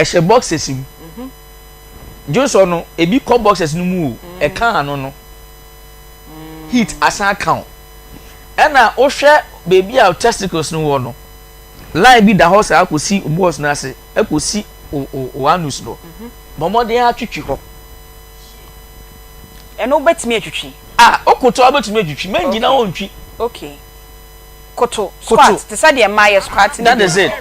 Ɛhyɛ boxes mu. Dwonsɔ no, ebi kɔ boxes no mu o, ɛka ano no. Heat asan aka wo. Ɛna wohwɛ baabi a testicles no wɔ no, line bi da hɔ saa kɔsi balls no ase, ɛkɔsi wo anus no. Bɔ mmɔden atwitwi hɔ. Ɛno wobɛtumi atwitwi? Ah, wokoto a wobɛtumi atwitwi, mɛngyina hɔ ntwi. Okay. Koto, squat, te sɛ deɛ mmaa yɛ squat no bi. That is it.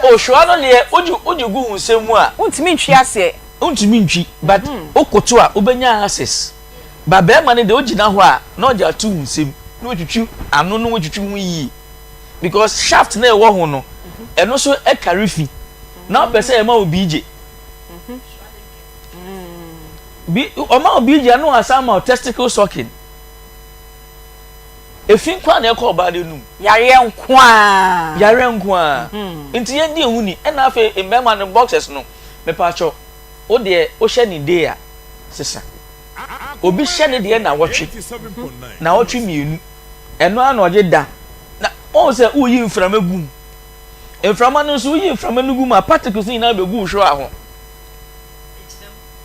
Ohwɛ no deɛ wogye wogye gu wo nsam mu a. Wontumi ntwi aseɛ. Wontumi ntwi but wokoto a wobɛnya access. But bɛrima no deɛ wogyina hɔ a na ɔde ato wo nsam na watwitwi ano na watwitwi ho yie because shaft na ɛwɔ ho no ɛno nso ɛkari fi na wopɛ sɛ ɛma wo BJ. Bi ɔma wo BJ a na wasan ma wo testicle sucking. Efi nko ara na ɛkɔ ɔbaa no anum. Yareɛ nko ara. Yareɛ nko ara. Nti yɛn di ehu ni. Ɛna afei mmarima no boxers no, mepaakyɛw, wo deɛ wohyɛ ne day a, sesa. Obi hyɛ ne deɛ nawɔtwe, nawɔtwe mmienu, ɛno ara na ɔgye da. Na wɔn sɛ woyi mframa gu mu. Mframa no nso woyi mframa no gu mu a particles no nyinaa bɛgu wo hwewa ho.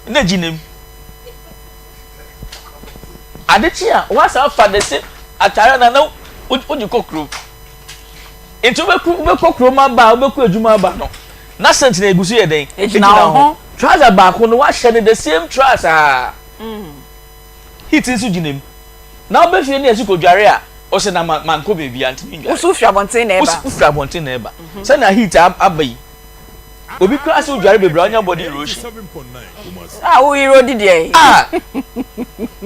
Na gyina mu. Ade kye a, woasan afa the same atare na na wode kɔ kurom. Nti wobɛkɔ wobɛkɔ kurom aba a wobɛkɔ adwuma aba no, na scent na egu so yɛ dɛn? Egyina wo ho. Trouser baako no woahyɛ no the same trouser a. Heat nso gyina mu. Na wobɛ fie ne yɛsi kɔdware a, ɔsɛ na ma mankɔ baabi a ntumi ndware. Woso wofiri abɔnten na ɛba. Wofiri abɔnten na ɛba. Sɛnea heat aba yi, Obi koraa sɛ odware bebree a ɔnya body erosion. A wo erode deɛ. A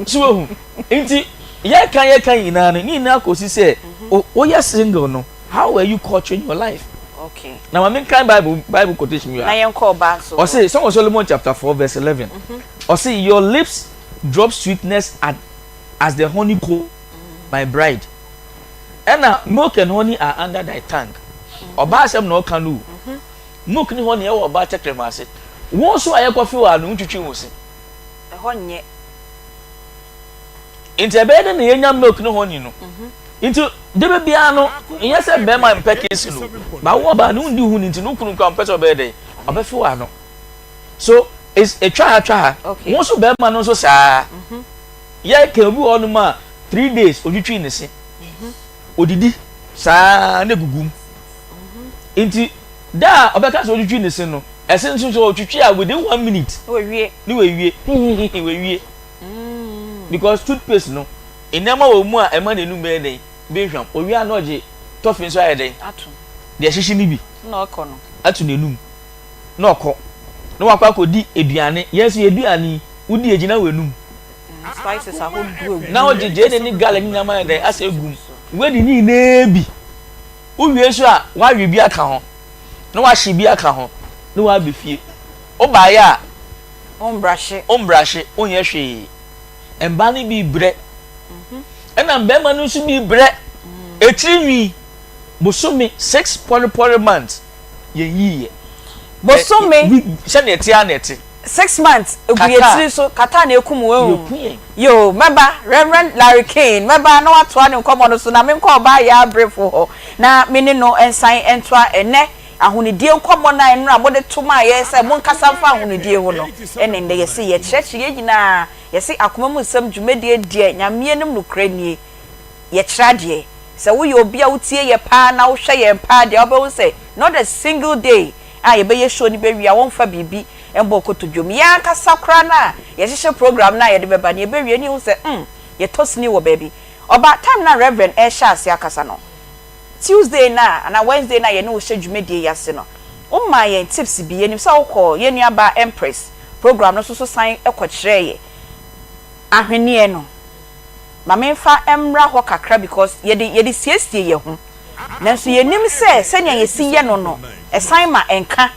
so wahu nti yɛka yɛka nyinaa no ne nyinaa kɔsi sɛ woyɛ single no how are you culturing your life? Okay. Na maame nkan Bible Bible quotation yi a. Na yɛn kɔ ɔbaa so. Ɔse Song of Solomon chapter 4 verse 11. Ɔse your lips drop sweetness at, as the honeycomb, my bride. Ɛna milk and honey are under thy tongue. Ɔbaa asɛm na ɔka no o. Milk ne honey ɛwɔ ɔbaa tɛkrɛma ase. Wo nso a yɛkɔfe wɔ ano ntwitwi wo se. Ɛhɔ nyɛ. Nti ɛbɛyɛ dɛ na yɛnya milk ne honey no. Nti de bɛ biara no nyɛ sɛ bɛrima mpɛ kesi no. Ba wo ɔbaa no wondi ho ni nti no kunu nkura mpɛ sɛ ɔbɛyɛ dɛ ɔbɛfe wɔ ano. So it's etwa ha twa ha. Wo nso bɛrima no nso saa. Yɛ kɛ obi wɔ hɔnom a 3 days otwitwi ne se. Odidi saa na egugu mu. Nti da a ɔbɛka sɛ otwitwi ne se no, ɛse nso so otwitwi a within one minute Wawie. Ne wawie hihihihi wawie. Because toothpaste no nneɛma wɔ mu a ɛma n'anum bɛyɛ dɛn bɛhwam. Owie a na ɔgye tɔfe nso ayɛ dɛn ato deɛ ɛhyehye no bi na ɔkɔ no ato n'anum na ɔkɔ na wakɔ akɔdi aduane. Yɛn nso yɛ aduane yi wodi egyina w'anum. Spices ahodoɔ egu. Na ɔgye gyeene ne garlic ne nneɛma ayɛ dɛn asɛ egu mu. Wadi ne nyinaa bi. Wowie nso a wawe bi aka ho na wahye bi aka ho na waba fie. Wobaeɛ a Wombrahye. Wombrahye, wonyɛ hwee. Mmaa no bi brɛ. Ɛna mmarima no nso bi brɛ. Etiri nwi bosome 6 pɔrepɔre months yɛn yiiɛ. Bosome. Sɛnea ɛte ara na ɛte. 6 months egu yɛ tiri so kata na ekum wɔn. Yɛku yɛn. Yo, mɛba Reverend Larry Kane, mɛba na watoa ne nkɔmɔ no so na menkɔ ɔbaa yɛ abrefo hɔ na me ne no nsan ntoa ɛnɛ ahonidie nkɔmɔ na nnora mode to maa yɛ sɛ monkasa mfa ahonidie ho no. Ɛne nnɛ yɛse yɛkyerɛkyerɛ yɛn nyinaa, yɛse akoma mu nsɛm dwumadie deɛ Nyame anim nokorɛ nie, yɛkyerɛ adeɛ. Sɛ woyɛ obi a wotie yɛ paa na wohwɛ yɛn paa deɛ, wobɛhu sɛ not a single day a yɛbɛyɛ show no bɛwie a wɔmfa biribi mbɔ kotodwom. Yɛn ankasa koraa no a yɛhyehyɛ program no a yɛde bɛba no, yɛbɛwie ne yɛhu sɛ yɛtɔ sini wɔ baabi. Ɔba time na Reverend ɛrehyɛ ase akasa no, Tuesday na anaa Wednesday na yɛne wo hyɛ dwumadie yi ase no, woma yɛn tips bi. Yɛnim sɛ wokɔ yɛn nuaba Empress program no so so san kɔkyerɛ yɛ ahwenneɛ no. Ma memfa mmra hɔ kakra because yɛde siesie yɛn ho, nanso yɛnim sɛ sɛnea yɛsi yɛ no, ɛsan ma nka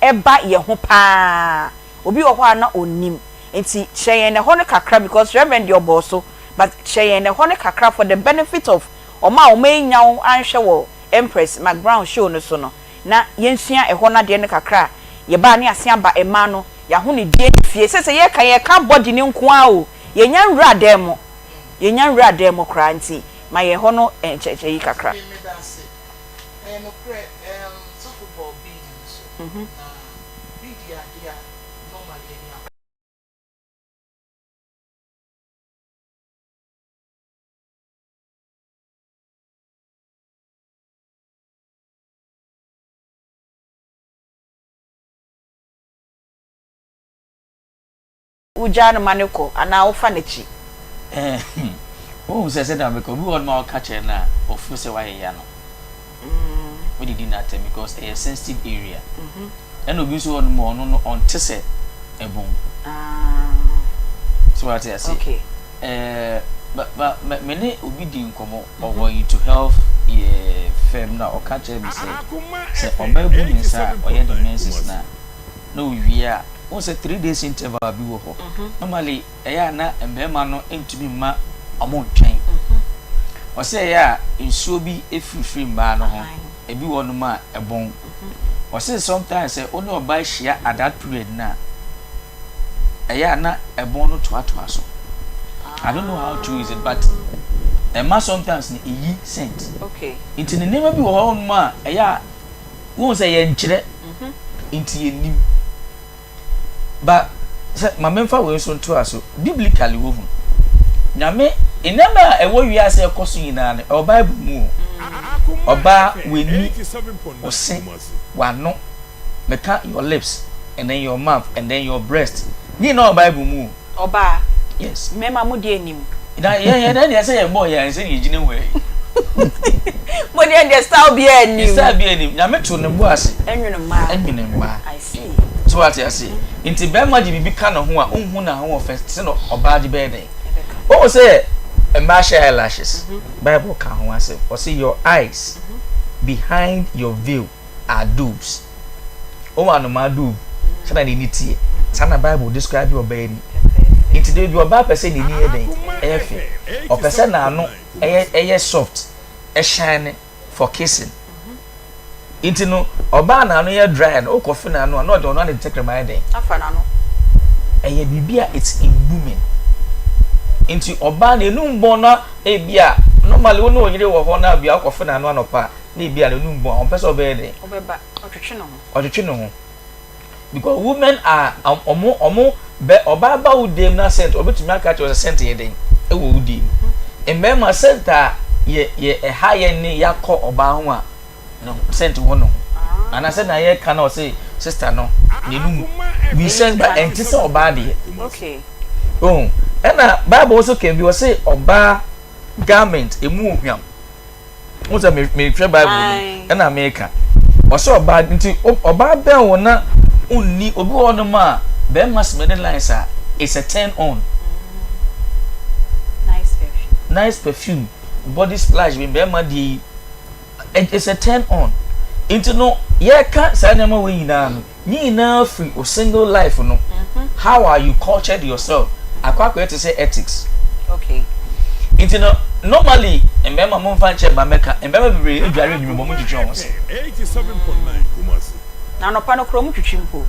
ɛba yɛn ho paa. Obi wɔ hɔ a na ɔnnim, nti kyerɛ yɛn ɛhɔ no kakra because Reverend deɛ ɔbɔɔ so, but kyerɛ yɛn ɛhɔ no kakra for the benefit of ɔmo a ɔmo anya wo anhwɛ wɔ Empress McBrown show no so no, na yɛnsua ɛhɔ no adeɛ no kakra a yɛbaa ne ase aba mmaa no yɛahonidie ne fie sɛ yɛka body ne nko ara o, yɛnya nwura dan mu, yɛnya nwura dan mu koraa, nti ma yɛn hɔ no nkyerɛkyerɛ yi kakra. Ɛyɛ nokorɛ sɔfo. Na bead yɛ adeɛ a normally yɛde Wogyaa no ma no kɔ anaa wofa n'akyi? Wohu sɛ sɛdeɛ meka obi wɔ hɔ nom a woka kyerɛ no a ɔfeel sɛ woayɛ ya no. Wodidi no atɛm because ɛyɛ sensitive area. Ɛna obi nso wɔ hɔ nom a ɔno no ɔnte sɛ ɛbɔn. So wate ase? Ɛɛ ba ba me ne obi di nkɔmmɔ ɔwɔ into health yɛ firm na ɔka kyerɛ me sɛ sɛ ɔbaa bu ne nsa a ɔyɛ ne menses no a na owie a, wohu sɛ 3 days interval bi wɔ hɔ. Normally ɛyɛ a na mmarima no ntumi mma ɔmo ntwɛn. Ɔsɛ ɛyɛ a nsuo bi efirifiri mmaa no ho, ebi wɔ nom a ɛbɔn. Ɔsɛ sometimes sɛ wo ne ɔbaa hyia at that period na ɛyɛ a na ɛbɔn no toatoa so. I don't know how true is it, but ɛma sometimes no eyi scent. Nti ne nneɛma bi wɔ hɔ nom a ɛyɛ a wohu sɛ yɛnkyerɛ nti yɛnnim. Ba sɛ ma memfa wei nso ntoa so. Biblically, wohu Nyame nneɛma a ɛwɔ wiase ɛkɔ so nyinaa no, ɛwɔ Bible mu o. Ɔbaa, w'ani, wo se, w'ano, meka your lips and then your mouth and then your breast, ne nyinaa wɔ Bible mu o. Ɔbaa. Yes. Mmarima mo deɛ nim. Na yɛn deɛ sɛ yɛbɔ yɛn sɛ yɛgyina hɔ yi. Mo deɛ style biara nim. Style biara nim. Nyame to ne bo ase. Ɛnwene mmaa. Ɛnwene mmaa. I see. So wate ase? Nti bɛrima de biribi ka ne ho a nhu n'ahoɔfɛ sɛ na ɔbaa de bɛyɛ dɛn. Wɔn sɛ mmaa hyɛ eyelashes. Bible ka ho asɛm. Ɔsɛ your eyes behind your veil are doves. Wɔn anomaa dove sɛ na n'ani teɛ. Saa na Bible describe ɔbaa ni. Nti de bi ɔbaa pɛ sɛ n'ani yɛ dɛn, ɛyɛ fɛ. Ɔpɛ sɛ n'ano ɛyɛ soft, ɛshine for kissing. Nti no ɔbaa n'ano yɛ dry no, okɔfe n'ano a na ɔde ɔno ade tɛkrɛma yɛ dɛn. Afa n'ano. Ɛyɛ biribi a it's in women. Nti ɔbaa n'enum bɔn na ebi a normally wo ne oyere wɔ hɔ na bia ɔkɔfe n'ano anɔpa na ebi a n'enum bɔn a, ɔmpɛ sɛ ɔbɛyɛ dɛn. Ɔbɛba ɔtwetwe ne ho. Ɔtwetwe ne ho because women are ɔmo bɛ ɔbaa ba wo dem na scent, ɔbɛtumi aka kyerɛ sɛ scent yɛ den ɛwɔ wo dem. Mmarima scent a yɛ ɛha yɛ ne yakɔ ɔbaa ho a ne scent wɔ ne ho anaasɛ na yɛ ka na ɔsɛ sister no n'enum we scent, but ɛnte sɛ ɔbaa deɛ. Oh, ɛna Bible nso kɛn bi, ɔsɛ ɔbaa garment emu ohwam. N sɛ mehwɛ Bible no ɛna meka ɔsɛ ɔbaa nti ɔbaa bɛn wɔ na onni obi wɔ hɔnom a bɛrima smell lines a it's a turn on. Nice perfume. Nice perfume, body splash bi bɛrima deɛ yi, it's a turn on. Nti no yɛka saa nneɛma wɔ nyinaa no, ne nyinaa firi o single life no, how are you cultured yourself akɔ akɔyɛ te sɛ ethics. Nti no normally mmarima mo nfa nkyɛn ba mɛka mmarima bebree edware enyim bɔ mo twitwi wɔn se. Na anɔpa no kuro mu twitwi mpo.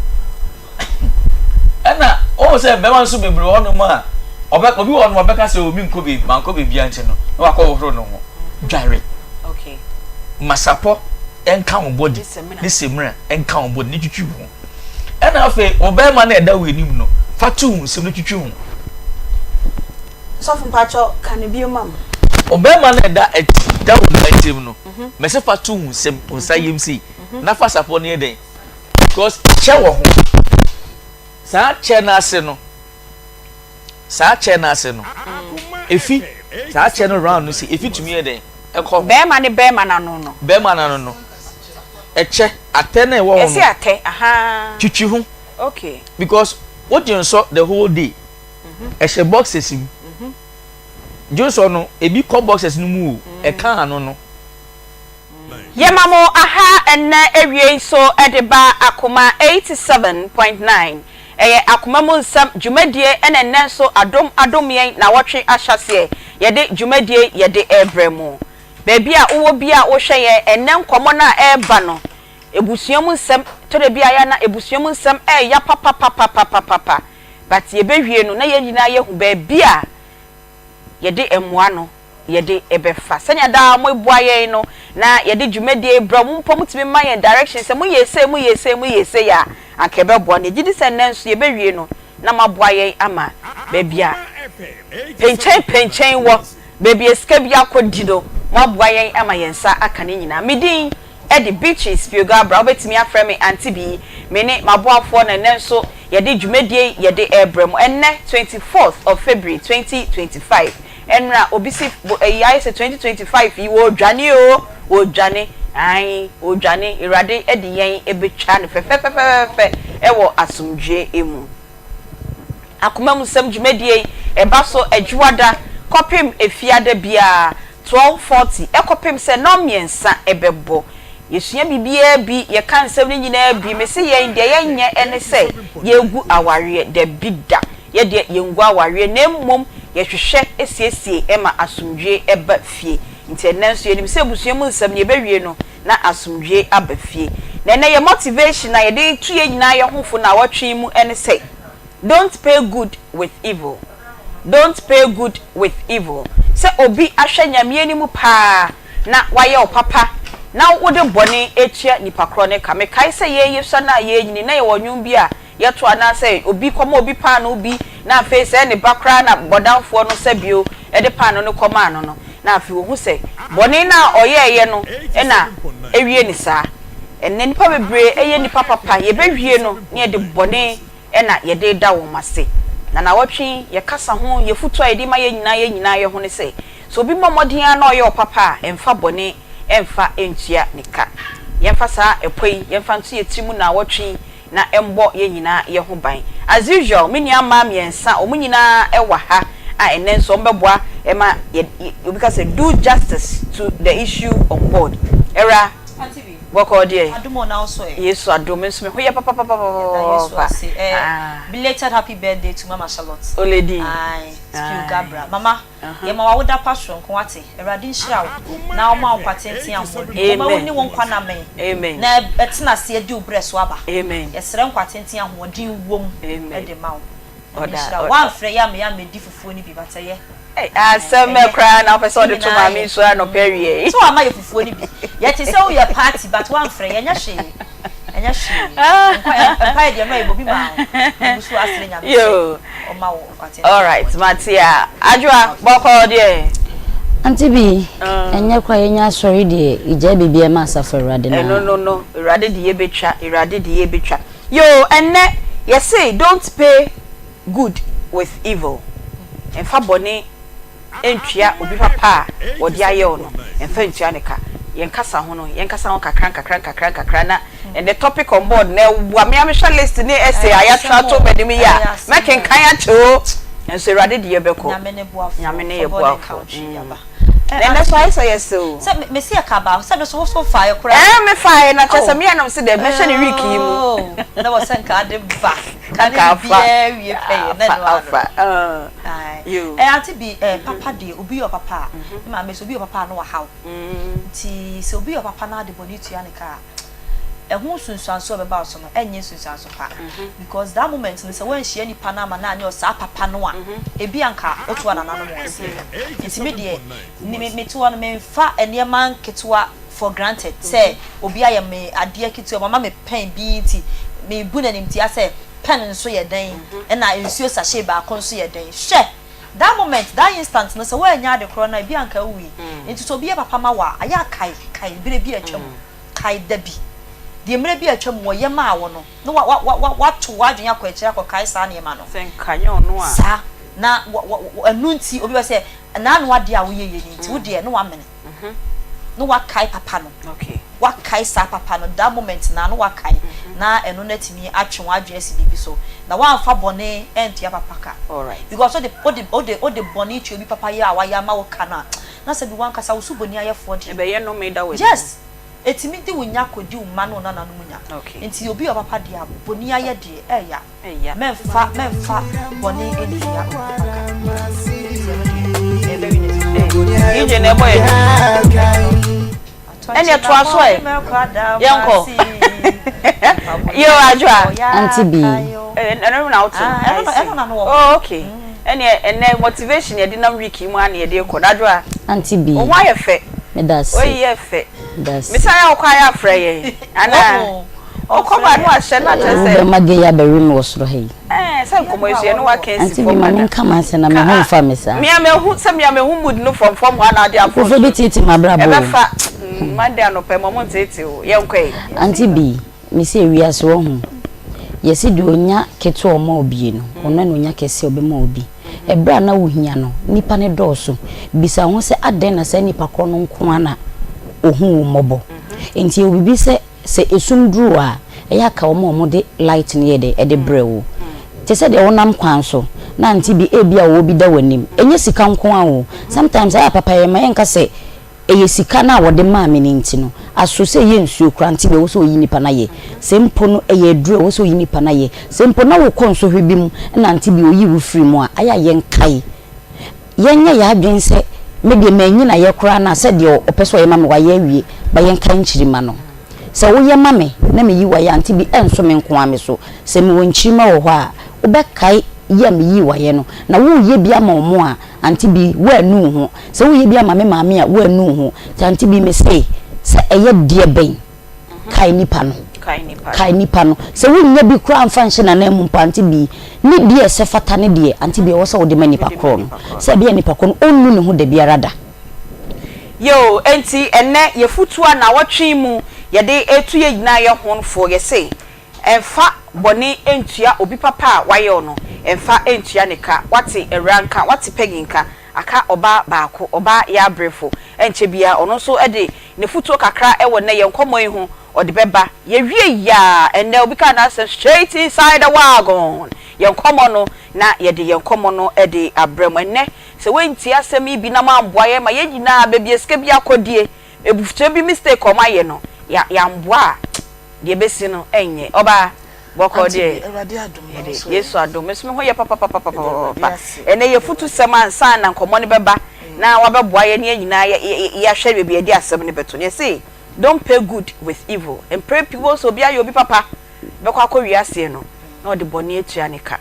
Ɛna wɔn sɛ mmarima nso bebree wɔ hɔnom a ɔbɛ obi wɔ hɔnom a ɔbɛka sɛ omi nkɔ beebi mankɔ beebi ankyɛ no na wakɔ hohoro ne ho dware. Masapɔ ɛnka wɔn body ne semina ɛnka wɔn body ne twitwi ho. Ɛna afei ɔbɛrima no ɛda wɔ anim no, fa to wɔn nsam ne twitwi ho. Sɔfo, mpakyɛw, ka ne bio ma m. Ɔbɛrima no ɛda ɛti da wɔn anim no, mɛsɛ fa to wɔn nsam, wɔn nsa yam sei na fa sapɔ no yɛ dɛn, because kyɛ wɔ ho. Saa kyɛ n'ase no, saa kyɛ n'ase no, efi saa kyɛ no round no si efi tumi yɛ dɛn ɛkɔ ho. Bɛrima ne bɛrima n'ano no. Bɛrima n'ano no, ɛkyɛ atɛ na ɛwɔ hɔ no. Ɛsi atɛ ahaa. Twitwi ho. Because wogye nsɔ the whole day, ɛhyɛ boxes mu. Dwonsɔ no ebi kɔ boxes no mu o, ɛka ano no. Yɛma mo aha. Ɛnnɛ awie yi so de ba Akoma 87.9, ɛyɛ Akoma mu Nsɛm dwumadie. Ɛna nnɛ nso adom adom yɛn na wɔtwe ahyɛseɛ yɛde dwumadie yɛde ɛrebrɛ mu. Baabi a wowɔ bi a wohwɛ yɛn ɛnnɛ, nkɔmmɔ no a ɛreba no, ebusua mu nsɛm. Tɔdɛ bi a yɛ na ebusua mu nsɛm ɛɛya papapapapapapa, but yɛbɛwie no na yɛn nyinaa yɛhu baabi a yɛde mmoa no yɛde ɛbɛfa sɛnea daa mo eboa yɛn no. na yɛde dwumadie yi brɛ mo. Mpo motumi ma yɛn direction sɛ moyɛ sei, moyɛ sei, moyɛ sei a, anka ɛbɛboa. Na yɛgye di sɛ nnɛ nso yɛbɛwie no na moaboa yɛn ama baabi a penkyɛn penkyɛn wɔ, baabi a sika bi akɔdi no, moaboa yɛn ama yɛn nsa aka ne nyinaa. Me din de Beatrice Piogo Abra. Wobɛtumi afrɛ me Auntie Bi. Me ne m'aboafoɔ na ɛnnɛ nso yɛde dwumadie yi yɛde rebrɛ mo. Ɛnnɛ 24th of February 2025. Ɛnora obi si bo ɛyi ayɛ sɛ 2025 yi wɔredwane oo, wɔredwane, ae, wɔredwane. Awurade de yɛn bɛtwa no fɛfɛfɛfɛfɛ wɔ asomdwoeɛ mu. Akoma mu nsɛm dwumadie yi ɛba so Adwuada kɔpem Efiada biara 12:40 ɛkɔpem sɛ nnɔnmiɛnsa ɛbɛbɔ. Yɛsua biribiara bi, yɛka nsɛm no nyinaa bi. Mese yɛn deɛ yɛnyɛ ɛne sɛ yɛregu awareɛ, dabi da. Yɛdeɛ yɛngu awareɛ na mmom yɛhwehwɛ siesie ma asomdwoeɛ ba fie. Nti ɛnnɛ nso yɛnim sɛ abusua mu nsɛm no yɛbɛwie no na asomdwoeɛ aba fie. Na ɛnnɛ yɛ motivation a yɛde retu yɛn nyinaa yɛn ho fo naawɔtwe yi mu ne sɛ, Don't pay good with evil. Don't pay good with evil. Sɛ obi ahwɛ Nyame anim paa na wayɛ wo papa na wode bɔne retua nipa korɔ no ka. Mekae sɛ yɛn yɛsua no a yɛrenyini na yɛwɔ nnwom bi a yɛto anaasɛ obi kɔma obi paanoo bi na afei sɛ ne ba koraa na bɔdamfoɔ no sɛbio de paanoo no kɔmaa no no, na afei ɔhu sɛ bɔne no a ɔyɛeɛ no na awie no saa. Ɛnnɛ nnipa bebree yɛ nnipa papa, yɛbɛwie no na yɛde bɔne na yɛde reda wɔn ase. Na naawɔtwe yi yɛkasa ho, yɛfotuo a yɛde ma yɛn nyinaa yɛn nyinaa yɛ ho ne sɛ, sɛ obi bɔ mmɔden ara na ɔyɛ ɔpapa a, mfa bɔne mfa ntua ne ka. Yɛmfa saa ɛpɔ yi yɛmfa nto yɛn tiri mu naawɔtwe yi na ɛmbɔ yɛn nyinaa yɛ ho ban. As usual, me nua mmaa mmiɛnsa, wɔn nyinaa wɔ ha a ɛnnɛ nso wɔbɛboa ma yɛ, obi ka sɛ do justice to the issue on board. Awura, bɔkɔɔ deɛ? Adom o, na wo nso ɛ? Yesu adom, me nso me ho yɛ Yɛda Yesu papapapapapa. ase. Eh, Ah. belated happy birthday to Mama Charlotte. Oledi. Aye, Spill Aye. Gabra. Mama, Yɛma wo awoda pa soronko wate. Awurade nhyira wo na ɔma wo nkwa tenten ahoɔden. Ɔma wo ni wo nkwa nna mɛn na ɛtena ase adi wo brɛ so aba. Yɛsrɛ nkwa tenten ahoɔden wom de ma wo. Nyame nhyira wo. Woamfrɛ yɛ ama yɛammɛdi fufuo no bi but ɛyɛ. Asɛm bɛ koraa na wopɛ sɛ ɔde to maame nsuo anɔpa awia yi. Sɛ wama yɛ fufuo no bi. Yɛte sɛ woyɛ party but woamfrɛ yɛ ɛnyɛ hwee. Ɛnyɛ hwee. Mpaeɛ deɛ no a yɛbɔ bi maa wo. Yɛgu so asrɛ Nyame sɛ ɔma wo nkwa tenten. Alright, mate a. Adwoa, bɔkɔɔ deɛ. Auntie bi, ɛnyɛ koraa yɛnya asɔre deɛ, yɛgyae biribiara ma asafo Awurade no ara. Ɛno no no, Awurade de yɛbɛtwa, Awurade de yɛbɛtwa. Yoo, ɛnnɛ yɛse don't pay good with evil, mfa bɔne ntua obi papa a ɔde ayɛ wo no, mfa ntua no ka. Yɛn kasa ho no, yɛnkasa ho kakra nkakra nkakra nkakra na ɛnnɛ topic on board no ɛwa me a mehwɛ list ne essay a yɛatwerɛ ato m'anim yi a, mɛkenkan akyɛ o, nanso Awurade de yɛbɛkɔ. Nyame ne boafoɔ, Nyame ne yɛ for God and boafoɔ. country yaba. Na ɛnnɛ so ayɛ sɛ yɛsɛ o. Sɛ me se ɛka baako sɛ me so wo so faeɛ koraa. Ɛɛ me faeɛ na kyerɛ sɛ me anam se dɛ mɛhyɛ ne week yi mu. Oh na wɔ sɛ nka ade ba ka ne bibiara wie pɛyɛ na ɛno ano. Ae ɛɛ ante bi ɛɛ papa deɛ obi yɛ ɔpapa a me maame sɛ obi yɛ ɔpapa a na wahaw nti sɛ obi yɛ ɔpapa na ade bɔne tua ne ka a ɛho nsunsuanso a ɛbɛba wo so no ɛnyɛ nsunsuanso pa because that moment no sɛ woanhyia nipa no ama no anyɛ ɔsaa papa no a ebi anka wotoa nananom wɔn ase nti me deɛ me mete hɔ no memfa nneɛma nketewa for granted sɛ obi ayɛ me adeɛ ketewa wama me pɛn bi nti mebu no animtia sɛ pɛn nso yɛ dɛn ɛna nsuo sachet baako nso yɛ dɛn hwɛ that moment that instant no sɛ woannya ade korɔ no a ebi anka wowui nti sɛ obi yɛ papa ma wo a ayɛ a kae kae berɛ bi a atwam kae da bi deɛ mmerɛ bi a atwam wɔyɛ maa wo no na wa wa wa wato w'adwene akɔ akyire akɔkae saa nneɛma no Sɛ nka nyɛ ɔno a. saa na wa wa ɛno nti obi bɛ sɛ n'ano adeɛ a woyɛ yɛ ni nti wo deɛ na wamene na wakae papa no wakae saa papa no that moment na na wakae na ɛno no atumi atwe w'adwene asi biribi so na wamfa bɔne antua papa ka because wode wode wode wode bɔne tua obi papa yɛ a wayɛ ama wo ka no a na sɛ bi wankasa wo so bɔni ayɛfoɔ deɛ ɛbɛyɛ nnome da w'anim. Yes ɛtumi di wo nya kɔdi wo mma ne wo nananom nya nti obi yɛ ɔpapa deɛ a bɔni ayɛ deɛ ɛɛya. Mɛmfa mɛmfa bɔne ntua obi papa ka. Nti ɛno deɛ ɛyɛ very necessary. DJ na ɛbɔ yɛ ɛne ɛtoa so ɛ yɛnkɔ yo adwoa Auntie B. Ɛno na wote ɛno na no wɔ oh okay ɛne ɛnɛ motivation yɛde nam week yi mu a na yɛde kɔ na adwoa Auntie B. Wo ho ayɛ fɛ Meda ase. Oyi yɛ fɛ. Mesa yɛ wokɔ ayɛ afrɛ yɛn anaa wokɔ ba no ahyɛ no akyerɛ sɛ. Wobɛma gay abɛwe me wɔ soro ha yi. Ɛɛ sɛ nkɔmɔ yi so yɛne waka asi fam dada. Auntie bi ma menka m'asɛm na me ho mfa me saa. Mea mehu sɛ mea mehu mood no from fam hɔ a na ade aforo so. Nkurɔfoɔ bi teetee m'abrabɔ o. Ɛbɛfa Monday anɔpa yi ma ɔmo nteetee o yɛnkɔ ɛ. Auntie bi mese ewiase wahu yɛse deɛ ɔnya ketewa ɔma obie no ɔno na ɔnya kɛseɛ ɔbɛma obi. Ɛberɛ a na wohia no, nnipa no dɔɔso. Bisa wo ho sɛ, 'Adɛn na saa nnipa korɔ no nko ara na ɔhu wo mmɔbɔ? Enti yɛwɔ biribi sɛ, sɛ esum duru wo a, ɛyɛ a ka wɔn a wɔde light no yɛ dɛn? De brɛ wo. Te sɛ deɛ wonam kwan so na ante bi, ebia ɔwɔ bi da w'anim. Ɛnyɛ sika nko ara o. Sometimes ɛyɛ a papayɛ mma yɛnka sɛ Ɛyɛ sika no a wɔde maa me no nti no, aso sɛ ɛyɛ nsuo koraa nti na ɛwɔ sɛ ɔyi nipa no ayɛ? Sɛ mpo no ɛyɛ aduro a ɛwɔ sɛ ɔyi nipa no ayɛ? Sɛ mpo na wokɔ nsɔhwɛ bi mu na ante bi ɔyi wo firi mu a, ayɛ a yɛnkae. Yɛnyɛ yɛn adwene sɛ me deɛ mannyina yɛ koraa no a sɛ deɛ ɔpɛ sɛ ɔyɛ ma me wayɛ awie, but yɛnkae nkyirimma no. Sɛ woyɛ ma me na meyi wo ayɛ a, ante bi ɛnso me nko ara me so. Sɛ mewɔ nkyirimma wɔ hɔ a, wobɛkae yɛ a meyii wo ayɛ no. Na woreyɛ bi ama wɔn a, Auntie bi, woannu wo ho. Sɛ woyɛ bi ama me maame a, woannu wo ho. Nti Auntie bi, mese sɛ ɛyɛ deɛ bɛn? Kae nipa no. Kae nipa no. Sɛ wonnya bi koraa mfa nhyɛ n'ananmu mpo, Auntie bi, ne deɛ ɛsɛ fata ne deɛ, Auntie bi, ɛwɔ sɛ wode ma nipa korɔ no. Sɛ ɛbɛyɛ a nipa korɔ no, ɔnnu ne ho dabiara da. Yoo, enti ɛnnɛ yɛfutuo a naawɔtwe yi mu yɛde retu yɛn nyinaa yɛn ho fo, yɛse Mfa bɔne ntua obi papa a wayɛ wo no, mfa ntua ne ka. Woate awuraa nka, woate Peggy nka, aka ɔbaa baako, ɔbaa Yaabrefo. Ɛnkyɛ biara ɔno nso de n'afutuo kakra wɔ nnɛ yɛn nkɔmmɔ yi ho, ɔde bɛba. Yɛwie yi a, ɛnnɛ obi kaa n'asɛm straight inside the wagon. Yɛn nkɔmmɔ no, na yɛde yɛn nkɔmmɔ no de abrɛ mo. Ɛnnɛ, sɛ woantie asɛm yi bi na moamboa yɛn ma yɛn nyinaa baabi a sika bi akɔdie, abusua bi mistake a wɔayɛ no, yɛamboa a, Deɛ ɛbɛsi no ɛnyɛ. Ɔbaa, bɔkɔɔ deɛ, yɛde Yesu adom. Me nso me ho yɛ papapapapapa. Ɛnnɛ yɛ futusɛm ansa na nkɔmmɔ no bɛba na wabɛboa yɛn ne yɛn nyinaa yɛahwɛ baabi a yɛde asɛm no bɛto no. Yɛse, don't pay good with evil. Mprɛ pii wobɛhu sɛ obi ayɛ obi papa bɛkɔ akɔwie aseɛ no na ɔde bɔne atua ne ka.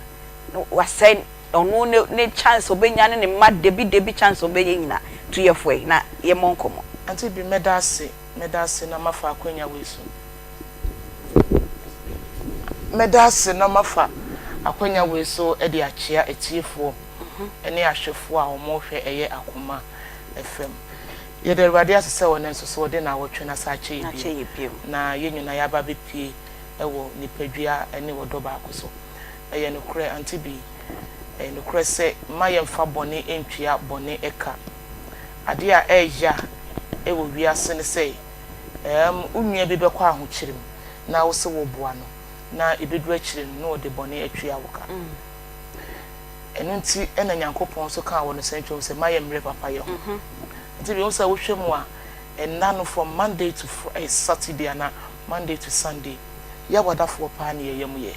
Na wasɛe ɔno ne ne chance a ɔbɛnya ne ne mma dabi dabi chance a ɔbɛnya nyinaa. Tu yɛ fo ɛ na yɛmmɔ nkɔmmɔ. Auntie Bi, mɛda ase Meda ase na mafa akwanya wei so. Meda ase na mafa akwanya wei so de akyea atiefoɔ ne ahwɛfoɔ a wɔrehwɛ ɛyɛ Akoma FM. Yɛda Awurade ase sɛ ɔnnɛ nso so ɔde naawɔtwe no asan akyɛ yɛn bio na yɛn nyinaa yɛaba abɛpue wɔ nipadua ne ɔdɔ baako so. Ɛyɛ nokorɛ, Auntie Bee, ɛyɛ nokorɛ sɛ mma yɛmfa bɔne ntua bɔne ka. Adeɛ a ɛyɛ ya wɔ wiase ne sɛ ɛɛm wo nua bi bɛkɔ ahokyere mu na wo se woboa no na ɛbɛduru akyire no na ɔde bɔne atua wo ka. Ɛno nti na Nyankopɔn nso kaa wɔ ne sɛnkyerɛ mu sɛ mma yɛmmrɛ papayɛ ho. Nti bi sɛ wohwɛ mu a ɛnna no from Monday to Saturday anaa Monday to Sunday Yawadafoɔ paa ne yɛyɛ mu yɛ.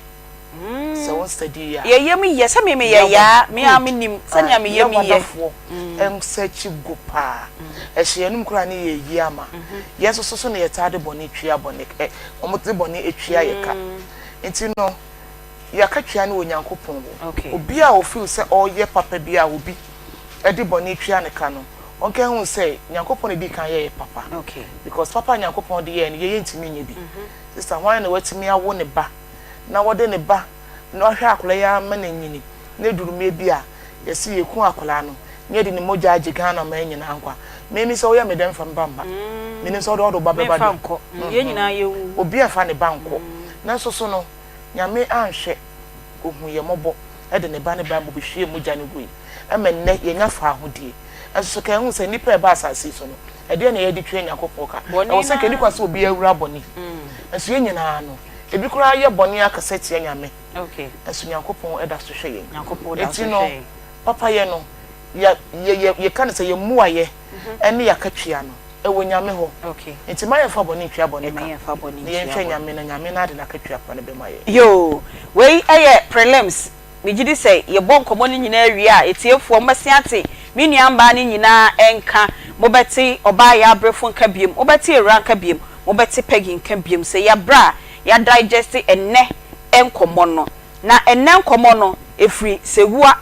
Sɛ wo study a. Yɛ yam yɛ sɛ me me yɛ yaa me ara me nim sɛnea me yam yɛ. Yawadafoɔ nsɛkyi go paa. Ɛhyɛ yɛn anum koraa ne yɛ yi ama. Yɛn nso so so na yɛtaa de bɔne tua bɔne ɛ wɔn de bɔne tua yɛ ka. Nti no yɛakatua ne wɔ Nyankopɔn hɔ. Obi a ɔfeel sɛ ɔyɛ papa bi a obi de bɔne tua ne ka no ɔnka hu sɛ Nyankopɔn na edii kan yɛɛ papa. Because papa a Nyankopɔn de yɛɛ no yɛ yɛntumi nyɛ bi. Sister hwan na watumi awo ne ba na wɔde ne ba na wahwɛ akwadaa yi ara ma no anyini na ɛduru mmerɛ bi a yɛse yɛku akwadaa no na yɛde ne mogya agye Ghana man nyinaa nkwa. Meme sɛ woyɛ me dɛn mfa me ba mma. Menim sɛ wode wode wo ba bɛba deɛ. Obi mfa ne ba nkɔ. Nanso so no Nyame anhwɛ, ɔhuu yɛn mmɔbɔ de ne ba no bae ma ɔbɛhwiee mogya no gui ma nnɛ yɛnya faahodie. Nso so ka yɛhu sɛ nnipa a ɛba asase yi so no, ɛdeɛn na yɛde tua Nyankopɔn ka? Ɛwɔ sɛ nka ɛni kwan sɛ obiara wura bɔne. Nso yɛn nyinaa no, ebi koraa yɛ bɔne akasa tia Nyame. Nso Nyankopɔn da so hwɛ yɛn. Enti no, papayɛ no, yɛ, yɛ, yɛka no sɛ yɛn mmuayɛ ne yɛn akatua no, ɛwɔ Nyame hɔ. Enti mma yɛmfa bɔne ntua bɔne ka, na yɛnhwɛ Nyame, na Nyame no ara de n'akatua pa no bɛma yɛn. Yoo, wei yɛ prelims. Megye di sɛ yɛbɔ nkɔmmɔ no nyinaa wie a, atiefoɔ, mobɛsen ate me nua mmaa no nyinaa nka. Mobɛte ɔbaa Yaabrefo nka biom, mobɛte Awuraa nka biom, mobɛte Peggy nka biom sɛ yɛabrɛ a yɛadigeste ɛnnɛ nkɔmmɔ no. Na ɛnnɛ nkɔmmɔ no, ɛfiri Sewua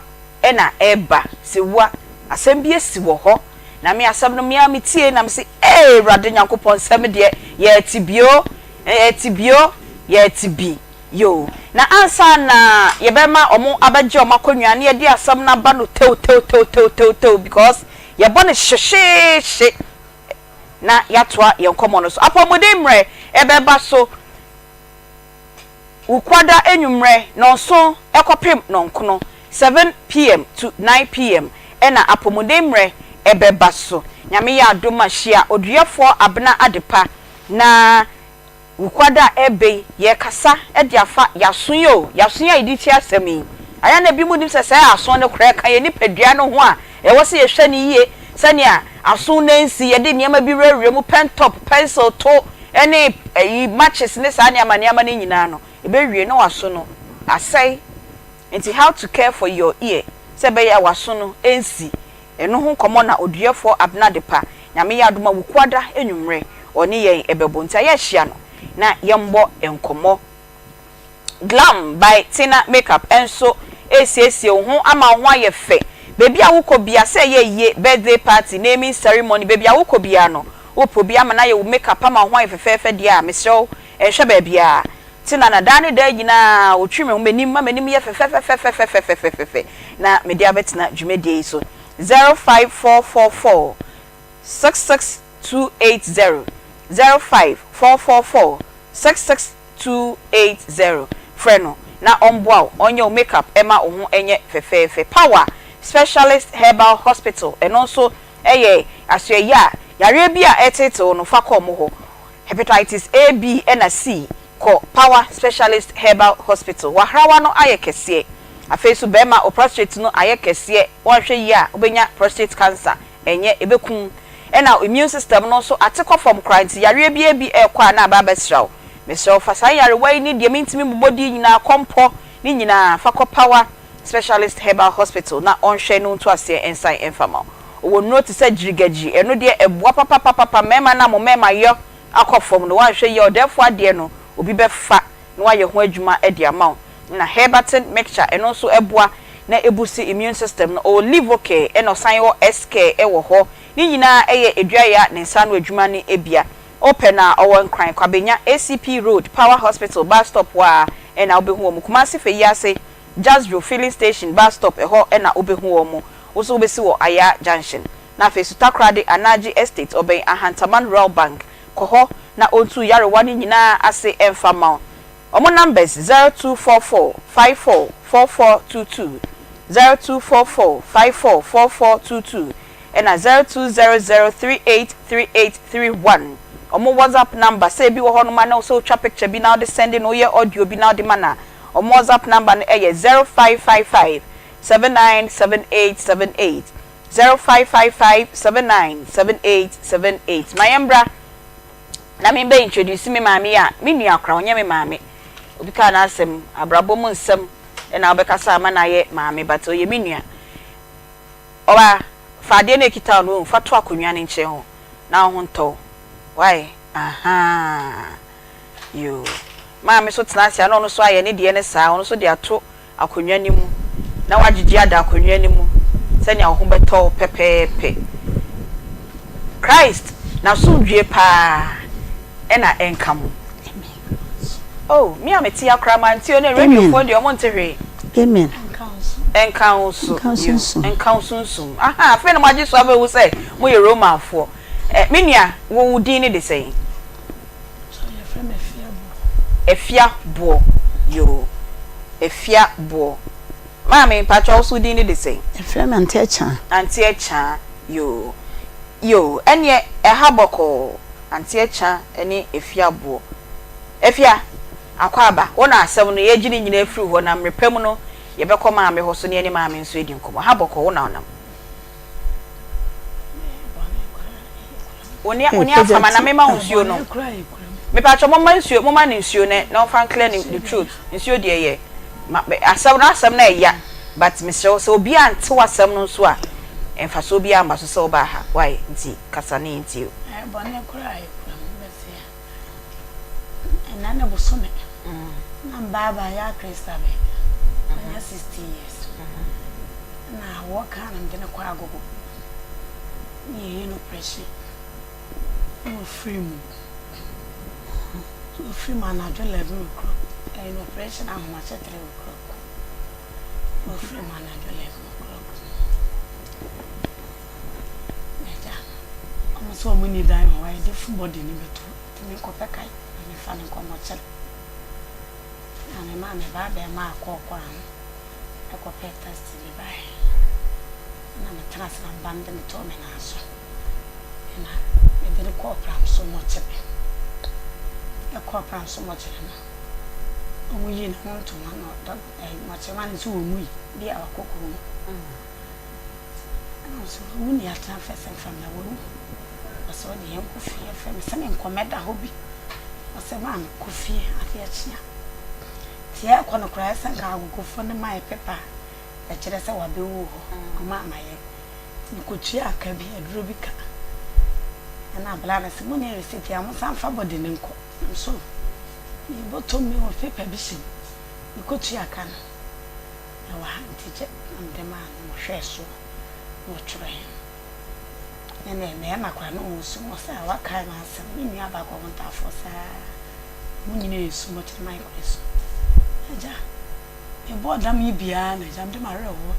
na ɛreba. Sewua, asɛm bi asi wɔ hɔ. Na me asɛm no me ara me tie na me se ee Awurade Nyankopɔn nsɛm deɛ yɛte bio, yɛte bio, yɛte bi. Yoo. Na ansa na yɛbɛma wɔn abɛgye wɔn akonnwa na yɛde asɛm no aba no tew tew tew tew tew tew because yɛbɔ no hyehyeehye na yɛatoa yɛn nkɔmmɔ no so. Apɔmuden mmerɛ ɛbɛba so Wukuada anwummerɛ nnɔnson kɔpem nnɔnkono, 7 PM to 9 PM, ɛna apɔmuden mmerɛ ɛbɛba so. Nyame yɛ adom a hyia Oduyɛfoɔ Abena Adepa na Wukuada a ɛreba yi, yɛrekasa de afa y'aso yi o, y'aso yi a yɛde tie asɛm yi. Ayɛ a na ebinom nnim sɛ saa aso no koraa ɛka yɛn nipadua no ho a ɛwɔ sɛ yɛhwɛ no yie sɛnea aso no ansi, yɛde nneɛma bi wurawura mu, pɛntɔp, pɛnsil to ne ayi matches ne saa nneɛma nneɛma no nyinaa no, ɛbɛwie na w'aso no asɛe. Nti how to care for your ear sɛ ɛbɛyɛ a w'aso no nsi. Ɛno ho nkɔmmɔ na Oduyɛfoɔ Abena Adepa, Nyame yɛ adom a Wukuada anwummerɛ ɔne yɛn bɛbɔ. Nti ayɛ ahyia no na yɛmmɔ nkɔmmɔ. Glam by Tina Makeup nso resiesie wo ho ama wo ho ayɛ fɛ. Baabi a wokɔ biara, sɛ ɛyɛ ayie, birthday party, naming ceremony, baabi a wokɔ biara no, wopɛ obi ama no ayɛ wo makeup ama wo ho ayɛ fɛfɛɛfɛ deɛ a, mesrɛ wo, nhwɛ baabiara. Tina na daa ne daa nyinaa ɔtwi me ho m'anim ma m'anim yɛ fɛfɛfɛfɛfɛfɛfɛfɛfɛ na mede abɛtena dwumadie yi so. 05444 66280 05444 66280 Frɛ no na ɔmboa wo ɔnyɛ wo make up ɛma wo ho nyɛ fɛfɛɛfɛ. Power Specialist Herbal Hospital ɛno nso yɛ asoɛyɛ a yareɛ bi a ɛreteetee wo no fa kɔ ɔmo hɔ. Hepatitis A, B ɛna C kɔ Power Specialist Herbal Hospital. W'ahrawa no ayɛ kɛseɛ. Afei nso bɛɛma wo prostrate no ayɛ kɛseɛ, woanhwɛ yie a wobɛnya prostate cancer, ɛnyɛ, ɛbɛku wo. Ɛna wo immune system no nso ate kɔ fam koraa nti yareɛ biara bi ɛrekɔ a na aba abɛsra wo. Mesrɛ wo fa saa nyarewa yi ne deɛ mentumi mmobɔ din nyinaa, kɔmpɔ ne nyinaa fa kɔ Power Specialist Herbal Hospital na ɔnhwɛ na ɔntu aseɛ nsan mfa ma wo. Ɔwɔ nnuro te sɛ gyirigagyiri, ɛno deɛ ɛboa papapapapa mmarima no a mo mmarima yɔ akɔ fam no, woanhwɛ yie a ɔdɛɛfoɔ adeɛ no obi bɛfa na wayɛ ho adwuma de ama wo. Na Herbatin mixture, ɛno nso ɛboa na ɛbusi immune system no. Ɔwɔ Livocare ɛna ɔsan wɔ S-care wɔ hɔ. Ne nyinaa ɛyɛ aduayɛ a ne nsa ano adwuma no bia. Wopɛ no a ɔwɔ Nkran, Kwabenya, ACP Road, Power Hospital bus stop hɔ ara na wobɛhu wɔn. Kumasi Feyiase, Jasdro filling station bus stop ɛhɔ na wobɛhu wɔn. Wo nso wobɛsi wɔ Ayaa Junction. Na afei nso Takoradi, Anagye Estate, ɔbɛn Ahantaman Rural Bank. Kɔ hɔ na ɔntu yarewa no nyinaa ase mfa mma wo. Wɔn numbers, 0244 54 4422, 0244 54 4422, ɛna 0200 38 38 31. Wɔn WhatsApp number, sɛ ebi wɔ hɔnom a na wo sɛ wotwa picture bi na wode sɛnde no, woyɛ audio bi na wode ma no a, wɔn WhatsApp number no yɛ 0555 7978 78, 0555 7978 78. Ma yɛmbra na me bɛ introduce me maame yi a, me nua koraa, ɔnyɛ me maame. Obi kaa n'asɛm, abrabɔ mu nsɛm na wobɛkasa ama no ayɛ maame but ɔyɛ me nua. Ɔbaa, fa adeɛ no a ɛkita wo no wohu, fa to akonnwa no nkyɛn hɔ na wo ho ntɔ wo. Wai? Ahaa. Yoo. Maame nso tena ase a na ɔno nso ayɛ ne deɛ no saa, ɔno nso de ato akonnwa no mu na wagyegye ada akonnwa no mu sɛnea wo ho bɛtɔ wo pɛpɛɛpɛ. Christ n'asomdwie paa na ɛnka mo. Oh, me a mete ha koraa mante o, na radiofoɔ deɛ ɔmo nte hwee. Amen. Ɛnka wo so. Ɛnka wo sunsum. Aha, afei na moagye so abɛhu sɛ moyɛ Romanfoɔ. Eh, me nua, wo wo din ne de sɛn? Afia Boɔ. Yoo. Afia Boɔ. Maame, mpakyɛ wo so wo din ne de sɛn? Yɛfrɛ me Auntie Akyaa. Auntie Akyaa, yoo. Yoo, ɛneɛ ɛha bɔkɔɔ. Auntie Akyaa ne Afia Boɔ. Afia, Akwaaba, wo na asɛm no yɛgye ne nyinaa firi hɔ na mmerɛ pa mu no yɛbɛkɔ maame hɔ so na yɛne maame nso adi nkɔmmɔ. Ha bɔkɔɔ, wo na wonam. Wo ne wo ne afama na mema wo nsuo no. Mepakyɛ momma nsuo momma no nsuo na na ɔmfa nclear ne ne throat. Nsuo deɛ yɛ ma asɛm no asɛm no ɛya but mesrɛ wo sɛ obi ante w'asɛm no nso a mfasoɔ biara mma so sɛ wobaa ha why nti kasa ne yɛntie o. Bɔne koraa yɛ kura mu bɛseɛ ɛnɛ ne bosome na mbaabaa yɛ akristabe manya 16 years na awɔ kaa na mede no kɔ agogo. Ne yɛyɛ no oprehyɛn na ɔfiri mu. Ɔfiri mu anadwo 11 o'clock. Yɛyɛ no oprehyɛn ahomakye 3 o'clock. Na ɔfiri mu anadwo 11 o'clock. Na agya, wɔn sɛ wɔn nni dan hɔ a yɛde full body no bɛto hɔ. Nti menkɔpɛ kae na memfa no nkɔ mɔkyere. Na memaa me ba abarimaa kɔɔ kwan ho. kɔpɛɛ taxi bi baeɛ. Ɛna metena ase na me ba no de me too me nan so. Ɛna mede no kɔɔ Pramso mɔkyere. Ɛkɔɔ Pramso mɔkyere no, wɔyii ne ho ntoma na dɔk ɛɛ mɔkyerema no nso wɔwui bi a wakɔ kurom. Ɛna ɔsɛ wo nua tena fɛ sɛ mfa me wawu. Ɔsɛ ɔde yɛn kɔ fie fɛ me sɛ menkɔ mɛda hɔ bi. Ɔsɛ maame kɔ fie adeɛ kye a. Nti yɛrekɔ no koraa ɛsɛ nka agogofoɔ no ma yɛ paper a ɛkyerɛ sɛ wabɛwu wɔ hɔ. Wɔn amma yɛn. Nti mekɔtuaa ka bi, aduro bi ka. Ɛna bra no se monni receipt a monsan mfa body no nkɔ. Na me so me bɔtɔ mu mewɔ paper bi hyɛ mu. Mekɔtuaa ka no ɛwɔ ha nti gye na mede maa no na ɔhwɛɛ soɔ na ɔtwerɛɛ. Ɛnna mmarima koraa na wɔresu ɔsɛ a wakae m'asɛm. Me nua baako a ɔwɔ ntaafoɔ saa. Mo nyinaa esu, mo kyerɛ man kɔ esu. Agya, mebɔɔ dam yi bi ara na agya mede m'awerɛhoɔ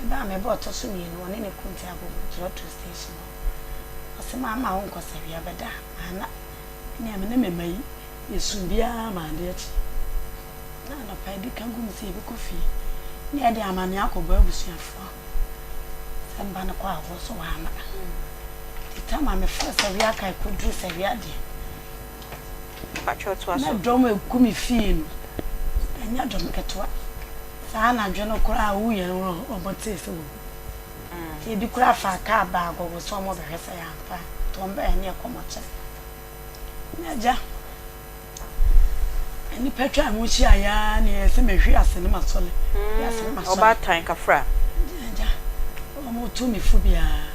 ɛbaa me ba ɔtɔ so mienu, ɔne ne kunu te Agogo trɔtrɔ station hɔ. Ɔse mamma wo nkɔ Sawia bɛda, manna. Ɛnea me ne me mma yi, yɛsu biara ma adeɛ kye. Na anɔpa yi ka gu mu sɛ yɛbɛkɔ fie na yɛde amaneɛ akɔbɔ abusuafoɔ sɛ mba no kɔ awoɔ so wamma. Nti tam a meforo Sawia kae kɔduru Sawia deɛ, Na dɔm a ɛgu me fie no, ɛnyɛ dɔm ketewa. Saa anadwo no koraa a owuiɛ no, wɔtee sɛ wawu. Nti ebi koraa faa kaa baa Agogo sɛ wɔrebɛhwɛ sɛ ɛyɛ ampa a. Nti wɔbaeɛ no yɛkɔ mɔkyere. Na agya, nnipa twaa me ho hyiaeɛ ara na ɛyɛɛ sɛ mahwiri ase ne masɔre. Hwiri ase ne masɔre. Ɔbaatan kafra. Agya, wɔtu me fo biara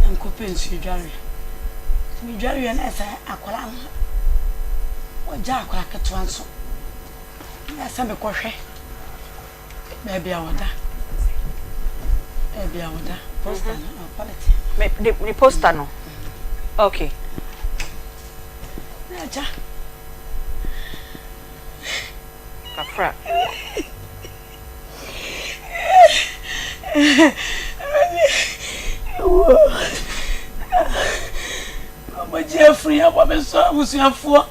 na mekɔpɛ nsuo dwareɛ. Nti medwareɛ na ɛsɛ akwadaa no, wɔgya akwadaa ketewa nso. Na ɛsɛ mekɔhwɛ baabi a wɔda. Baabi a wɔda, poster no, polythene. Me, ne, ne poster no. Okay. Na agya. Kafra. Ɔmɔgye afiri abɔ me so abusuafoɔ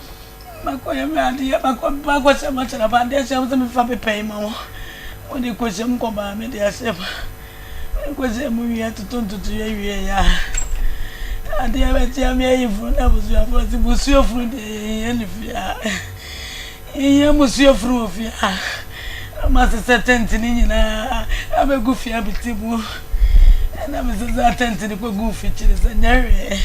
makɔyɛ me adeɛ makɔ makɔhyɛ makyerɛ ba adeɛ hyɛ sɛ mefa pepa yi ma wɔn wɔde kɔhyɛ mu kɔmaa me de ahyɛ mu mekɔhyɛ mu wie toto ntotoyɛ wie ya adeɛ bɛkyea me ayi funu na abusuafoɔ sɛ musuo funu deɛ yɛhia ne fie a Yɛhia mmusua funu wɔ fie ha na masesa tent no nyinaa abɛgu fie abete mu ɛna mesesa tent no kɔgu fikyiri sɛ nyɛ hwee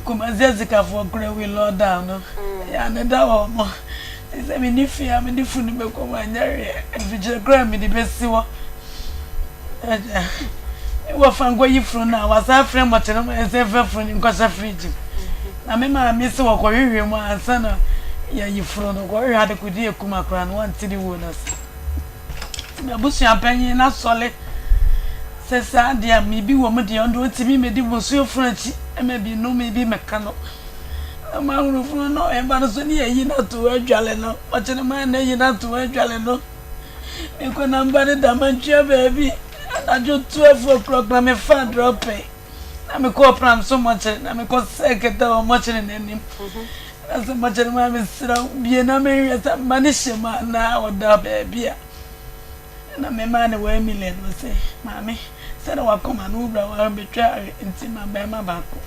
Kumasi asikafoɔ kora wi lɔɔdown no ɛyɛ a ne da wɔ mo te sɛ menni fie a mede funu bɛkɔ mu anyɛ hwee mfikyire koraa mede bɛsi hɔ Agya, me wɔfa nkɔyi funu no a, wasan afrɛ mmɔkyerɛ ma yɛsɛ mfa funu no nkɔhyɛ fridge mu. Na me maame sɛ wɔkɔhwehwɛ mu ansa na yɛayi funu no, kɔhwehwɛ adekode ekum akora no, wɔnte ne wuo no ase. Nti m'abusua panyin no asɔre sɛ saa deɛ a biribi wɔ mu deɛ ɔno deɛ ɔntumi mmɛdi musuo funu akyi ma bi nnome bi mmɛka no. Na mahunu funu no ɛba no so ne yɛyi no ato hɔ adwale no, ɔkyene maa na ayi no ato hɔ adwale no. Mekɔ na mba ne dama ntwea baabi anadwo 12 o'clock na mefaa drɔpɛ na mekɔɔ pram so mɔkyere na mekɔsɛɛ kɛtɛ wɔ mɔkyere n'anim na sɛ mɔkyere maa mesrɛ wo bie na menhwɛ sɛ mma ne hyɛ mu anaa ɔda baabi a na memaa ne 1 million ɔsɛ maame sɛde wakoma no wowura wa bɛtwa awe nti ma bɛrima baako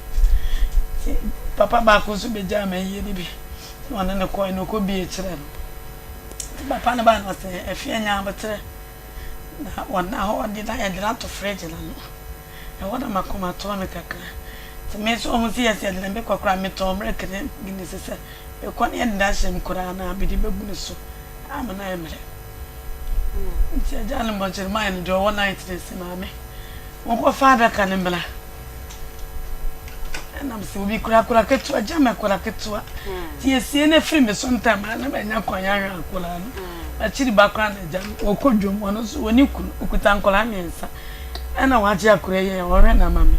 nti papa baako nso bɛgyaa ma ayie no bi na ɔne ne kɔe na ɔkɔ bie kyerɛ no Nti papa no bae no ɔse Afie nya aboterɛ na ɔda hɔ ɔde na yɛde no ato fridge no ano. Ɛhɔ na makoma tɔɔ me kakra. Nti me nso ɔmo se yɛse yɛde no mekɔ koraa metɔɔ milk ne Guinness sɛ mekɔ ne yɛde no ahyɛ mu koraa no a mede bɛgu ne so ama no ayɛ mmerɛ. Nti agya no mbɔnkyere mayɛ no deɛ ɔwɔ night no se maame Monkɔfa adaka no mmra. Ɛna mesɛ obi kura akwadaa ketewa, gya me akwadaa ketewa. Nti yɛsie no afiri me so ntɛm a na manya kwan ahwɛ akwadaa no. Akyiri ba koraa na agya no ɔkɔ dwom, ɔno nso ɔni kunu, ɔkuta nkwadaa mmiɛnsa. Ɛna wagye akwadaa yi a ɔhwɛ no ama me.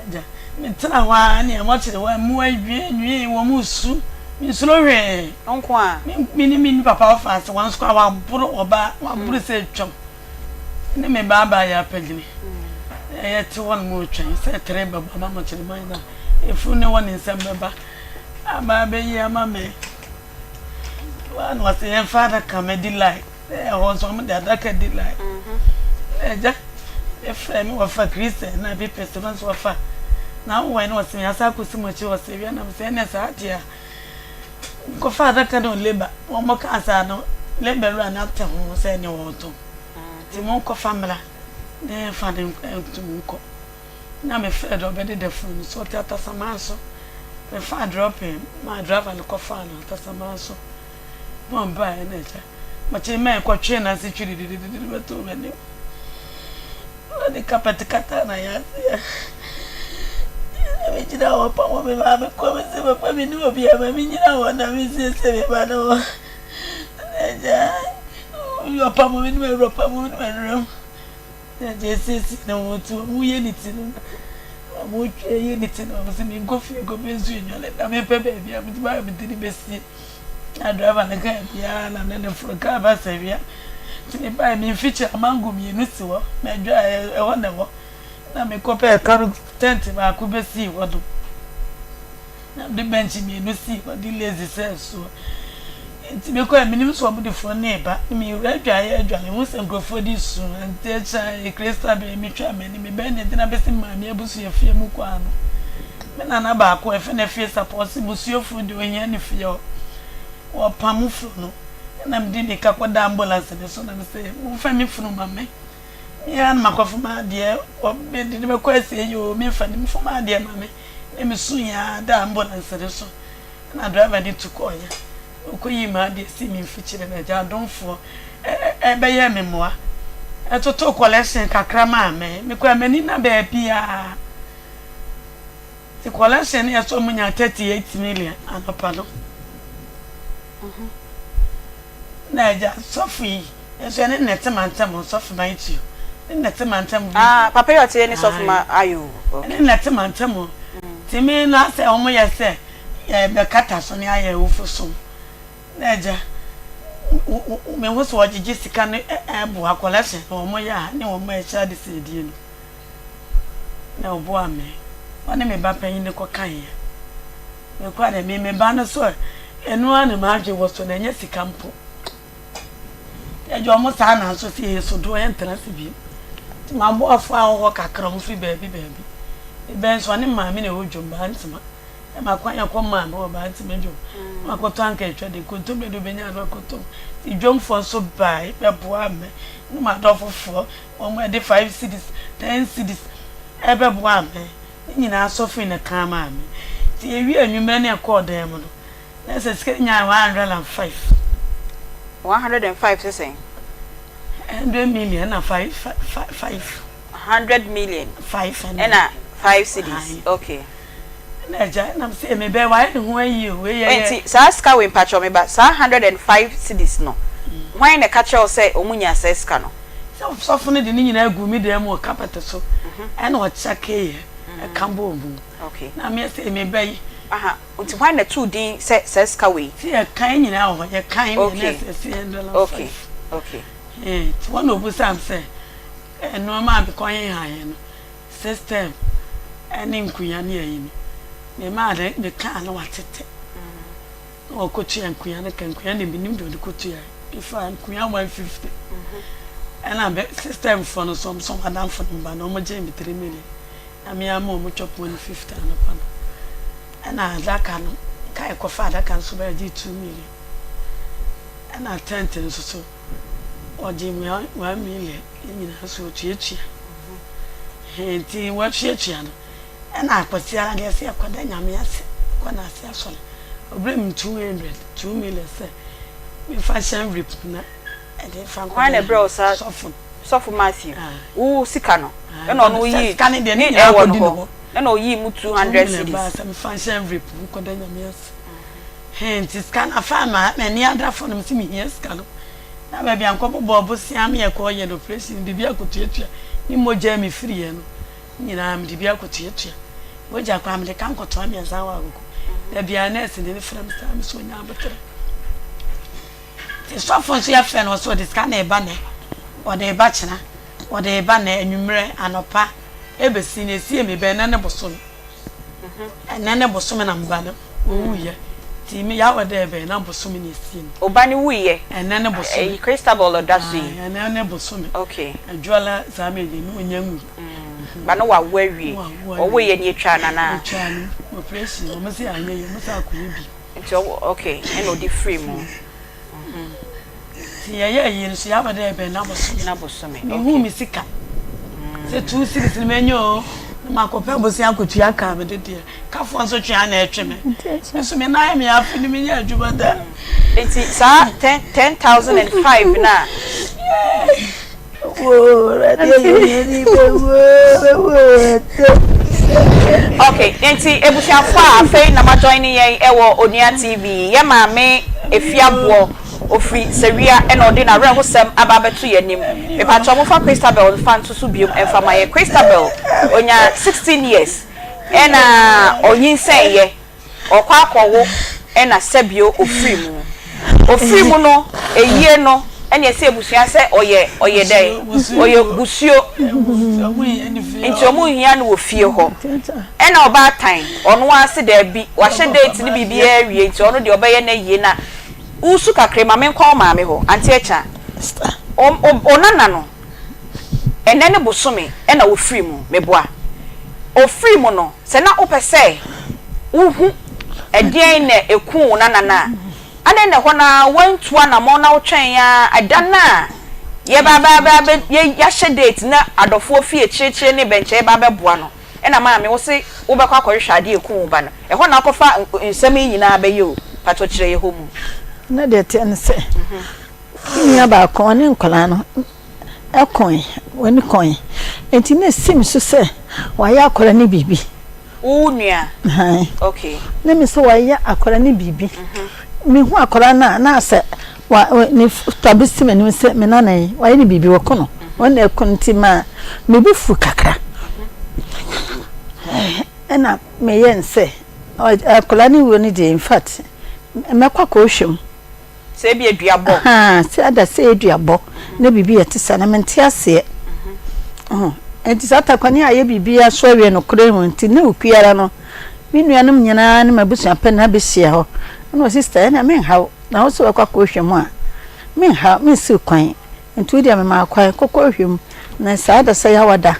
Agya, metena hɔ ara ne ɛmɔ kyerɛ hɔ mmoa nwie nwie wɔn resu. Mensuro hwee. Wo nko a? Me ne me papa ɔfa ase wɔn nso koraa wɔaboro ɔbaa wɔaboro sɛ atwam. Ne me ba baa yɛ apɛgyini. Na yɛte hɔ nom retwɛn sɛ tere bɛbɔ ama mo kyerɛ man na efunu ne wɔ ne nsam bɛba aba abɛyi ama me. Wɔn na wɔsɛ yɛmfa adaka mɛdi line. Na ɛhɔ nso wɔde adaka di line. Na agya efrɛ me wɔfa Christian na bi pɛ sɛ nso wɔfa na wowɔ ne wɔsɛ yɛasa akɔsi mo akyi wɔ sɛ wia nam sɛ ɛnɛ saa deɛ a nkɔfa adaka no leba wɔn kaa saa no leba wura no ate ho sɛ ne wɔtɔn nti monkɔfa mmra na yɛmfa no ntom nkɔ na mefrɛ dɛ ɔbɛdeda funu no so ɔte atasaman so mefaa drɔpin maa driver no kɔfaa no atasaman so na ɔbaeɛ na agya Makyee mɛn kɔtwee n'ase twirididididi bɛtoo m'anim. Ɔde kapɛt kataa n'ayaseɛ. Na megyina hɔ pamo me maame kɔ me sɛ papa me ne obi a ma menyina hɔ na mesiesie me ba no hɔ. Na agya ɔpamo me ne m'awura ɔpamo me ne m'awura mu. Na agya esiesie ne ho to ɔmo yɛ ne ti no ɔmo twa yɛ ne ti no ɔmo sɛ menkɔ fie nkɔpɛ nsuo nnwale na mepɛ baabi a mede ba a mede ne bɛsie. Na driver no kaa biara na ne ne foro kaa ba sawia nti me bae me mfikyiri amango mmienu si hɔ na adwa ɛhɔ na ɛwɔ na mekɔ pɛɛ kar tent baako bɛsii hɔ no na mede bench mmienu sii hɔ de lazy sɛɛ soɔ nti mekɔ a menim sɛ wɔde funu ne ba na mewura adwaeɛ adwale ho sɛ nkurɔfoɔ de su nti akyɛ krista bɛn metwa m'ani mebɛn ne gyina bɛsi maame abusua fie mu kɔ ano Me nana baako a yɛfrɛ no Afie Sapɔ, ɔse musuafo deɛ ohia ne fie hɔ. Wɔpam funu no, ɛna mede mirika kɔdaa ambulance no so na mese momfa me funu ma me. Me ara na makɔfa m'adeɛ, mede no bɛkɔ asie yi oo, memfa no, momfa m'adeɛ ma me. Na mesuiɛ ara daa ambulance no so, ɛna driver no tu kɔeɛ. Ɔkɔyii m'adeɛ sii me mfikyire na agya adomfoɔ bɛyɛɛ me mmoa. Ɛtotoo collection kakra maa me. Mekɔɔ a m'ani nna baabiara. Nti collection no yɛ sɛ ɔmo nya 38 million anɔpa no. Na agya sɔfo yi nso ɛne ne te mantam sɔfo Matthew ne ne te mantam. Ah, papa yi ɔte ne sɔfo ma ayo. Ɛne ne te mantam. Nti me no asɛ ɔmo yɛ sɛ yɛbɛkata so ne ayɛ awufo som. Na agya me ho sɛ ɔgyegye sika no ɛboa collection na ɔmo yɛ a ne ɔmo ɛhyɛ ade sɛ edie no. na ɔboaa me. Ɔne me ba panyin no kɔkaeɛ. Me koraa deɛ, me me ba no so ɛno ara na m'adwene wɔ so na ɛnyɛ sika mpo. Yɛgye wɔn saa nanso sɛ yɛyɛ sodoɔ yɛntena ase bio. Nti m'aboafoɔ a wɔwɔ hɔ kakra wɔn firi baabi baabi. Me ba nso ɔne maame na ɛwɔ dwom Bantama. Ɛma kwan yɛ kɔ maame wɔ Bantama dwom. Na wakɔtɔ anka atwa de nkontommire de obɛnya no akɔtɔ. Nti dwomfoɔ nso bae bɛboaa me ne m'adɔfofoɔ. Wɔn de five cedis, ten cedis ɛbɛboaa me. Ne nyinaa sɔfo yi na ɛka maa me. Nti yɛwie anwummerɛ ne yɛkɔɔ dan mu no, na sɛ sika nyaa 105. 105 sɛ sɛn? 100 million ɛna five, five, five. 100 million. 500. Ɛna five cedis. Okay. Na agya nam sɛ mebɛ wayɛ ne ho ayi o wei yɛ. Nti saa sika wei mpakyɛw me ba saa 105 cedis no hwan na ɛka kyerɛ wo sɛ ɔmo nyaa saa sika no? Sɛ sɔfo no de ne nyinaa guu me dan mu wɔ carpet so ɛna ɔkyɛkeeɛ ɛka bɔɔ mu. Na meɛ sɛ meba yi. Aha nti hwan na ɛtoo din sɛ saa sika wei? Sɛ yɛkan nyinaa wɔ hɔ yɛkan deɛ na ɛsɛ sɛ yɛn dollar five. Okay. Nti wɔn na obisaa me sɛ nnoɔma a mekɔ hehaeɛ no system ɛne nkunya ne ayi no memaa ne me kaa na watete na wɔkɔtua nkunya no ka nkunya ne menim deɛ ɔde kɔtua mefa nkunya 150 ɛna bɛ system foɔ no so ɔmo sɛ ɔmo adamfo no ba na ɔmo gyee me 3 million na me ama ɔmo chop 150 anɔpa no ɛna adaka no ka ɛkɔfa adaka nso bɛyɛ gye 2 million ɛna tent nso so ɔgye me 1 million ne nyinaa nso ɔtuatua nti watuatua no ɛna akwasi ara deɛ sɛ yɛkɔda nyame ase kɔ n'ase asɔre ɔbrɛ me 200 2 million sɛ mefa hyɛn rip na ɛde fa nkɔda nyame sɔfo sɔfo Matthew wo sika no ɛna ɔno yi sika no deɛ ne nyinaa kɔdi ne hɔ ɛna ɔyii mu 200 cedis sɛ mefa hyɛn rip nkɔda nyame ase nti sika no afa ma m'ani ada fo no mesɛ mehia sika no Na baabi a nkɔbɔbɔɔ bosea me yɛkɔɔ yɛ no operation mede bi akɔtuatua ne mogya a mefiriiɛ no nyinaa mede bi akɔtuatua. Mogya koraa mede ka nkɔtoa mmiɛnsa wɔ agogo. Da biara nɛɛse de ne frɛ me saa me so ɔnya aboterɛ. Nti sɔfo nso yɛfrɛ no ɔsɛ ɔde sika na ɛba nɛ, ɔde reba kyena, ɔde reba nɛ anwummerɛ, anɔpa, ɛbɛsi no ɛsie me bɛn ɛnɛ ne bosome. Ɛnɛ ne bosome na me ba no ɔwuiɛ. Nti me yawɔ dɛ bɛn na bosome na ɛsie no. Wo ba no wuiɛ? Ɛnɛ ne bosome. Ɛyi Christabel ɔda so yi? Ae, ɛnɛ ne bosome. Okay. Adwoala saa mɛ deɛ ne ɔnya nwui. Ba no wawo awie. Ɔwo yɛ no yɛtwaa no anaa? Yɛtwaa no operation ɔmo se anyɛ yie ɔmo se akɔyɛ bio. Nti ɔwo okay ɛna ɔde firi mu. Nti yɛyɛ ayi no so yɛaba dɛ ɛbɛn n'abosome. N'abosome okay. Mehu me sika sɛ 2 cedis no manya o na makɔpɛ bosea akɔtua kaa mede deɛ kafoɔ nso twe a na ɛtwe me nso me nan me afe no menyɛ adwuma da. Nti saa 10,005 no a. Ok, nti abusuafoɔ a afei na ma join yɛn wɔ Onua TV, yɛ maame Efiaboɔ ofiri Sawia ɛna ɔde n'awerɛhosɛm aba abɛto yɛn anim. Mepakyɛw momfa Christabel mfa nto so biom mfa ma yɛn. Christabel onya 16 years ɛna ɔnyinsɛn yɛ. Ɔkɔ akɔwo ɛna sɛbio ofiri mu. Ofiri mu no eyie no ɛna ɛsɛ abusua sɛ ɔyɛ ɔyɛ dɛn ɔyɛ busuo nti ɔmo nhia no wɔ fie hɔ. Ɛna ɔbaatan ɔno ara se daabi wahyɛ date ne biribiara awie nti ɔno deɛ ɔbɛyɛ n'ayie na wosu kakra yi ma menkɔ wo maame hɔ Auntie Akya wo nana no ɛnɛ ne bosome ɛna ofiri mu meboa ofiri mu no Sɛ na wopɛ sɛ wuhu ɛdeɛn na ɛkuu wo nana no a, adɛn na ɛhɔ no ara woantu anammɔn na wotwɛn ara ɛda no a yɛba abɛ abɛ yɛahyɛ date na adɔfoɔ fi akyirikyiri ne bɛnkyɛ reba abɛboa no? Ɛna maame wo se wobɛkɔ akɔhwehwɛ adeɛ a ɛkuu wo ba no. Ɛhɔ na wokɔfa nsɛm yi nyinaa bɛyɛ o. Pakyɛ kyerɛ yɛ hɔ mu. Na deɛ ɛteɛ ne sɛ, me nua baako, ɔne nkwadaa no kɔe, wɔne kɔe. Enti na esi me so sɛ wayɛ akwadaa no biribi. Wo nua? Ahan. Okay. Na me sɛ wayɛ akwadaa no biribi. Mehu akwadaa no a, na asɛ wa ne tabi si m'anim sɛ me nana yi, wayɛ no biribi, wɔko no. Wɔn na ɛko no nti ma me bo fu kakra. Ɛna meyɛ no sɛ akwadaa no wuo no deɛ in fact mɛkɔ akɔhwɛ mu. Sɛ ebia duabɔ. Ahaa, sɛ ada sɛ duabɔ na biribi yɛ te saa na mente aseɛ. Ɔho, nti saa takwane a ayɛ biribiara so awie nokorɛ mu nti na okuara no, me nuanom nyinaa ne m'abusua pɛ na abɛhyia hɔ. Ɛna ɔse sister ɛnneɛ menha wo, na wo sɛ wobɛkɔ akɔhwɛ mu a, menha wo, mensi wo kwan. Nti wo deɛ mema wo kwan, kɔ kɔhwɛ mu. Na saa da sɛ yɛawada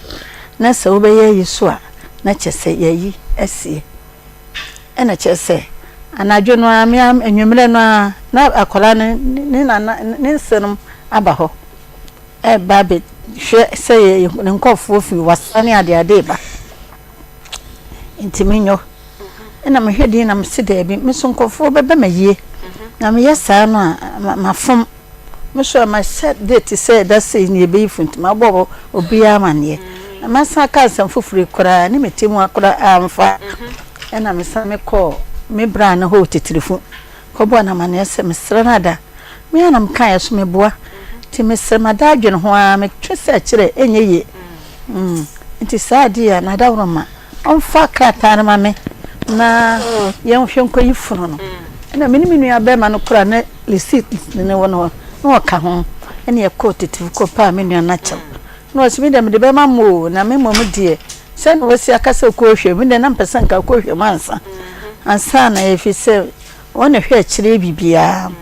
na sɛ wobɛyɛ ayi so a, na kyerɛ sɛ yɛayi asie. Ɛna kyerɛ sɛ, anadwo no ara, me ara anwummerɛ no ara, na akwadaa no ne nana ne nsenom aba hɔ reba abɛhwɛ sɛ yɛ ne nkurɔfoɔ firi wasa ne adeade reba. Nti menyɔ. Ɛna mehwɛ din na mese daabi, me nso nkurɔfoɔ bɛba m'ayie. Na meyɛ saa no a, mafom. Me nso a mahyɛ date sɛ da sei na yɛbɛyi funu nti mabɔ obiara amanneɛ. Na masan aka asɛm foforɔ yi koraa ne me ti mu akora amfa. Ɛna mesan mekɔɔ me bra no hɔ titirifu kɔbɔɔ no amanneɛ sɛ mesrɛ no ada. Me ara na mekaeɛ so meboa. Nti mesrɛ mada adwene ho ara metwe sɛ kyerɛ ɛnyɛ yie. Nti saa adeɛ a na adaworoma ɔmfa krataa no ma me na yɛnhwɛ nkɔyi funu no. Ɛna me ne me nua bɛrima no koraa na receipt no wɔ no hɔ na ɔka ho. Ɛna yɛkɔɔ titiriw kɔpaa me nua no akyɛw. Na ɔse me deɛ mede bɛma mo o, na me mmom deɛ sɛdeɛ wasi aka sɛ kɔhwɛ mu, me deɛ na mepɛ sɛ nka kɔhwɛ mu ansa. Ansa na ɛfiri sɛ wɔn na ɛhwɛ akyire biribiara.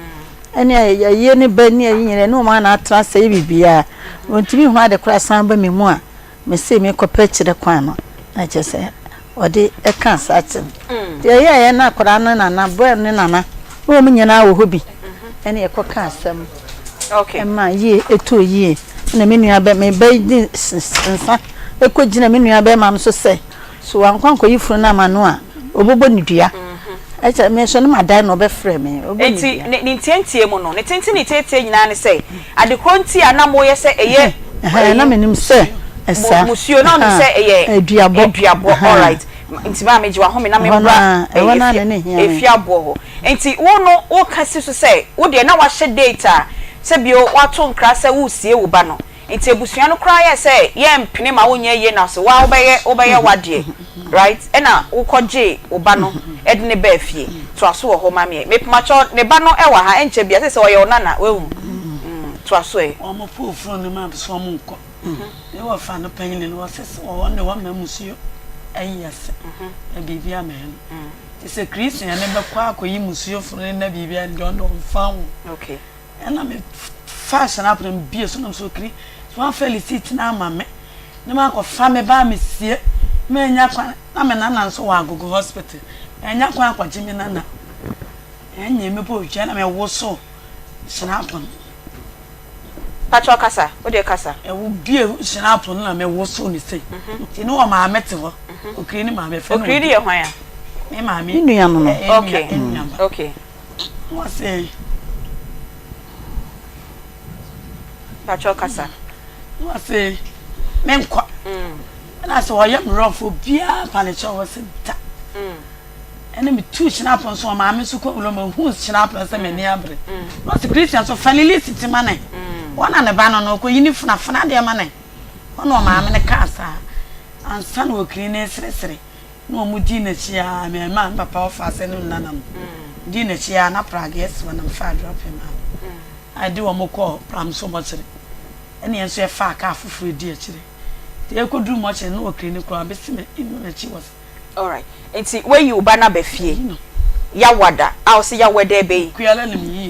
Ɛne ayie ne ba ne ayi nyinaa ɛne wɔn a na atena ase yɛ biribiara. Wɔntumi hu ade koraa san ba me mu a mese mekɔpɛ akyire kwan no na kyerɛ sɛ ɔde ɛka saa kyerɛ me. Nti ɛyɛɛyɛ na akwadaa no nana, boy no nana, na wɔn nyinaa wɔ hɔ bi. Ɛne yɛkɔka asɛm ɛma yie ɛtoo yie. Ɛna me nua bɛ me ba yi de nsa ɛkɔgyina me nua bɛrima no so sɛ so wankɔ ankɔyi funu no ama no a ɔbɛbɔ ne dua. Ɛkyɛ me nso ne madan na ɔbɛfrɛ me ɔbɛbɔ ne Enti dua. ne ne ntiantia mu no, ne tenten ne tiatia nyinaa ne sɛ, ade korɔ nti a na moyɛ sɛ ɛyɛ Ɛhɛn, na ɛyi menim sɛ mo ɛsa. musuo, na wonim Ɛhɛn, sɛ ɛyɛ aduabɔ. aduabɔ, Ɛhɛn. alright. Nti maame gye w'ahome na Ɛhɔ no membra ara, ɛyi ɛhɔ no ara efie na na ɛhia me. efie aboɔ hɔ. Nti wo no woka si so sɛ wo deɛ na wahyɛ date a sɛ bio woato nkra sɛ woresie wo ba no. Nti abusua no koraa yɛɛ sɛ yɛmpene ma wonyɛ yie na so waa wobɛyɛ wobɛyɛ w'adeɛ right ɛna wokɔ gyee wo ba no de no baa fie. Toa so wɔ hɔ ma me ɛ. Mepakyɛw ne ba no wɔ ha ɛnkyɛ bia seesei ɔyɛ wo nana wahu mm toa so ɛ. Wɔn poo funu no ma so wɔn nkɔ. Ne wɔfa no panyin no wɔse sɛ wɔn de wɔma musuo ayi ase na biribi amɛyɛ no. Te sɛ Christian no bɛkɔ akɔyi musuo funu no na biribi a deɛ ɔno ɔmfa ho. Okay. Ɛna me faa hyɛn na me bie so na me so okiri so wɔn receipt na ama me na ma akɔ fa me ba me sie ma enya kwan na me nana nso wɔ agogo hospital ma enya kwan akɔgye me nana ɛnyɛ me bɔ odwa na me woso hyɛn apono. Patrɔ kasa, wo deɛ kasa. Ɛwo bie hyɛn apono na me woso ne sei nti ne wɔ maame te hɔ okiri ne maame fɛ no. Okiri ne yɛ hwan a? Me maame. Me nua no no. Okay, okay. Wɔse. Pakyɛw kasa. Wɔse menkɔ. Ɛna sɛ ɔyɛ me rɔfo obiara mpa ne kyɛw wɔse da. Ɛna metuu hyinapɔ nso ɔmaame nso kɔ wura mu ehu hyinapɔ sɛ m'ani abere. Wɔse Christian so fa ne list ti ma ne. Wɔn na ne ba no no ɔkɔyi ne funa funa deɛ ma ne. Wɔn na ɔmaame no kaa saa ansa na okiri ne seresere. Na wɔn dii n'akyi ara, me maa me papa ɔfaase ne me nana no dii n'akyi ara na prageɛ si hɔ na mefaa drɔpin maa no a ɛde wɔn kɔɔ Pramso mɔkyere ɛne yɛn nso yɛfaa kaa foforɔ di akyire nti yɛkɔduru mɔkyere na ɔkiri no koraa ɔbɛsi m'akyi wɔ Alright, nti woayi wo ba no aba fie Yawada a ɔse Yawada ɛbɛ yi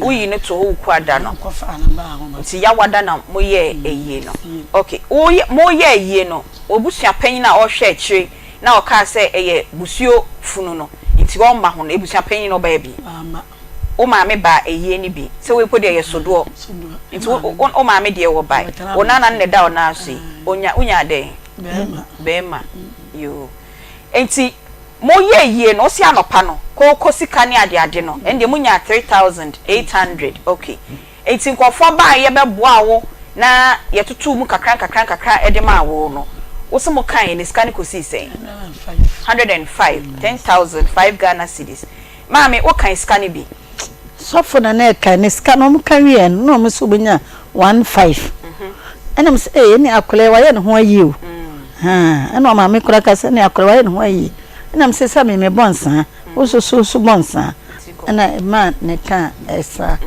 woyi no to hɔ Wukuada no nti Yawada na moyɛɛ ayie no ok moyɛɛ ayie no w'abusua panyin a ɔhwɛ akyire na ɔkaa sɛ ɛyɛ busuo funu no nti ɔmma ho no, abusua panyin no ɔbaa bi? Wo maame baa ayie no bi? Sɛ wei mpo deɛ ɛyɛ sodoɔ nti wo maame deɛ wɔbae. Wo nana no na ɛda wo nan so yi, ɔnya wonyaa dɛn? Bɛɛma. Yoo. Nti moyɛ ayie no, wose anɔpa no, kooko sika ne adeade no, ɛndeɛ monyaa 3800, okay. Enti nkurɔfoɔ baeɛ bɛboaa wo na yɛtotoo mu kakra nkakra nkakra de maa wo no, wo se mokaeɛ no sika no kɔsii sɛn? 105, 10,005 Ghana cedis. Maame, wokae sika no bi? Sɔfo na na ɛkae, na sika no wɔka wieɛ no na wɔn se wɔbɛnya one five. Ɛna me se ee ɛne akwadaa yi wayɛ ne ho ayie o. Haa ɛna ɔmaame koraa ka sɛ ɛne akwadaa wayɛ ne ho ayie. Ɛna me se sɛ me mebɔ nsaa, wo nso so so bɔ nsaa. Ɛna ɛmaa ne kaa ɛsaa.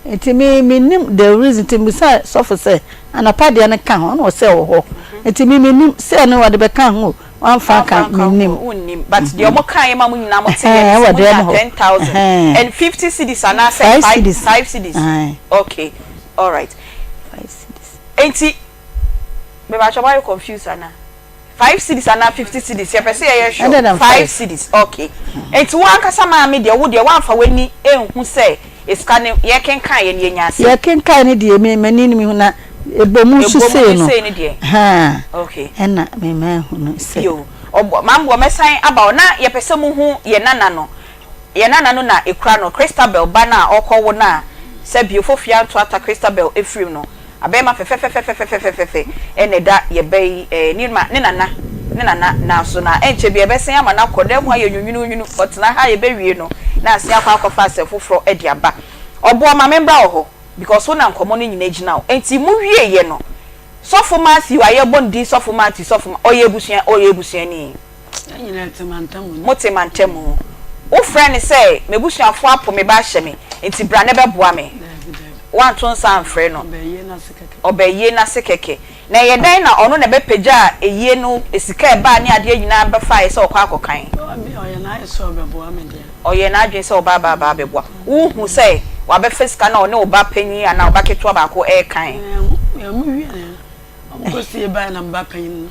Nti me mennim the reason nti mebisaa sɔfo sɛ anɔpa deɛ no ka ho ɛna ɔsɛ ɛwɔ hɔ. Nti me mennim sɛ ɛno wɔde bɛka ho o wɔamfa anka mennim. Wonnim but deɛ ɔmo kaeɛ ma mo nyinaa mo teeɛ ne sɛ mo nyaa 10,050 cedis anaasɛ 5 cedis okay alright. Nti mepakyɛw moayɛ confused anaa? 5 cedis anaa 50 cedis yɛpɛ sɛ yɛyɛ sure 5 cedis ok nti wo ankasa maame deɛ wo deɛ woamfa w'ani anhu sɛ sika no yɛkenkan yɛ no yɛnya sei. Yɛkenkan no deɛ me m'ani no mehu na ɛbɔ mu nso sei no sei no deɛ haa ok ɛna me mahu no sɛ. Yo ɔbɔ maame boɔ mɛsan aba hɔ na yɛpɛ sɛ muhu yɛ nana no yɛ nana no na ɛkura no Christabel ba no a ɔkɔwo no a sɛ bio fofia ntoata Christabel ɛfirim no Abɛɛma fɛfɛfɛfɛfɛfɛfɛfɛ na ɛda yɛ ba yi eh, ne ma, ne nana, ne nana nan so, na ɛnkyɛ biara ɛbɛsen ama no akɔ dan mu ayɛ nwunwununwunu, ɔtena ha a yɛbɛwie no na asen akɔ akɔfa asɛm foforɔ de aba. Ɔboɔ ma membra wɔ hɔ because wo na nkɔmmɔ no nyinaa gyina wo. Enti mo wieɛ no, Sɔfo Matthew a yɛbɔ ne din Sɔfo Matthew, Sɔfo Ma, ɔyɛ abusua, ɔyɛ abusuani. Yɛn nyinaa te mantam mu. Mote mantam mu. Wofrɛ no sɛ, M'abusuafoɔ apo me ba ahyɛ me, enti bra na bɛboa me. Daabi, daabi. Woanto nsa amfrɛ no. Ɔba ayie no ase kɛkɛ. Ɔba ayie no ase kɛkɛ. Na ɛyɛ dɛn na ɔno na ɛbɛpagyaa ayie no, sika a ɛbaa ne adeɛ nyinaa bɛfaeɛ sɛ ɔkɔ akɔkan? Ɔbi, ɔyɛ n'ayɛ sɛ ɔbɛboa me deɛ. Ɔyɛɛ n'adwene sɛ ɔba aba aba abɛboa. Wohu sɛ wabɛfa sika no a ɔne wo ba panin anaa wo ba ketewa baako rekan? Ɛɛ, wɔn wie no, wɔkɔsie baeɛ na me ba panin no.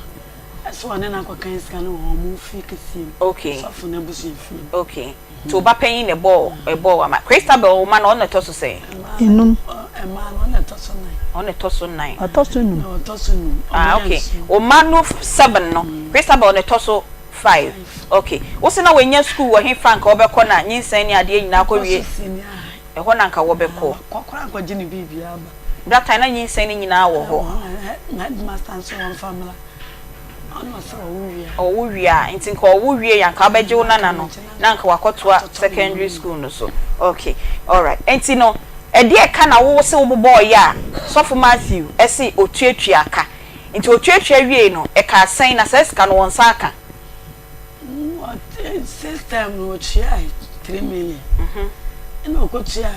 Ɛsɛ ɔne no akɔkan sika no wɔ wɔn fie kɛseɛ mu. Okay. Sɔfo no abusua fie mu. Okay. Nti wo ba panyin na ɛbɔɔ ɛbɔɔ wo ama. Christabel wo ma no ɔno na ɛtɔ so sɛn? Enum. Mmaa no ɔno na ɛtɔ so nan. Ɔno na ɛtɔ so nan. Ɔtɔ so num. Ɔtɔ so num. Ah okay. Wo mma no seven no Christabel na ɛtɔ so five. Okay. Wo se na wanya sukuu wɔ he fa nka ɔbɛkɔ na nyinsɛn ne adeɛ nyinaa kɔ wie? Ɔkɔ so senior high. Ɛhɔ na nka wɔbɛkɔ. Wakɔ koraa akɔgye ne biribiara aba. That time na nyinsɛn no nyinaa wɔ hɔ. Headmaster nso wɔmfa mmra. Ɔno ɔsɛ ɔwo wie a. Ɔwo wie a, nti nka ɔwo wie a nka wobɛgye wo nana no na nka wakɔtoa secondary school no so. Okay, alright. Nti no, Ɛdeɛ ka na wo se wo bobɔɔeɛ a Sɔfo Matthew se ɔtuatua ka? Nti ɔtuatua wiei no, ɛkaa sɛn na saa sika no wɔn nsa aka? Sixth term no ɔtuae 3 million ɛna ɔkɔtua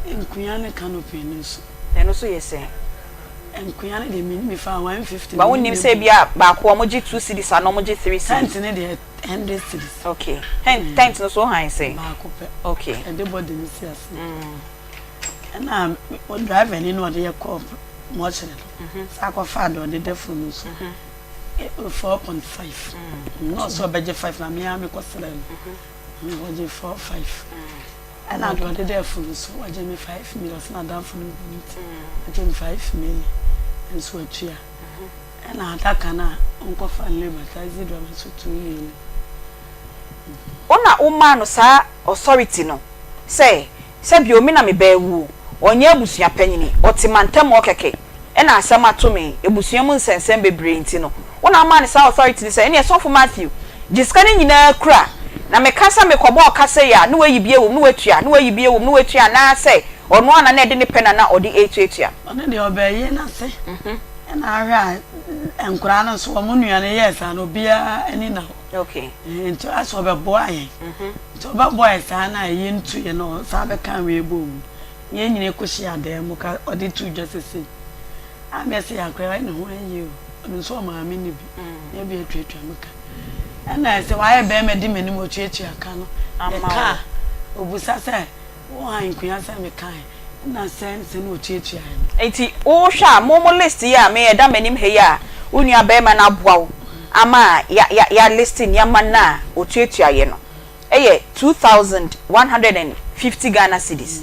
nkunya ne canopy no nso. Ɛno nso yɛ sɛn? Nkunya no deɛ mefa 150. Ba wonnim sɛ ebi a baako wɔn gye 2 cedis anaa wɔn gye 3 cedis? Tent no deɛ 100 cedis. Okay. Tent no so han sɛn? Baako pɛ. Okay. Ɛde body no si ase. Ɛna driver ni na ɔde yɛ kɔɔ mɔkyerɛ no. Saa akɔfa de ɔde da funu no so. 4.5. Na ɔsɛ ɔbɛgye 5 na mmea mekɔ srɛ no. Ɔgye 4.5. Ɛna de ɔde da funu so ɔgye me 5 million, ɔsɛ n'adamfo no bu nti ɔgye me 5 million nso atua. Ɛna adaka no a ɔnkɔfa labour taxi driver nso 2 million. Wo na womaa no saa authority no sɛ sɛbi o me na me ba awu o, ɔnyɛ abusua panyini, ɔte mantam hɔ kɛkɛ ɛna asɛm ato me, abusua mu nsɛnsɛm bebree nti no, wo na womaa no saa authority no sɛ ɛneɛ Sɔfo Matthew, gye sika no nyinaa kura na meka sɛ mekɔbɔ ɔka sei a na wayi bi awom na watua, na wayi bi awom na watua anaasɛ ɔno ara na na ɛde ne pɛ na na ɔde retuatua? Ɔno deɛ ɔbɛɛye n'ase ɛna ahwɛ a nkoraa no nso wɔn nua no yɛɛ saa no obiara ani na hɔ. Nti asɛ ɔbɛboa yɛn. Nti ɔbɛboa yɛn saa na ɛyɛ ntu yɛn na ɔsan bɛka wei bɔ mu. Yɛn nyinaa kɔhyia dan mu ka ɔde to dwa sese. A mɛ sɛ yɛakora yɛ ne ho ayie o. Ɔno nso ɔmaame ne bi. Na ebi atuatua me ka. Ɛna sɛ wayɛ bɛrima di m'anim ɔtuatua ka no. Yɛka a ɔbusa sɛ wo han nkua sɛ mekae. Na sɛn sɛ na ɔtuatua yɛn. Nti wohwɛ a mo mo list yi a me ɛda m'anim ha yi a wo nua bɛrima no aboa wo ama ya ya ya list nneɛma no a ɔtuatua yɛ no ɛyɛ 2150 Ghana cedis.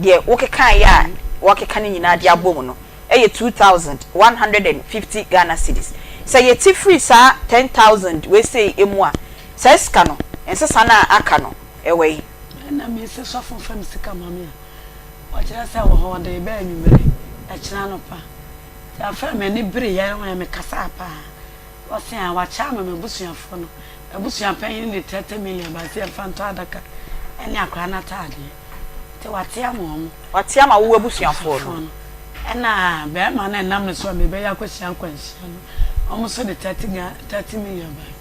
Deɛ wokekaeɛ a wɔakeka no nyinaa de abɔ mu no ɛyɛ 2150 Ghana cedis. Sɛ yɛte firi saa 10,000 wei sei mu a, saa sika no nsesa no a aka no ɛwɔ yi. Ɛna mese sɔfo mfa me sika ma me a, ɔkyerɛ sɛ wɔ hɔ ɔde reba anwummere, ɛkyena anɔpa. Nti afei m'ani bereeɛ na mekasaa paa. Ɔse a wakyɛ ama m'abusuafoɔ no, m'abusua panyin de 30 million bae sɛ yɛmfa ntɔ adaka ne akwadaa no ataadeɛ. Nti wate ama wɔn. Wate ama wo abusuafoɔ no. Ɛna barima no a ɛnam ne so a mebɛyɛ akɔhyia nkwanhyia no, wɔn nso de 30 Ghana, 30 million bae.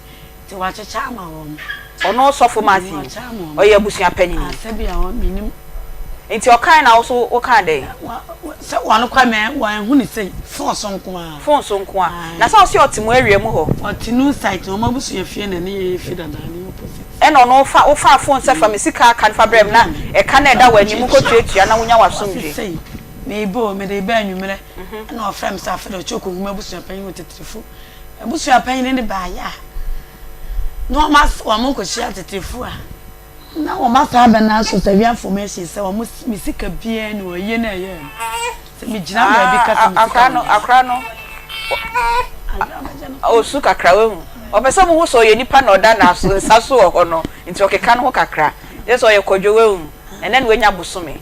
Nti wakyekyɛ ama wɔn. Ɔno Ɔsɔfo Matthew, Wakyɛ ama wɔn. ɔyɛ abusua panyin. Ah, sɛbi a wɔn, mennim. Nti ɔkae na wo nso wokaa dɛn? Wa, wa, sɛ wɔn koraa mɛ, wɔanhu no sei, phone so nko ara. Phone so nko ara. Na sɛ ɔse ɔte mo area mu hɔ? Ɔte new site, wɔn abusua fie na ɛne yɛn fi dada, ne opposite. Ɛna ɔno wofa, wofaa phone sɛ fa me sika aka no fa brɛ me na ɛka no a ɛda w'anim wokɔtuatua na wonya w'asomdwoe. Ɔse sei, meba o, mede reba anwummerɛ. Ɛna ɔfrɛ me sɛ afei deɛ ɔkyɛ ɔkɔhu m'abusua panyin wɔ Tetrefo. Abusua panyin no baeɛ a, na wɔn as wɔn nkɔhyia tetefoɔ a, na wɔn asan abɛ na so sɛ information sɛ wɔn me sika biara ni wɔ yie na ɛyɛ no. Sɛ megyina baabi ka sɛ me sika Akora no, akora no, osu kakra wahu. Ɔpɛ sɛ muhu sɛ ɔyɛ nipa na ɔda n'aso nsa so wɔ hɔ no, nti ɔkeka ne ho kakra. Kyerɛ sɛ ɔyɛ kwadwo wahu. Ɛnɛ na wanya bosome.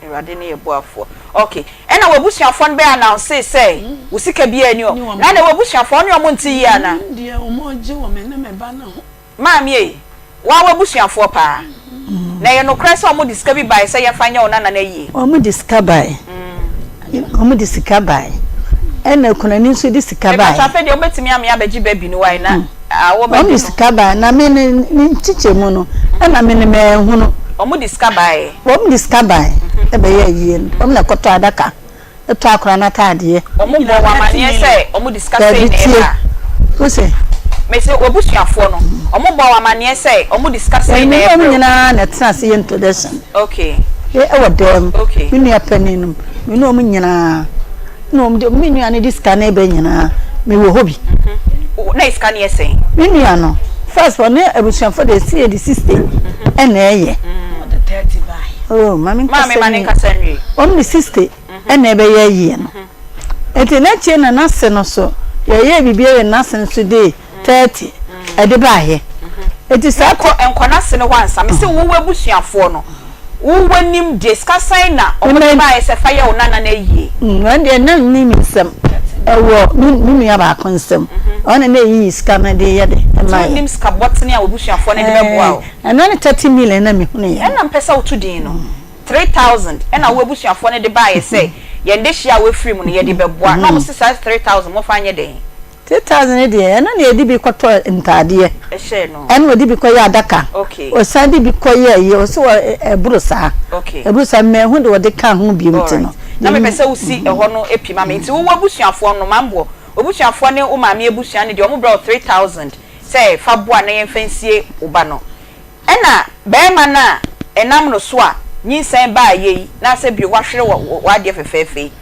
Awurade ne yɛ boafoɔ. Ok, ɛna w'abusuafoɔ no bɛ announce sɛ wo sika biara ni hɔ. Na na w'abusuafoɔ wo ne wɔn nte yie anaa? Wɔn deɛ wɔn gye wɔ me ne me ba no ho. Maame ei, woa w'abusuafoɔ paa. Na ɛyɛ nokorɛ sɛ wɔn de sika bi baeɛ sɛ yɛmfa nyɛ wo nana no ayie? Wɔn de sika baeɛ. Wɔn de sika baeɛ. Ɛna kunani nso de sika baeɛ. Mepakyɛ afei deɛ wobɛtumi ame abɛgye baby no wae na a wobɛgye no. Wɔn de sika baeɛ na me ne ne nkyekyɛmu no ɛna me ne manhunu. Wɔn de sika baeɛ. Wɔn de sika baeɛ ɛbɛyɛ ayie no. Wɔn na ɛkɔtɔ adaka, ɛtɔ akwadaa no ataadeɛ. Wɔn bɔɔ wo amaneɛ sɛ wɔn de sika sei Daabi na tie, ɛba? wose? Mese w'abusuafoɔ no, wɔn bɔɔ wo amaneɛ sɛ wɔn de sika sei Me na ne wɔn ɛbrɛ wo? nyinaa na ɛtena ase yɛ introduction. Okay. Yɛ ɛwɔ dan mu. Okay. Me nua panin nom, me ne wɔn nyinaa. Na wɔn de, me nua no de sika no reba nyinaa, me wɔ hɔ bi. Na sika no yɛ sɛn? Me nua no, first ɔne abusuafo de si yɛ de 60 ɛna ɛyɛ. Ɔde 30 bae. Oh, maame Maame ma ne nkasa nwie. Wɔn de 60 ɛna ɛbɛyɛ ayie no. Nti n'akyire na n'ase no so, yɛyɛɛ biribi awie no n'ase no so de 30 ɛde baeɛ. Nti saa Nkɔ nkɔ n'ase no hɔ ansa. Mese wo w'abusuafoɔ no, wo w'anim deɛ sika sɛn na wɔde baeɛ sɛ fa yɛ wo nana no ayie? Ɛno deɛ na nni me nsam. Ɛwɔ me me nua baako nsam. Ɔno na na ɛyiyi sika no de yɛ de Nti ma yɛn. wonnim sika bɔtene a w'abusuafoɔ no de bɛboa wo? Ɛno ne 30 million na mehunuiɛ no. Ɛna mpɛ sɛ woto din no. 3000 ɛna wo abusuafoɔ no de baeɛ sɛ yɛn dehyeɛ a wafiri mu no yɛde bɛboa na wɔn se saa 3000 mofa nyɛ dɛn? 3000 no deɛ ɛno na yɛde bi kɔtɔ ntaadeɛ Ɛhyɛɛ no. ɛna wɔde bi kɔyɛ adaka Okay. ɔsan de bi kɔyɛ ɛyɛ ɔsɛ wɔ ɛboro saa Okay. ɛboro saa mɛho de wɔde ka ho bio ti no. Alright. Na mepɛ sɛ wosi ɛhɔ no epi ma me nti wowɔ abusuafoɔ no mamboɔ obusuafoɔ ne wo maame abusua no deɛ ɔmo brɛ wo 3000 sɛ fa boa na yɛmfa nsie wo ba no ɛna bɛrima no a ɛnam no so a nyinsɛn baa yɛ yi na sɛ bio wahwere wɔ w'adeɛ fɛfɛɛfɛ yi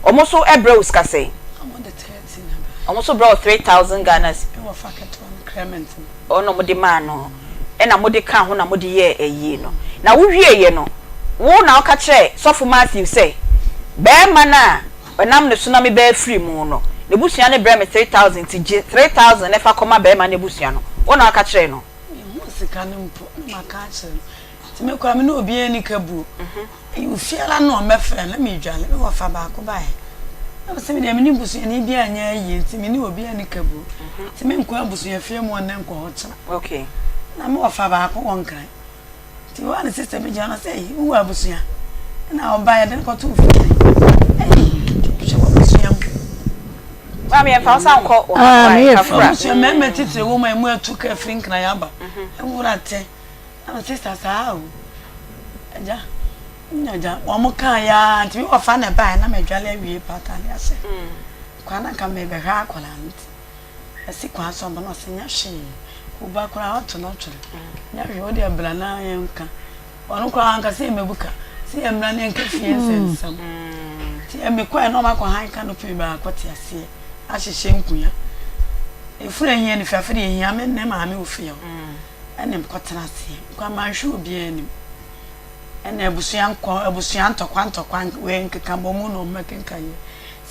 ɔmo nso ɛbrɛ wo sika sɛn? Ɔmo de 30 na ba. Ɔmo nso brɛ wo 3000 Ghana cedis. Ɛwɔ fa ketewa no Clement no. Ɔno ɔmo de maa no ɛna mo de ka ho na mo de yɛɛ ayie no na wo wieɛ no wo na woka kyerɛɛ sɔfo Matthew sɛ bɛrima no a ɛnam ne so na me bɛɛ firi mu no n'abusua no brɛ me 3000 nti gye 3000 na fa kɔma bɛrima no abusua no wo na woka kyerɛɛ no. Menhuu sika no mpo na maka akyerɛ no nti me koraa me ne obiara nni kabuo. Ɛyɛ ofie ara na ɔmmɛfrɛ na medwale me wɔfa baako baeɛ na mese me deɛ me ne busuani biara nyɛ ayie nti me ne obiara nni kabuo nti menkɔ abusuafie mu ɔnnɛ nkɔ hɔ kyena. Okay. Na me wɔfa baako wɔ Nkran nti hɔ a ne sister bi gyina hɔ sɛ ei wowɔ abusua ɛna ɔbaeɛ de no kɔtoo fie sɛ ei hwɛ w'abusua mu. Maame yɛmfa wo sa nkɔ wɔ Ah, meyɛ kafra. Abusua mmarima titire wɔ mu a emu atu ka afiri Nkran aba nwura te. Na me sister saa o. Agya, nya agya, wɔn kaa ya nti me wɔfa na ɛbaeɛ na madwale awie pa ataade ahyɛ. Kwa na nka mebɛhwɛ akwadaa no nti. Ɛsi kwan so ɔba na ɔsɛ nya hwee. Wo ba koraa ɔto no twere. Nya hwee wo deɛ bra na yɛnka. Ɔno koraa anka sɛ yɛmmɛbu ka. Sɛ yɛmmra na yɛnka fie nsɛnsɛm. Nti mekɔɛ na ɔmakɔ han canopy baako te aseɛ ahyehyɛ nkonnwa. Efunu ahia no fie afei deɛ ehia me ne maame wɔ fie hɔ. Ɛna mekɔtena aseɛ. Mekɔ a manhwɛ obiara anim. Ɛna abusua nkɔ abusua ntɔkwa ntɔkwa wei nkekabɔmu na wɔn bɛkenkan yɛ.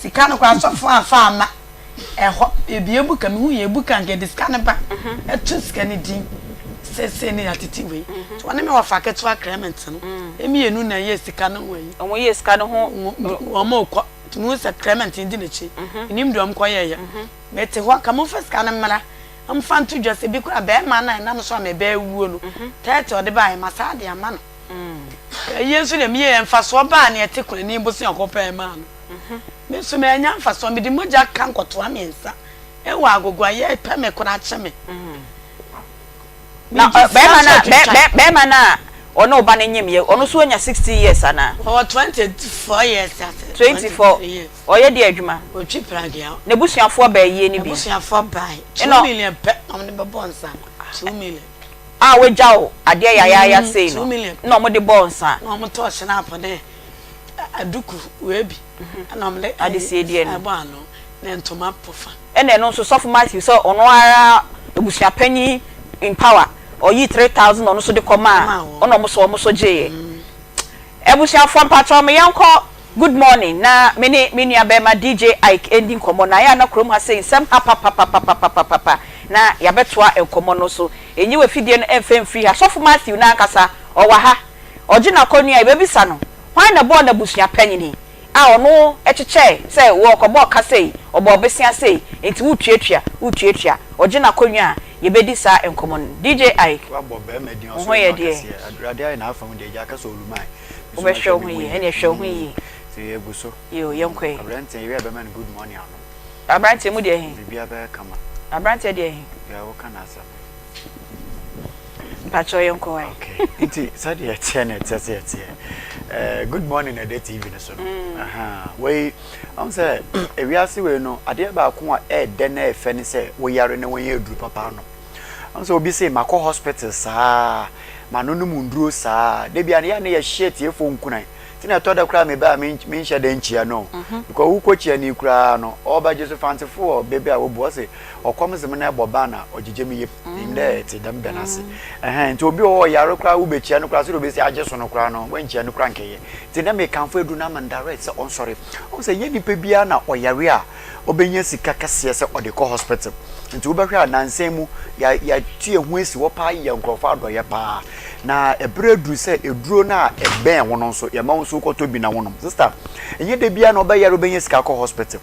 Sika no koraa asɔfo amfa amma. Ɛhɔ ebi ebu ka mehu yɛ ebu ka nka yɛde sika no ba ɛto sika no din sɛsɛ ne yɛatete wei nti wɔne me wɔfa ketewa Clement no mmienu na ɛyɛ sika no ho ayi. Wɔn yɛ sika no ho. Wɔn kɔ nti mehu sɛ Clement di n'akyi menim deɛ wɔn kɔ yɛɛyɛ mete hɔ nka momfa sika no mmra mfa nto dwa sɛ bi koraa bɛrima no a ɛnam so a mebɛɛ wuo no 30 ɔde baeɛ masan de ama no ɛyie nso deɛ meyɛɛ mfasoɔ baa ne ɛte kunani bosea ɔkɔpɛɛ maa no. Me nso mannya mfasoɔ, mede mogya ka nkɔtoa mmiɛnsa wɔ agogo a yɛrepɛ me koraa kye me. Na bɛrima no a bɛrima no a ɔne ɔba no nyem yɛ ɔno nso anya 60 years anaa? Ɔwɔ 24 years ase. 24 ɔyɛ deɛ adwuma? Ɔtwi pragea. N'abusuafoɔ baa yie no bi? N'abusuafoɔ bae. 2 million pɛ na wɔde bɛbɔ nsa no. 2 million. A wagya wo adeɛ yayaaya sei no na wɔde bɔɔ nsa. Na wɔtɔɔ hynapo ne aduku wei bi ɛna wɔn de Adesiedeɛ no. ɛbɔ ano ne ntoma pofa. Ɛna ɛno nso sɔfo Matthew sɛ ɔno ara abusua panyin in power ɔyii 3000 ɔno nso de kɔ maa ɔna ɔmo so ɔmo so gyeeɛ. Abusuafoɔ mpakyɛw me yɛnkɔ good morning na me ne me nua bɛɛma DJ Ike ɛndi nkɔmmɔ na ayɛ a na kurom ha sei nsɛm ha papapapapapapa na yɛabɛtoa nkɔmmɔ no so. Nyi w'afidie no ɛmfa mfiri ha sɔfo Matthew no ankasa ɔwɔ ha ɔgye n'akɔnnua a yɛbɛbisa no Hwan na ɛbɔɔ n'abusua panyin a ɔno kyekyɛɛ sɛ wɔkɔbɔɔ ka sei, ɔbɔɔ bosea sei, enti wotuatua, wotuatua, ɔgye n'akonnwa a, yɛbɛdi saa nkɔmmɔ no. DJ Ike, Wabɔ barima din wo ho ɔsoro yɛ nnwuma deɛ? kɛseɛ Awurade ayɛ n'afa mu deɛ agya aka sɛ oluman Me nso Wobɛhwɛ mɛhwɛ wo me ho ho yie, yie ɛnneɛ hwɛ wo ho mm yie. Nti yɛgu so Yoo, yɛnkɔ ɛ. Aberanteɛ yɛwie a bɛma no good morning ano. Aberanteɛ mu deɛ he? Biribiara bɛyɛ kama. Aberanteɛ deɛ he? Deɛ woka n'asɛm. Mpakyɛw yɛnkɔ wae. Okay, nti sɛdeɛ ɛteɛ na ɛteɛ sɛ ɛteɛ. Eh, good morning na ɛda TV no so no. Mm. Aha, wei, ɔn sɛ ewiase wei no, adeɛ baako a ɛɛdɛ na ɛfɛ ne sɛ woyare na wɔnyɛ aduru papa no. Ɔn sɛ obi se makɔ hospital saa, manonom nnuro saa, da bia no yɛ ne yɛhyɛ tiefoɔ nkuran. Nti na ɛtɔ da koraa meba a menhyɛ da nkyia no. Mhm. Because wokɔ kyia ni koraa no, ɔba gye so fantefo wɔ baabi a wɔbu ɔse ɔkɔm dze me na ɛbɔ ban a ɔgyegye me yam. Nim dɛ ɛte dɛm bɛn ase. Ɛhɛn, nti obi wɔ hɔ ɔyare koraa wobɛkyia no koraa sɛdeɛ obɛsi agye so no koraa no, woankyia no koraa nkɛyɛ. Nti na mekamfo aduru no ama no direct sɛ ɔnsɔre. Wohu sɛ ɛnyɛ nipa biara na ɔyare a ɔbɛnya sika kɛseɛ sɛ ɔde kɔ hospital. Nti wobɛhwɛ a nansa yi mu yɛ yɛatu yɛn ho asi hɔ paa yɛ nkurɔfoɔ adɔeɛ paa. Na ɛberɛ aduru sɛ aduro no a ɛbɛn wo no nso yɛma wo nso wokɔtɔ bi na wonom. Sister, ɛnyɛ da biara na ɔbɛyare wobɛnya sika akɔ hospital.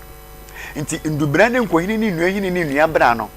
Nti ndubena ne nkohini ne nnuahini ne nnuabena no,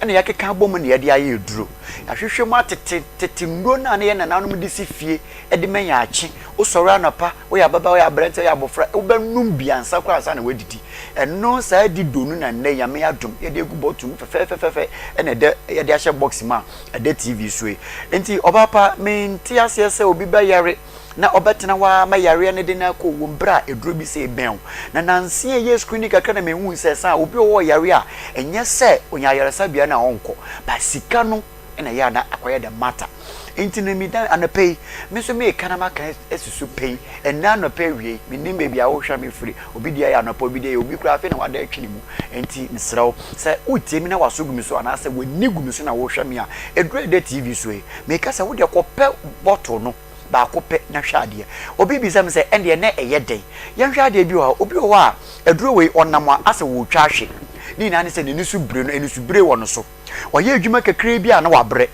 na yɛakeka abɔ mu na yɛde ayɛ aduro. Yɛahwehwɛ mu atete tete nnuro no a na yɛn nananom de si fie de ma yɛn akye. Wosɔre anɔpa, woyɛ ababaawa, woyɛ aberanteɛ, woyɛ abɔfra, wobɛnom bi ansa koraa ansa na woadidi. Ɛno saa dido no na nnɛ Nyame adom yɛde agu bottle mu fɛfɛɛfɛfɛ na ɛda yɛde ahyɛ box mu a ɛda TV so yi. Nti ɔbaa pa, mente aseɛ sɛ obi bɛyare na ɔbɛtena hɔ ara ma yareɛ no de no akɔ owuo mu berɛ a aduro bi sɛ ɛbɛn wo. Na nanse a ɛyɛɛ screening kakra na mehuu sɛ saa obi wɔ hɔ ɔyare a ɛnyɛ sɛ ɔnya ayaresabea no a ɔnkɔ but sika no na ɛyɛ a na akɔyɛ the matter. Nti no meda anɔpa yi me nso meka na maka asusu pɛn ɛnnɛ anɔpa awiei mennim baabi a wohwɛ me firi obi deɛ yɛ anɔpa obi deɛ yɛ obi koraa afei na wada atwi ne mu nti mesrɛ wo sɛ wotie me na waso gu me so anaasɛ w'ani gu me so na wohwɛ me a ɛduru ɛda TV so yi meka sɛ wodeɛ kɔpɛ bottle no baako pɛ na hwɛ adeɛ. Obi bisa me sɛ, ɛndeɛ na ɛyɛ dɛn? Yɛnhwɛ adeɛ bi wɔ ha. Obi wɔ hɔ a, aduro wei ɔnam a asɛ ɔretwa ahwe. Ne nyinaa ne sɛ n'ani so bire no, anisubire wɔ no so. Ɔyɛ adwuma kakraa bi a na wabrɛ.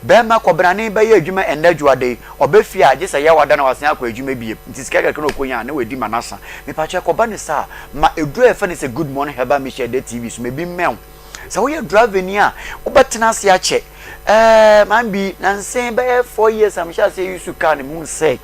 Barima kɔbrane bɛyɛ adwuma ɛnnɛ adwoada yi, ɔba fie a gye sɛ yawada na wasan akɔ adwuma bio. Nti sika kakra na ɔkɔnya a na wadi ma no asa. Mepakyɛ ɛkɔba no saa a, ma aduro a yɛfrɛ no sɛ Good Morning Herbal Mixture ɛda TV so ma ebi mmɛn wo. Sɛ woyɛ driverni a, wobɛtena ase akyɛ. Ɛɛ, man bi, nansa yi bɛyɛ 4 years a mehyɛ aseɛ use car no, mehu sɛ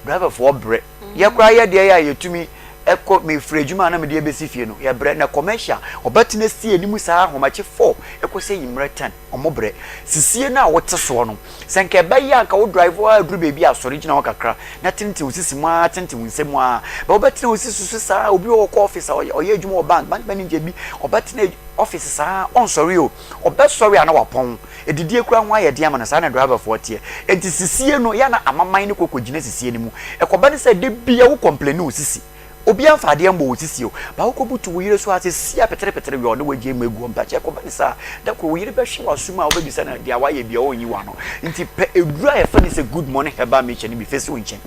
driverfoɔ brɛ. Yɛ koraa yɛ deɛ yɛ a yɛtumi ɛkɔ mefiri adwuma a na mede abɛsi fie no, yɛbrɛ. Na commercial, ɔbɛtena si anim saa ahomakye 4 ɛkɔsi anwummerɛ 10, ɔmo brɛ. Sisie no a wote soɔ no, sɛ nka ɛbɛyɛ a nka wo drive ara duru baabi a sɔre gyina hɔ kakra na tenten wo sisi mu ara, tenten wo nsa mu ara. But wobɛtena wo sisi so saa, obi wɔ hɔ ɔkɔ office a ɔyɛ adwuma wɔ bank, bank manager bi, ɔbɛtena office saa, ɔnsɔre o. Ɔbɛsɔre a na wapɔn. Adidie koraa ho ayɛ den ama no, saa na driverfoɔ teɛ. Enti sisie no, yɛ a na amaman no kɔ kɔgyina sisie no mu. Ɛkɔba no sɛ da biara wo complaini wo sisi. Obiara mfa adeɛ mmɔ wo sisi o, but wokɔbutu wo yere so a, sisi a peterepetere wɔ ne wagyae mu agu hɔ. Mpakyɛ ɛkɔba no saa a, da koro wo yere bɛhwe w'asom a wobɛbisa no deɛ wayɛ biara ɔnyi w'ano. Nti pɛ aduro a yɛfrɛ no sɛ Good Morning Herbal Mixture no bi fa si wo nkyɛn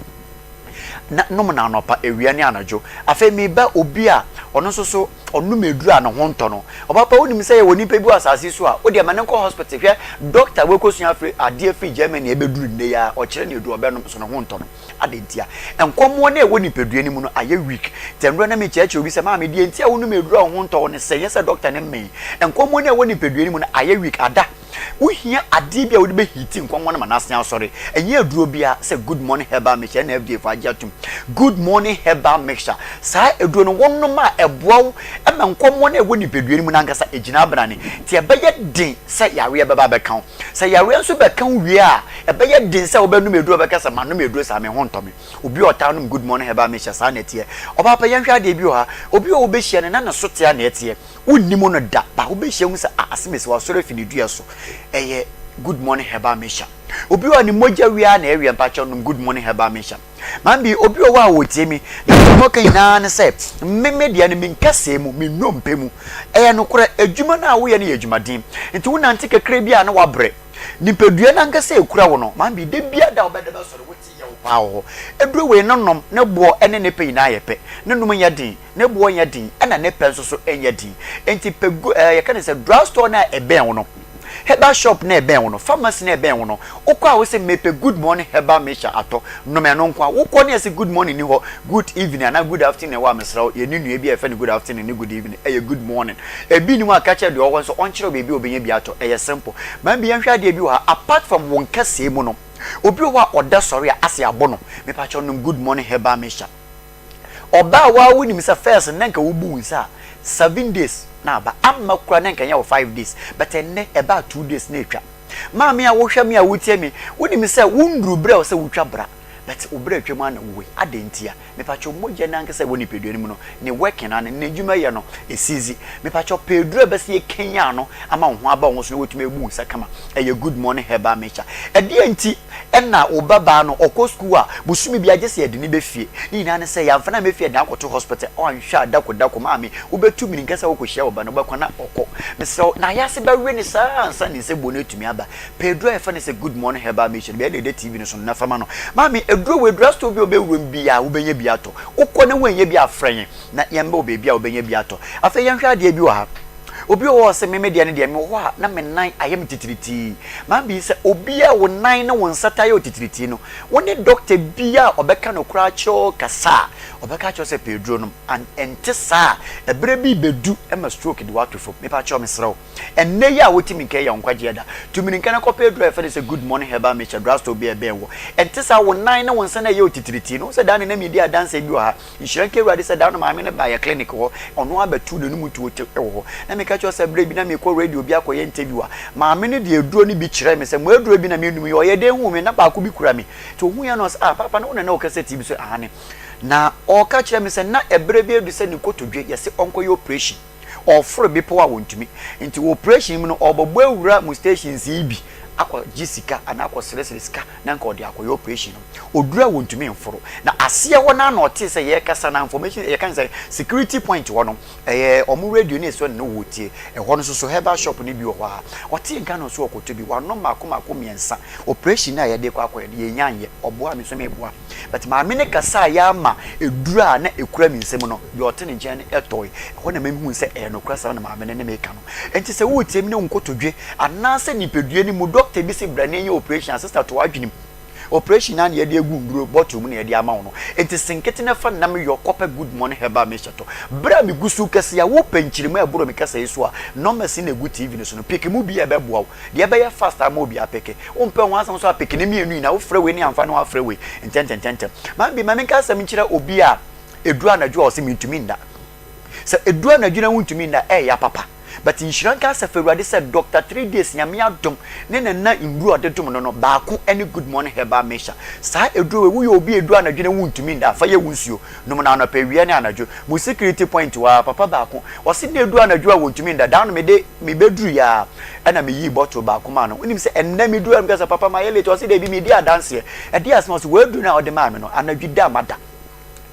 na nom no anɔpa, awia ne anadwo. Afei meba obi a ɔno nso so ɔnom aduro a ne ho ntɔ no. Ɔba pa wonim sɛ yɛwɔ nipa bi wɔ asase yi so a, wodeɛ ma no nkɔ hospital hwɛ doctor wakɔsua afiri adeɛ firi Germany ɛbɛduru nnɛ yi ara, ɔkyerɛ no aduro ɔbɛnom nso ne ho ntɔ no. Adɛn ntia? Nkɔmmoɔ no a ɛwɔ nipadua no mu no ayɛ weak. Nti ɛnora na mekyerɛkyerɛ obi sɛ, maame, deɛ nti a wonom aduro a wo ho ntɔ wo ne sɛ, nyɛ sɛ dɔkta no mmee. Nkɔmmoɔ no a ɛwɔ nipadua no mu no ayɛ weak. Ada, wohia adeɛ bi a wode bɛhiiti nkɔmmoɔ no ma no asen asɔre. Ɛnyɛ aduro biara sɛ Good Morning Herbal Mixture, ɛna FDA foɔ agye atom. Good Morning Herbal Mixture. Saa aduro no, wonom a, ɛboa wo ma nkɔmmoɔ no a ɛwɔ nipadua no mu no ankasa ɛgyina abrane. Nti ɛbɛyɛ den sɛ yareɛ bɛba abɛka wo. Sɛ yareɛ nso bɛka wo wie a, ɛbɛyɛ den sɛ wobɛnom aduro a wobɛka sɛ, Manom aduro saa, me ho ntɔ me. Obi a ɔtaa nom Good Morning Herbal Mixture, saa na ɛteɛ. Ɔbaa pa, yɛnhwɛ adeɛ bi wɔ ha. Obi a wobɛhyia no na ne so te a na ɛteɛ. Wonnim no da, but wobɛhyia hu sɛ, ah, Asemesi, wasɔre afi ne dua so. Ɛyɛ Good Morning Herbal Mixture. Obi wɔ hɔ a ne mogya wie ara na ɛweɛ, mpakyɛw nom Good Morning Herbal Mixture. Maame bi, obi wɔ hɔ a ɔretie me, na deɛ ɔka nyinaa ne sɛ, me me deɛ no, me nkasɛɛ mu, me nnompe mu. Ɛyɛ nokorɛ, adwuma no a woyɛ no yɛ adwumaden. Nti wonante kakra bi a na woabrɛ. Nipadua no ankasa a ɛkura wo no, maame bi, da biara da a wobɛda bɛsɔre, wote yaw paa wɔ hɔ. Aduro wei, ne nom, ne boɔ ne ne pɛ nyinaa yɛ pɛ. Ne nom nyɛ den, ne boɔ nyɛ den, ɛna ne pɛ nso so nyɛ den. Enti pɛ gu, ɛɛ, yɛka no sɛ drugstore no a ɛbɛn wo no, Herbal shop no a ɛbɛn wo no, pharmacy no a ɛbɛn wo no, wokɔ a wose mepɛ good morning herbal mixture atɔ, nom ɛno nko ara. Wokɔ na yɛse good morning nni hɔ, good evening anaa good afternoon na ɛwɔ a, mesrɛ wo, yɛnni nua bi a yɛfrɛ no good afternoon ne good evening, ɛyɛ good morning. Ebi nni hɔ a ka kyerɛ deɛ ɔwɔ hɔ nso ɔnkyerɛ wo baabi a wobɛnya bi atɔ, ɛyɛ simple. Maame bi yɛnhwɛ adeɛ bi wɔ ha, apart from wo nkɛsɛɛ mu no, obi wɔ hɔ a ɔda sɔre a ase abɔ no, mepakyɛw nom good morning herbal mixture. Ɔbaa waa wonim sɛ first no na nka wobu wo nsa a 7 days na aba amma koraa na nka ɛnyɛ wɔ 5 days, but ɛnnɛ ɛbaa 2 days na atwa. Maame a wohwɛ me a wotie me, wonim sɛ wonduru berɛ a ɛwɔ sɛ wotwa bra, but wo berɛ atwam ara na wowɔ yi, adɛn ntia? Mepakyɛw mogya no ankasa a ɛwɔ nipadua no mu no ne working anaa n'adwuma yɛ no ɛsizi. Mepakyɛw pɛ aduru a ɛbɛsɛ yɛkanyan no ama wo ho aba wo ho so na woatumi abu wo nsa kama. Ɛyɛ Good Morning Herbal Mixture. Ɛdeɛn nti na wo ba baa no ɔkɔ sukuu a bosome biara gye sɛ yɛde no bɛ fie? Ne nyinaa ne sɛ yɛamfa no ammɛ fie yɛde no akɔto hospital. Ɔanhwɛ a dako dako maame wobɛtu mirika sɛ wokɔhyia wo ba no wobɛkɔ na ɔkɔ. Mesrɛ wo n'ayase bɛwe no saa ansa ne nsabuo no atumi aba. Pɛ aduro a yɛfrɛ no sɛ Good Morning Herbal Mixture no bi ɛna ɛda TV no so no na fa ma no. Maame aduro wei drug store bi a wobɛwura mu biara wobɛnya bi atɔ. Wokɔ na woannya bi a frɛ yɛn na yɛmmɛ wo baabi a wobɛnya bi atɔ. Afei yɛnhwɛ adeɛ bi wɔ ha. Obi wɔ hɔ a ɔse me me deɛ no deɛ mewɔ hɔ a na me nan ayɛ me titiritii. Maame sɛ obi a wo nan ne wo nsa taa yɛ wo titiritii no, wo ne dɔkta biara a ɔbɛka nokorɛ akyerɛ wo kasa a, ɔbɛka akyerɛ wo sɛ pɛ aduro nom. And ɛnte saa a, ɛberɛ bi rebɛdu ma stroke de wo ato fam. Mepa kyɛw mesrɛ wo, ɛnnɛ yi a wote me nka yi yɛ wo nkwagyeɛ da. Tu mmirika na kɔpɛ aduro a yɛfrɛ no sɛ Good Morning Herbal Mixture, drugstore biara a ɛbɛn wo. Ɛnte saa a, wo nan ne wo nsa no a ɛyɛ wo titiritii no, wohu sɛ daa no na meredi adanseɛ bi wɔ ha. Nhyira nka Awurade sɛ da no maame no baa yɛ clinic hɔ, ɔno ara bɛtoo n'anum tuo te wɔ hɔ. Na meka kyerɛ sɛ berɛ bi na mekɔ radio bi akɔyɛ interview a, maame no de aduro no bi kyerɛɛ me sɛ mo aduro bi na menom yi, ɔyɛ dɛn huu me, na baako bi kura me. Nti ɔhuiɛ no ɔsɛ ah papa na wo na na wokasa TV so, aane. Na ɔreka kyerɛ me sɛ na ɛberɛ bi adu sɛ ne kotodwe yɛse ɔnkɔyɛ operation. Ɔreforo bepɔw a wɔntumi. Nti wɔ operation mu no ɔrebɛbɔ awura mo stations yi bi akɔ gye sika anaa akɔ srɛsrɛ sika na nka ɔde akɔyɛ operation no. Ɔduru a wɔntumi mforo. Na aseɛ hɔ no ara na ɔtee sɛ yɛrekasa na information yɛka no sɛ security point hɔ no ɛyɛ wɔn radio no ɛsɔ ne no wɔtie. Ɛhɔ no nso so herbal shop no bi wɔ hɔ a ɔtee nka na ɔso ɔkɔtɔ bi. Wanom mmaako mmaako mmiɛnsa. Operation no a yɛde rekɔ akɔyɛ no yɛnnya anyɛ. Ɔboaa me nso meboa. But maame no kasaeɛ ara ma aduru a na ɛkura me nsam no, deɛ ɔte ne nkyɛn no tɔe. Ɛhɔ na mehuu sɛ ɛyɛ nokorɛ saa na maame no ne me reka no. Enti sɛ woretie me ne wo nkotodwe anaasɛ nipadua no mu dɔkta bi se bra na yɛnyɛ operation a, sister to w'adwene mu. Operation no ara na yɛde agu nnuro bottle mu na yɛde ama wo no. Enti senkete na fa nam yɔ kɔpɛ Good Morning Herbal Mixture tɔ. Berɛ a megu so rekasa yi a, wopɛ nkyeremu a ɛboro me kasa yi so a, numbers no na ɛgu TV no so no, pick mu bi a ɛbɛboa wo. Deɛ ɛbɛyɛ fast ama obi apeke. Wompɛ ho asɛm nso apeke ne mmienu nyinaa. Wofrɛ wei ne amfa na wafrɛ wei ntɛntɛntɛntɛm. Maame bi, ma menka asɛm nkyerɛ obi a ɛduru anadwo a ɔse mentumi nna. Sɛ ɛduru anadwo na wontumi nna a, ɛyɛ ya papa. But nhyira nka Asafo Awurade sɛ Doctor 3 days Nyame adom ne nana nnuro a ɔde dom no no, baako ne Good Morning Herbal Mixture. Saa aduro wei, woyɛ obi a ɛduru anadwo na wontumi nna a, fa yɛ wo nsuo. Nom no anɔpa, awia ne anadwo. Mo security point hɔ ara, papa baako, ɔse na ɛduru anadwo a wɔntumi nda. Da no mede mebɛduruiɛ ara ɛna meyii bottle baako maa no. Wonim sɛ ɛnnɛ meduru a meka sɛ papa mayɛ late, ɔse dabi medi adanseɛ. Ɛdeɛ asɛm ɔse w'aduru no a wode maa me no anadwo da mada.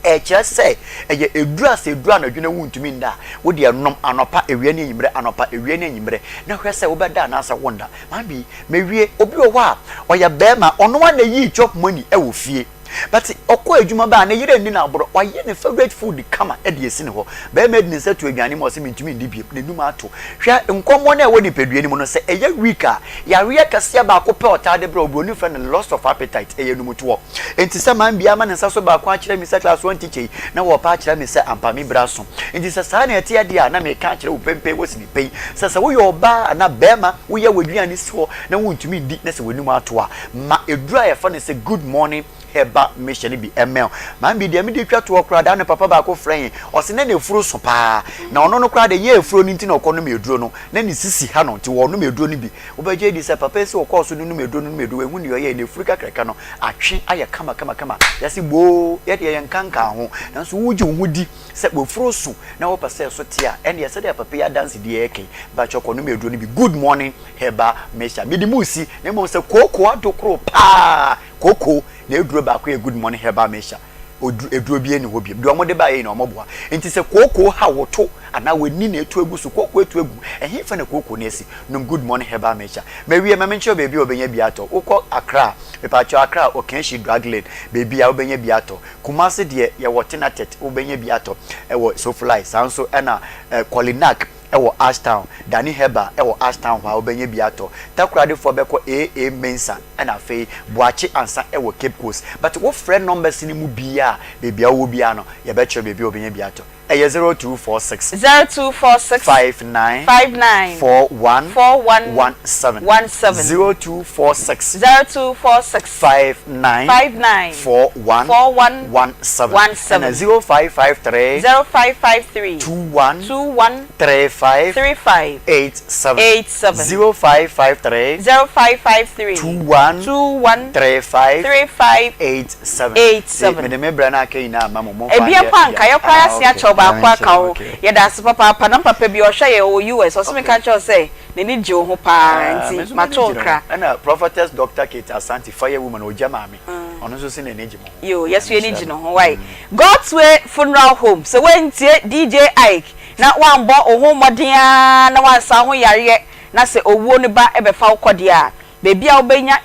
Ɛkyerɛ sɛ ɛyɛ aduru a sɛ ɛduru anadwo na wontumi nda a, wo deɛ nom anɔpa, awia ne anwummerɛ, anɔpa, awia ne anwummerɛ na hwɛ sɛ wobɛda anaasɛ wonda. Maame, mawie. Obi wɔ hɔ a ɔyɛ barima, ɔno ara na ɛyii chop money wɔ fie. But ɔkɔ adwuma ba a ne yere nni no aborɔ, wayɛ ne favourite food kama de asi ne hɔ. Barima de ne nsa to aduane mu a ɔse mentumi nni biom, n'anum ato. Hwɛ nkɔmmɔ no a ɛwɔ nipadua no mu no, sɛ ɛyɛ weak a, yareɛ kɛseɛ baako pɛ a ɔtaa de brɛ wo, buroni frɛ no loss of appetite, ɛyɛ anumtoɔ. Enti sɛ man biara ma ne nsa so baako akyerɛ me sɛ class one teacher yi, na wɔrepa akyerɛ me sɛ ampa me bra so. Enti sɛ saa na ɛteɛ deɛ a, na meka akyerɛ wo pɛmpɛn wɔ sini pɛn sɛ sɛ woyɛ ɔbaa anaa barima, woyɛ w'aduane si hɔ na wontumi nni na sɛ w'anum ato a, Ma aduru a yɛfrɛ no sɛ Good Morning Herbal Mixture no bi mmɛn wo. Maame bi deɛ mede twa toɔ koraa da no papa baako frɛ yɛn, ɔse na n'afuro so paa, na ɔno no koraa deɛ ɛnyɛ afuro no nti na ɔkɔnom aduro no, na ne sisi ha no nti ɔnom aduro no bi. Wobɛgye adi sɛ papa yi sɛ ɔkɔɔ so nonom aduro no nom aduro, wanhu deɛ ɔyɛɛ, n'afuru kakraka no atwe ayɛ kama kama kama. Yɛse boo, yɛdeɛ yɛnkankaa ho, nanso wogye wo ho di sɛ w'afuro so na wopɛ sɛ ɛso te a, ɛnneɛ sɛdeɛ papa yi adansedie reka yi, mpakyɛw kɔnom aduro no bi, Good Morning Herbal mixture. Mede mu resi, na mmom sɛ kooko adokoro paa, kooko na aduro baako yɛ Good Morning Herbal Mixture. Oduro, aduro bi nni hɔ biom. Deɛ wɔde baeɛ nyinaa wɔboa. Nti sɛ kooko ha wo to anaa w'ani na etu agu so, kooko etu agu, ɛhefa na kooko no asi? Nom Good Morning Herbal Mixture. Mawie, ma menkyerɛ wo baabi a wobɛnya bi atɔ. Wokɔ Accra a, mepaakyɛw Accra, Okanshi Drug Lane, baabi a wobɛnya bi atɔ. Kumasi deɛ, yɛwɔ Tenatet, wobɛnya bi atɔ ɛwɔ Sofly. Saa nso ɛna eh, Kolinak, wɔ Ashtown, Danny Herbal wɔ Ashtown hɔ a wobɛnya bi atɔ. Takoradifoɔ bɛkɔ AA Mensah ɛna afei Boakye Ansah wɔ Cape Coast. But wofrɛ numbers no mu biara a, baabi a wowɔ biara no, yɛbɛkyerɛ baabi a wobɛnya bi atɔ. Ɛyɛ 0246. 0246. 59. 59. 41. 41. 17. 17. 0246. 0246. 59. 59. 41. 41. 17. 17. Ɛna 0553. 0553. 21. 21. 35. 35. 87. 87. 0553. 0553. 21. 21. 35. 35. 87. 87. Mede me brɛ no aka nyinaa ama mo. Momfa Ebia nyɛ mpo anka deɛ. yɛ koraa Ah, yɛasen okay. akyɛw baako Nyame aka nhyira wo. ho. Okay. Yɛda ase papaapa. Na me papa bi ɔhwɛ yɛn ɔwɔ US. Ɔse menka nkyerɛ wo sɛ n'ani gye wo ho paa Ah, me nti nso m'ani mato gye ne ho. nkra. Ɛna Prophetess Doctor Kate Asante, Fire Woman, Ogya Maame, ɔno nso se n'ani gye mo ho. Yoo, yɛso Nyame yɛni nhyira gye ne no. ho wai. God's Way Funeral Home, sɛ woantie DJ Ike na woambɔ wo ho mmɔden ara na woansa wo ho yareɛ na sɛ owuo no ba bɛfa wo kɔ deɛ a, Baabi a wobɛnya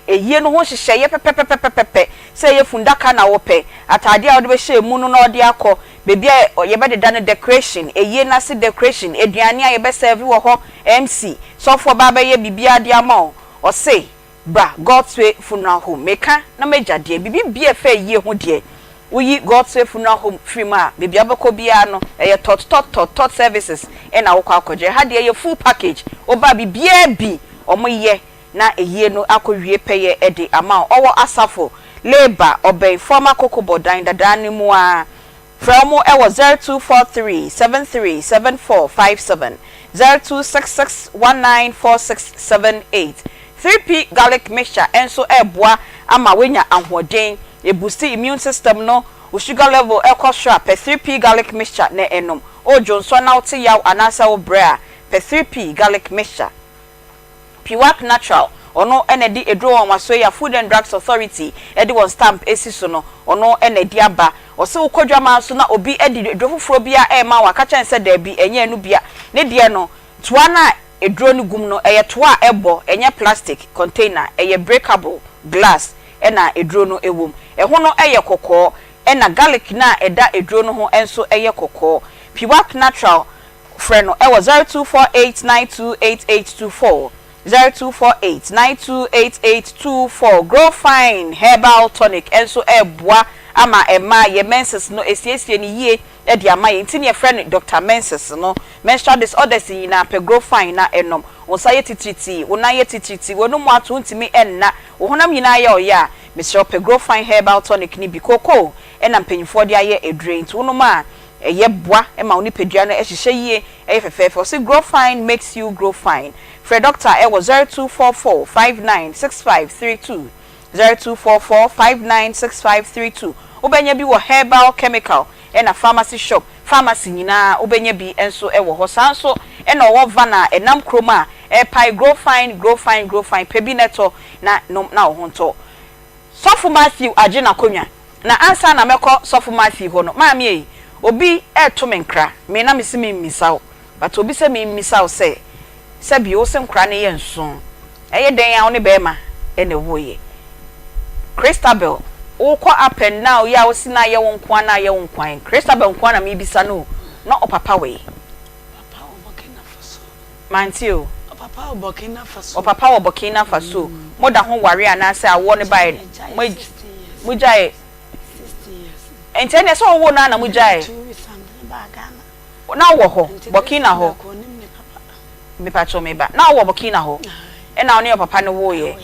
ayie no ho nhyehyɛeɛ pɛpɛpɛpɛpɛ, sɛ ɛyɛ fundaka na wopɛ, ataadeɛ a wode bɛhyɛ mu no na wɔde akɔ, baabi a yɛbɛdeda no decoration, ayie no ase decoration, aduane a yɛbɛsɛɛve wɔ hɔ, MC, sɔfoɔ ba abɛyɛ biribiara de ama wo. Ɔse bra God's Way Funeral Home. Meka na m'agya deɛ, biribi biara ɛfa ayie ho deɛ, Woyi God's Way Funeral Home firi mu a, baabi a wobɛkɔ biara no, ɛyɛ tɔt tɔt tɔt tɔt services na wokɔ akɔgye. Ɛha deɛ ɛyɛ full package. Woba a, biribiara bi wɔyɛ na ayie no akɔwie pɛyɛ de ama wo. Ɔwɔ Asafo, Labour, ɔbɛn former Kokobɔ dan dadaa no mu ara. Frɛ wɔn wɔ 0243 73 7457, 0266 1946 78. 3P Garlic Mixture nso reboa ama woanya ahoɔden. Ɛbusti immune system no, wo sugar level kɔ soro a, pɛ 3P Garlic Mixture na nom. Woredwo nsɔ na wote yaw anaasɛ wobrɛ a, pɛ 3P Garlic Mixture. Piwak Natural, ɔno na ɛde aduro nwanwasoɔ yi a Food and Drugs Authority de wɔn stamp asi so no, ɔno na ɛde aba. Ɔse wokɔ dwaman so na obi de aduro foforɔ biara rema wo a, ka kyerɛ no sɛ daabi, ɛnyɛ ɛno bia. Ne deɛ no, toa no a aduro no gum no, ɛyɛ toa a ɛbɔ, ɛnyɛ plastic container, ɛyɛ breakable glass na aduro no wɔ mu. Ɛho no yɛ kɔkɔɔ, ɛna garlic no a ɛda aduro no ho nso yɛ kɔkɔɔ. Piwak Natural, frɛ no wɔ 0248928824, 0248928824. Grow Fine Herbal Tonic nso reboa ama mmaa yɛn menses no asiesie no yie de ama yɛn nti na yɛfrɛ no Doctor Menses no. Menstrual disorders nyinaa pɛ Grow Fine na nom. Wo nsa yɛ titiritii, wo nan yɛ titiritii, w'anum ato, wontumi nna, wo honam nyinaa yɛ ɔya a, mesrɛ wo pɛ Grow Fine Herbal Tonic no bi. Kookoo na mpanyimfoɔ de ayɛ aduro yi nti wonom a, ɛyɛ boa ma wo nipadua no hyehyɛ yie, ɛyɛ fɛfɛɛfɛ. Ɔse Grow Fine makes you grow fine. Frɛ dɔkta wɔ 0244 59 65 32, 0244 59 65 32. Wobɛnya bi wɔ herbal, chemical ɛna pharmacy shop, pharmacy nyinaa wobɛnya bi nso wɔ hɔ. Saa nso na ɔwɔ van a ɛnam kurom a ɛrepae Grow Fine, Grow Fine, Grow Fine. Pɛ bi na tɔ na nom na wo ho ntɔ wo. Sɔfo Matthew agye n'akonnwa. Na ansa na mɛkɔ Sɔfo Matthew hɔ no, maame ei, obi reto me nkra, me na mese memmisa wo, but obi sɛ memmisa wo sɛ, sɛbi wo se nkora no yɛ nson, ɛyɛ dɛn a wo ne bɛɛma na ɛwoeɛ? Christabel, wokɔ up and down yi a wose na ayɛ wo nkoa na ayɛ wo nkoa yi, Christabel nkoa na mebisa no o, na ɔpapa wɔ he? Papa wɔ Burkina Faso. Mante o. Ɔpapa wɔ Burkina Faso. Ɔpapa wɔ Burkina Faso. Moda ho ware anaasɛ awoɔ no baeɛ no, mogyae? Nti ɛnneɛ sɛ ɔwoo no ara na mogyae? Na wowɔ hɔ, Burkina hɔ? Mepakyɛw me ba, na wowɔ Burkina hɔ? Ɛna wo ne ɔpapa no woeɛ?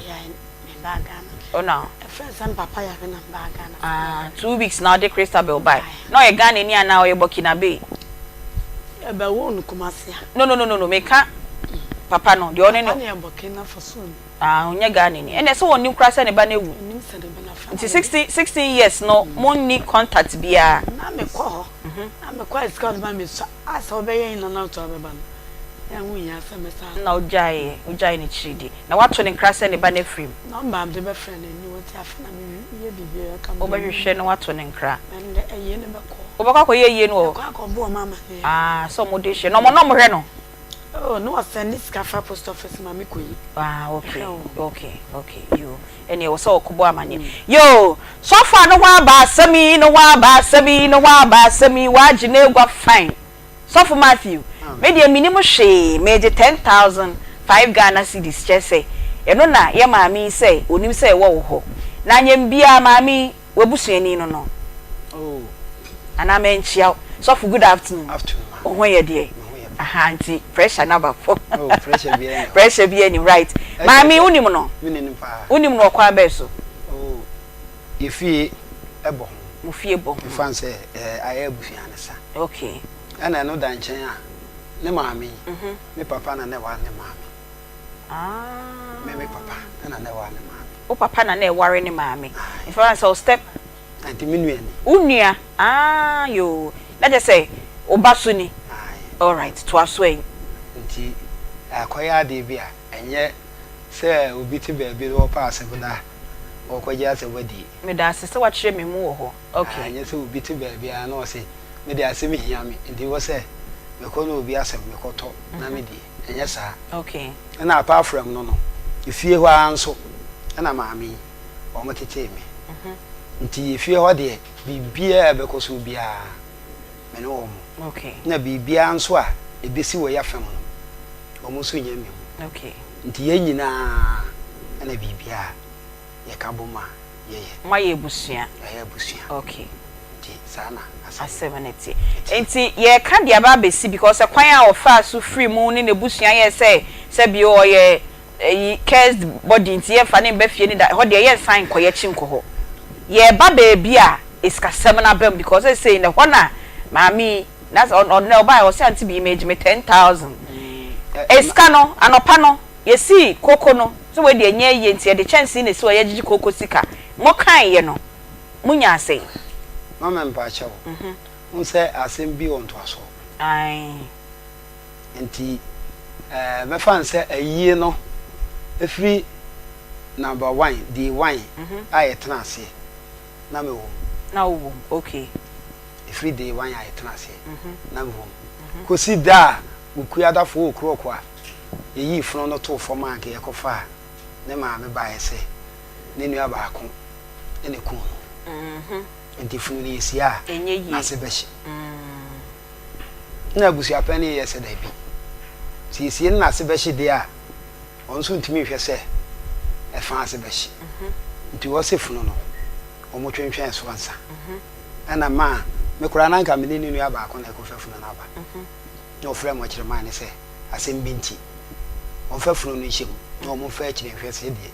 Ɔna. Ah, 2 weeks na ɔde Christabel bae. Na ɔyɛ Ghanani anaa ɔyɛ Burkinabe? Yɛbɛwoo no Kumasi a. No, no, no, no, no, meka papa no, deɛ ɔne no. Papa no yɛ Burkina Faso ni. Ah, ɔnyɛ Ghanani. Ɛnna sɛ ɔnnim koraa sɛ ne ba no awu. Ɔnnim sɛ ne ba no afa. Nti 16 years no, monni contact biara? Na mekɔ hɔ. Na mekɔ a sika ɔde ma me sua. A sɛ wobɛyɛ nyina na ɔto abɛba no, na ɛho nhia sɛ mɛsan. Na wogyaeɛ, wogyae n'akyiri di. Na woato ne nkra sɛ ne ba no afiri mu. Nɔmba a mede bɛfrɛ no nni hɔ nti afei na meyɛ biribiara ka me. Wobɛhwehwɛ na woato ne nkra. Ɛndɛ ayie no bɛkɔ. Wobɛkɔ akɔyɛ ayie no wɔ hɔ? Mɛkɔ akɔbɔ wɔn amaneɛ. Ah, sɛ wɔde hyɛ. Na wɔn na wɔhwɛ no? Oh, na wɔsɛnde sika fa post office ma me kɔyi. Ah, okay, okay, okay, yoo. Ɛnneɛ ɛwɔ sɛ wɔkɔbɔ amaneɛ. Yoo, sɔfo a ne ho aba asɛm yi, ne ho aba asɛm yi, ne ho aba asɛm yi, wagye n'agua fine. Sɔfo Matthew, me deɛ mennim hwee, megye 10,005 Ghana cedis, kyerɛ sɛ, ɛno na yɛ maame yi sɛ ɔnim sɛ ɛwɔ wo hɔ. Na anyɛ biara maame yi, w'abusuani no no. Anaa mankyia wo. Sɔfo, good afternoon. Afternoon, ma. Wo ho yɛ deɛ? Me ho yɛ pa. Aha, nti pressure no aba fam. Oh, pressure biara nni hɔ. Pressure biara nni hɔ, right. Maame yi, wonim no? Menim no paa. Wonim no wɔ kwan bɛn so? Oh, yɛ fie bɔ ho. Mo fie bɔ ho. Mefa no sɛ ayɛ abusua no sa. Okay. Ɛna ɛno da nkyɛn a, ne maame yi, me papa na na ɛware ne maame. Ah. Me me papa na na ɛware ne maame. Wo papa na na ɛware ne maame. Mefa no sɛ wo step. Nti me nua ni. Wo nua, ah yoo. Na kyerɛ sɛ wo ba so ni. Aye. Alright, toa so ɛ. Nti akɔyɛ adeɛ bi a, ɛnyɛ sɛ obi te baabi na ɔpɛ asɛm na ɔkɔgye asɛm adi. Meda ase sɛ woakyerɛ me mu wɔ hɔ. Okay. Ɛnyɛ sɛ obi te baabi ara na ɔse me deɛ asɛm hia me nti wɔ sɛ mekɔ na obi asɛm mekɔtɔ na medi. Ɛnyɛ saa. Okay. Ɛna apart from no no, Efie hɔ ara nso na maame yi wɔtetee me. Nti efie hɔ deɛ, biribiara a ɛbɛkɔ so biara, me ne wɔn. Na biribiara nso a ɛbɛsi wɔ yɛn fam no, wɔn nso nyɛ me mu. Nti yɛn nyinaa na biribiara yɛka bom a yɛyɛ. Moayɛ abusua. Yɛayɛ abusua. Okay. Nti saa na asɛm no Asɛm no te. teɛ. Nti yɛreka deɛ aba abɛsi because kwan a ɔfaa so firi mu ne n'abusua yɛɛ sɛ sɛbio ɔyɛ ɛyi cursed body nti yɛmfa no mba fie no da, ɛhɔ deɛ yɛnsan nkɔ yɛakyi nkɔ hɔ. Yɛreba baabi a esikasɛm no aba mu because seesei no ɛhɔ na maame yi na sɛ ɔno ɔbaeɛ ɔse auntie Bii megye me 10,000. Esika no anɔpa no yɛsii koko no sɛ wei deɛ ɛnyɛ ayie nti yɛde kyɛnsee na ɛsi hɔ yɛgyegye koko sika. Mokaeɛ no monyaa sɛn? Mama mpakyɛw, wohu sɛ asɛm bi wɔ ntoasoɔ. Ae. Nti eh, mɛfa no sɛ ayie no ɛfiri number one, day one a yɛtena aseɛ na mewɔ mu. Na wowɔ mu, okay. Ɛfiri day one a yɛtena aseɛ na mewɔ mu. Kɔsi da a Wukuadafoɔ o'clock a yɛyii fono no too fam a anka yɛkɔfaa ne maame baeɛ sɛ ne nua baako na ɛkuu no. Nti funu no yɛsie a, Ɛnyɛ yie. n'ase bɛhye. Nna abusuapɛn no yɛ sɛ dabi. Sɛ yɛsie no n'ase bɛhye deɛ a, ɔno nso ntumi nhwɛ sɛ ɛfa ase bɛhye. Nti wɔse funu no, wɔtwentwɛn so ansa. Ɛna maa me koraa na anka me ne ne nua baako na ɛkɔfa funu no aba. Na ɔfrɛɛ mɔkyerɛmaa no sɛ asɛm bi nti, wɔmfa funu no nhyɛ mu na wɔmfa akyire nhwɛ sɛdeɛ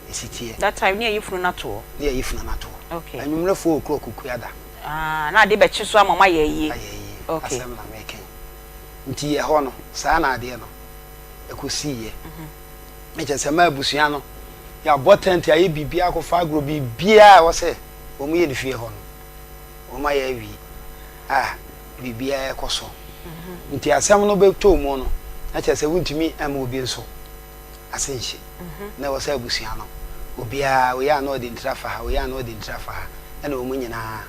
ɛsi teɛ. That time ne yɛyi funu no ato hɔ? Ne yɛyi funu no ato hɔ. Okay. Anwummerɛ 4 o'clock Kuada. Ah, na ade bɛkye so ama moayɛ ayie. Ayɛ ayie. Okay. Asɛm na meka yi. Nti ɛhɔ no, saa na adeɛ no ɛkɔsiiɛ. Na kyerɛ sɛ ma abusua no, yɛabɔ tɛnte, ayɛ biribiara, akɔfa agorɔ, biribiara a ɛwɔ sɛ wɔyɛ no fie hɔ no, wɔayɛ awie a biribiara rekɔ so. Nti asɛm no bɛtɔɔ mu no, na kyerɛ sɛ wontumi mma obi nso ase nhye. Na ɛwɔ sɛ abusua no, obiara, wei a na ɔde ntira fa ha, wei a na ɔde ntira fa ha, ɛna wɔn nyinaa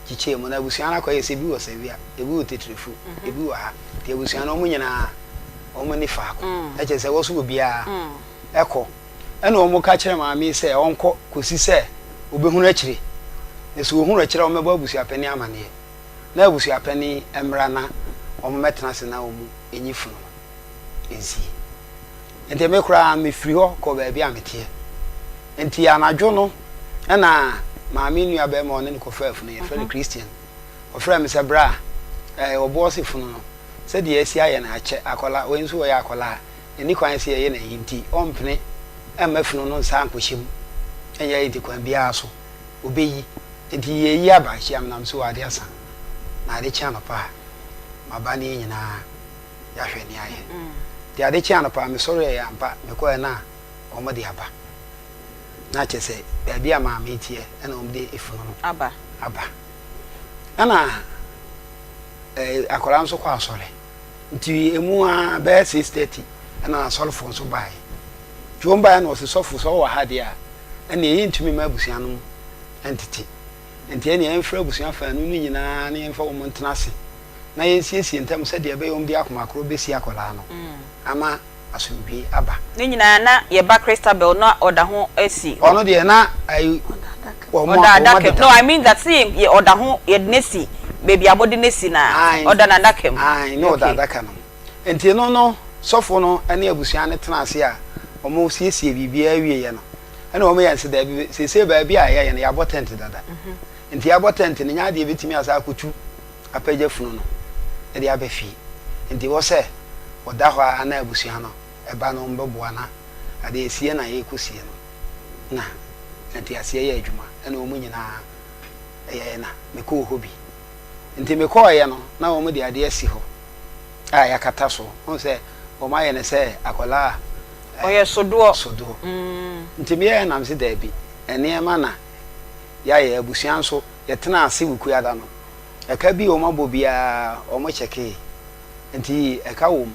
kyekyɛɛ mu. Na abusua no akɔyɛ sɛ ebi wɔ Sawia, ebi wɔ Tetrefu, ebi wɔ ha. Nti abusua no wɔn nyinaa wɔn ani faako. Na kyerɛ sɛ ɛwɔ sɛ obiara kɔ. Ɛna wɔka kyerɛɛ maame yi sɛ ɔnkɔ kɔsi sɛ ɔbɛhunu akyire. Na sɛ ɔhunu akyire a wɔmmɛbɔ abusuapanin amaneɛ. Na abusuapanin mmra na wɔmmɛtena ase na wɔnyi funu no nsie. Nti me koraa mefiri hɔ kɔɔ baabi a meteɛ. Nti anadwo no na maame nua bɛrima ɔne no kɔfaa funu, yɛfrɛ no Christian. Ɔfrɛɛ me sɛ bra, ɛɛ ɔboɔ se funu no, sɛdeɛ asi ayɛ no akyɛ, akwadaa, wei nso ɔyɛ akwadaa, ɛnni kwan sɛ yɛyɛ no ayi nti ɔmpene mma funu no nsa nkɔhyɛ mu nyɛ ayi nti kwan biara so ɔbɛyi. Nti yɛyi aba hyia me na me so ade asa na ade kye anɔpa a maba ne yɛn nyinaa yɛahwɛ nea ayɛ. Nti ade kyee anɔpa a mesɔreeɛ ampa mekɔeɛ na wɔde aba. Na kyerɛ sɛ baabi a maame teɛ na wɔde efunu no aba. Aba. Ɛna eh, akwadaa nso kɔ asɔre. Nti emu ara bɛyɛ 6:30 ɛna asɔrefoɔ nso baeɛ. Nti wɔn baeɛ na wɔse sɔfo sɛ ɔwɔ ha deɛ a ɛnneɛ yɛntumi mma abusua no ntete. Nti ɛnneɛ yɛmfrɛ abusua faanu no nyinaa na yɛmfa wɔn ntena ase na yɛnsiesie ntam sɛdeɛ ɛbɛyɛ wɔde akoma korɔ bɛsi akwadaa no ama asomdwoeɛ aba. Ne nyinaa na yɛ ba Christabel na ɔda ho si hɔ. Ɔno deɛ na ayi wɔn a Ɔda wɔn adaka mu. adeda. No I mean that sɛ yɛ yɛ ɔda ho yɛde no asi baabi a wɔde no asi no a Ae ɔda n'adaka mu. ae na ɔda Okay. adaka no mu. Nti no no sɔfo no ne abusua no tena ase a wɔn siesie biribiara wieɛ no ɛna wɔn yɛ no sɛ daabi seesei baabi a yɛyɛ no yɛabɔ tent dada nti yɛabɔ tent no nyɛ adeɛ yɛbɛtumi asan akɔtu apagya funu no de aba fie. Nti wɔ sɛ wɔda hɔ ara na abusua no ba no wɔbɛboa na adeɛ sie na yɛrekɔsie no na nteaseɛ yɛ adwuma ɛna wɔn nyinaa yɛɛ na mekɔɔ hɔ bi. Nti mekɔeɛ no na wɔn de adeɛ asi hɔ a yɛakata so. Wohu sɛ wɔn ayɛ no sɛ akwadaa a Ɔyɛ sodoɔ. Sodoɔ. Nti meyɛɛ na mese daabi nneɛma na yɛayɛ abusua nso yɛtenaa ase Wukuada no Ɛka bi a wɔn abɔ biara wɔn kyɛkee nti ɛka wɔ mu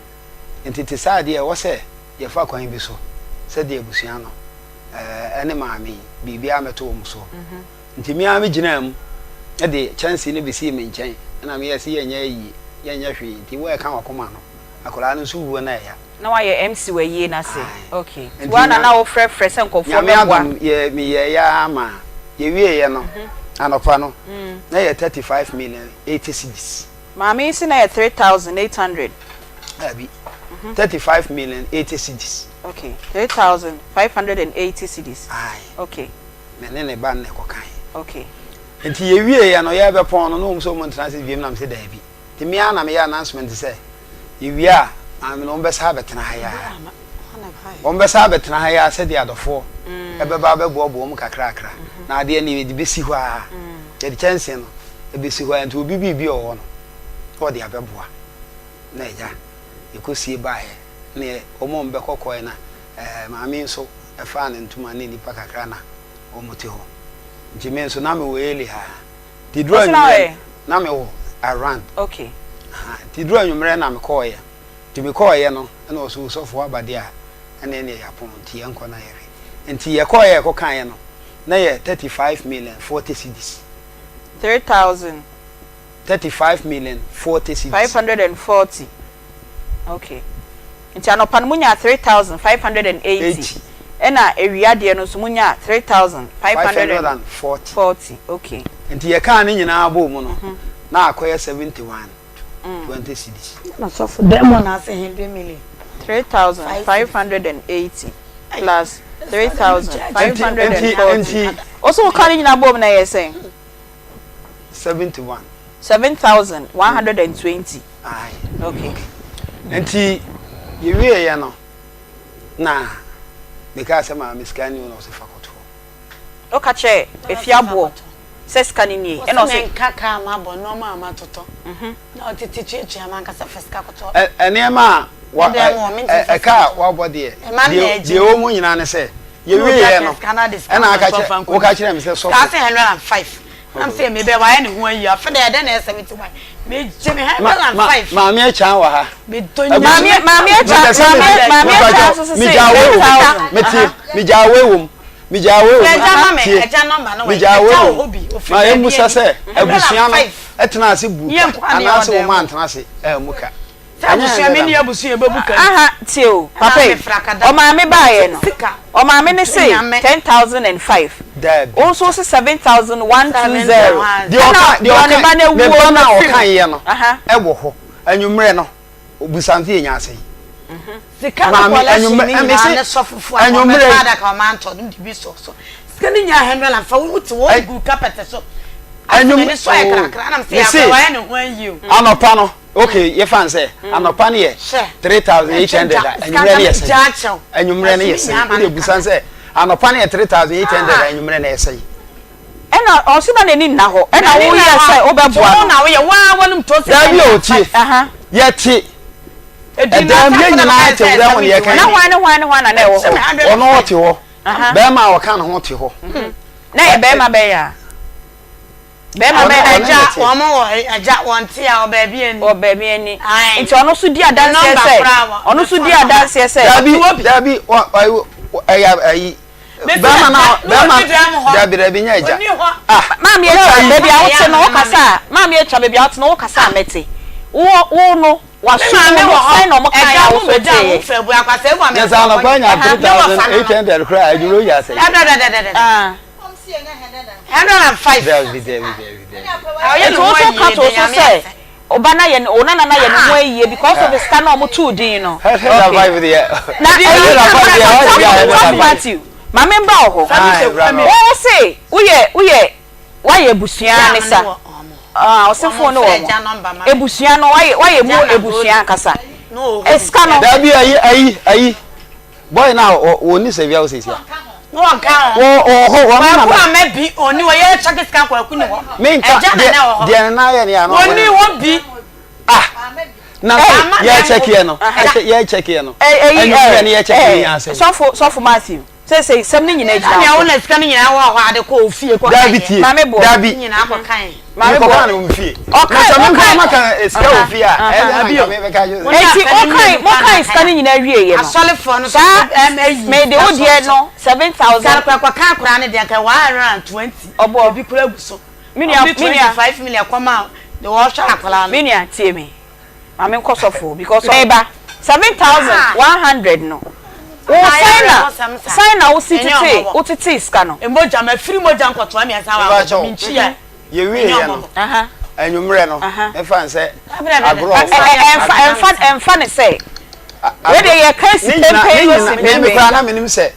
nti te saa deɛ ɛwɔ sɛ yɛfa kwan bi so sɛdeɛ abusua no ɛne maame yi biribiara mɛto wɔn soɔ nti me ara me gyinaa mu de kyɛnsee no bɛsii me nkyɛn ɛna meyɛ sɛ yɛnyɛ ayie yɛnyɛ hwee nti wo a ɛka wakoma no. Akwadaa no nso wuo na ɛya. Na wayɛ MC wɔ ayie no ase. Ae. Okay. Nti Nti woa na nya na wofrɛfrɛ sɛ nkurɔfoɔ Nyame bɛboa. adom yɛ meyɛeɛ ara ma yɛwieeɛ no anɔpa no na yɛ 35 million 80 cedis. Maame yi se na yɛ 3800. Daabi, 35 million 80 cedis. Okay, 3580 cedis. Ae. Okay. Me ne ne ba no na ɛkɔkaeɛ. Okay. Nti yɛwieeɛ no yɛrebɛpɔn no na wɔn sɛ wɔn ntena ase biom na mese daabi. Nti me ara na meyɛ announcement sɛ yɛwie a maame no wɔbɛsa abɛtena ha yi ara. Wɔbɛsa abɛtena ha yi ara sɛdeɛ adɔfoɔ ɛbɛba abɛboaboa wɔn kakrakra. Na adeɛ no yɛde bɛsi hɔ ara. Yɛde kyɛnsee no ɛbɛsi hɔ ara nti obi biribi a ɔwɔ no na ɔde abɛboa. Na agya yɛkɔsie baeɛ na wɔn a wɔbɛkɔ kɔɛ na ɛɛ maame nso ɛfaa ne ntoma ne nnipa kakra na wɔte hɔ. Nti me nso na mewɔ Eli ha. Nti duru anwummerɛ na me wɔ around. Okay. Aha, nti duru anwummerɛ na me kɔɔyɛ. Nti me kɔɔyɛ no, ɛna ɔsɛ osɔfo aba deɛ a, ɛna ɛne yɛapɔn, nti yɛnkɔ na yɛhwɛ. Nti yɛkɔɔyɛ yɛkɔ kaeɛ no, na yɛ 35 million 40 cedis. 3000. 35 million 40 cedis. 540. Okay. Nti anɔpa no monyaa 3580 ɛna awia deɛ no nso monyaa 3540. Okay. Nti yɛkaa ne nyinaa bɔɔ mu no na akɔyɛ 71 20 cedis. Na sɔfo dɛm wɔ n'ase 100 million. 3580 plus 3540. Wo so woka ne nyinaa bɔɔ mu na ɛyɛ sɛn? 71. 7120. Ae. Okay. Nti yɛwieeɛ no na mekaa sɛ maame sika ni o na ɔse fa kɔto hɔ. Woka kyerɛɛ Afiaboɔ sɛ sika no nie ɛna ɔse. Ɔse menka kaa mabɔ nnoɔma a matotɔ na ɔtete tuatua m'ankasa fa sika kɔtɔ. Nneɛma a wa ɛka a wabɔ deɛ deɛ ɛwɔ mu nyinaa ne sɛ yɛwieeɛ no ɛna aka kyerɛ woka kyerɛ me sɛ sɔfo. Kaa sɛ 105 Nam sɛ me bɛ wayɛ ne ho ayi afe dɛ ɛdɛ na ɛsɛ me ti wa me gye me 105. Maame Akyan wɔ ha. Maame Maame Akyan Maame Maame Akyan nso sese Megya away wɔ mu. Mete megya away wɔ mu. Megya away wɔ mu. Tie megya away wɔ mu. Ma yɛn musa sɛ abusua no ɛtena ase bu ka anaasɛ wɔn antena ase ɛmu ka. Sɛ abusua me ni abusua ebebu ka. Aha tie o papa yi ɔmaame baayɛ no ɔmaame no se 10005 wo nso wo se 7120 ɛna deɛ ɔne ba no awuo no a ɔka yɛ no ɛwɔ hɔ anwummerɛ no obusa nso yɛ nya asɛn. Sika no kɔlɛhyin ne nyinaa ne sɔfofo a wɔbɛfa adaka wɔn antɔ no de bi sɔ so sika no nyaa 105 wo te wɔn gu kapɛtɛ so asɛm ani so ayɛ krakra anam sɛ yɛ akɔ wɔayɛ ne ho ayi o. Anɔpa no Okay, yɛfa no sɛ anɔpa no yɛ 3800 a, anwummerɛ no yɛ sɛn? Anwummerɛ no yɛ sɛn? Wode busa no sɛ anɔpa no yɛ 3800 a, anwummerɛ no yɛ sɛn? Ɛna ɔso na n'ani nna hɔ, ɛna woyɛ sɛ wobɛboa no. Daabi o, tie, yɛte ɛdan mu, yɛn nyinaa te wura ho na yɛka Na hwan ne hwan ne hwan na na ɛwɔ hɔ? Ɔno ɔte hɔ, bɛrima a ɔka ne ho te hɔ. Na yɛ bɛrima bɛyɛ a? Bɛrima bɛn na Agya, wɔn wɔ agya, wɔn te a, wɔ baabi ani. Wɔ baabi ani. Nti ɔno nso di adanseɛ sɛ, ɔno nso di adanseɛ sɛ. Dabi, dabi, ɛyɛ ayi. Bɛrima na, bɛrima, dabi, dabi, nyɛ agya. Ah. Maame atwa, baabi a wote no, wokasa a, maame atwa, baabi a wote no, wokasa a mɛte. Wo, wo no, waso mu no, sɛn na ɔmo kaeɛ a wo nso woteeɛ? Nyɛ sɛ anɔpa nya 3800 koraa, adwuma yi asɛe. Ah. 105. Dabi dabi dabi dabi. Nti wo nso ka to so sɛ ɔba na yɛ wo nana na yɛ ne ho ayie because of sika na ɔmo too din no. Okay. Na ɛyi Sɔfo Matthew maame mbra wɔ hɔ. Wo se woyɛ woyɛ wayɛ abusua ne sa. Ah ɔse phone no wɔ mo. Abusua no wayɛ wayɛ mu abusua ankasa. Sika no. Dabi ayi ayi ayi. Boy na wɔ ni sɛ wia sɛ sia. No one ka ho. Wɔ wɔ hɔ wɔ na. Kwaku ama bi oni wɔ yɛ check sika kwaku ni hɔ. Me nka deɛ deɛ na yɛ ne ya no. Wɔ ni hɔ bi. Ah. Na yɛ check yɛ no. Yɛ check yɛ no. Eh eh yɛ check yɛ ya sɛ. Sɔfo sɔfo Matthew. Sɛ sɛ sɛm ne nyina gyina. Na wo na sika ne nyina wɔ hɔ ade kɔ ofie kɔ. Dabi tie. Maame bo. Dabi. Nyina akɔ kan. Maame bo. Mekɔka ne wo fie. Ɔka ɔka maka sika wɔ fie a. Ɛna nka me bɛka kyerɛ. Eti ɔkan mo kan sika ne nyinaa wie yɛ no. Asɔlefoɔ no so ɛyi. Mede wo deɛ no 7000. Sika kora kɔ kan kora ne deɛ nka 120. Ɔbɔ. Ebi kora gu so. Me nua me nua 25 million kɔma de wɔhwɛ akwadaa no. Me nua tie me. Ma menkɔ sɔfo because meba 7100 no wo sɛn na sɛn na wosi tetee wo tetee sika no. Mogya mafiri mogya nkɔtoa mmiɛnsa wɔ akɔbɔ me nkyia. Yɛwie yɛ no anwummerɛ no mefa no sɛ agorɔ ɛnfa ɛnfa ɛnfa ne sɛ wei deɛ yɛka si pempen wɔ si pempen. Me koraa na menim sɛ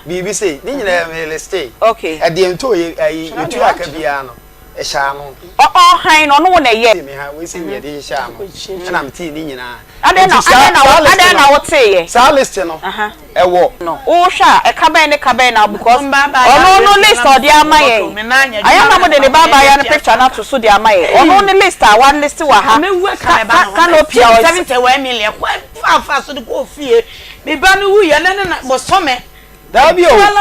biribi sei ne nyinaa me listee ɛdeɛ ntoo yɛ ayi yɛtua aka biara no. ɛhyɛ ano. Ɔ ɔ hann no, ɔno wo na ɛyɛɛ. Me ha, wei sɛ nea yɛde hyehyɛ ano, ɛna metee ne nyinaa. Adɛn na, adɛn na wo, adɛn na woteeɛ? Saa list no, ɛwɔ. No, wohwɛ a, ɛka bɛn ne ka bɛn na, because ɔno no list a ɔde ama yɛn, ayɛ na mode ne ba abaayewa no picture no ato so de ama yɛn, ɔno ne list a wa list wɔ ha, ka, ka, canopy a ɔsi. Daabi o, na me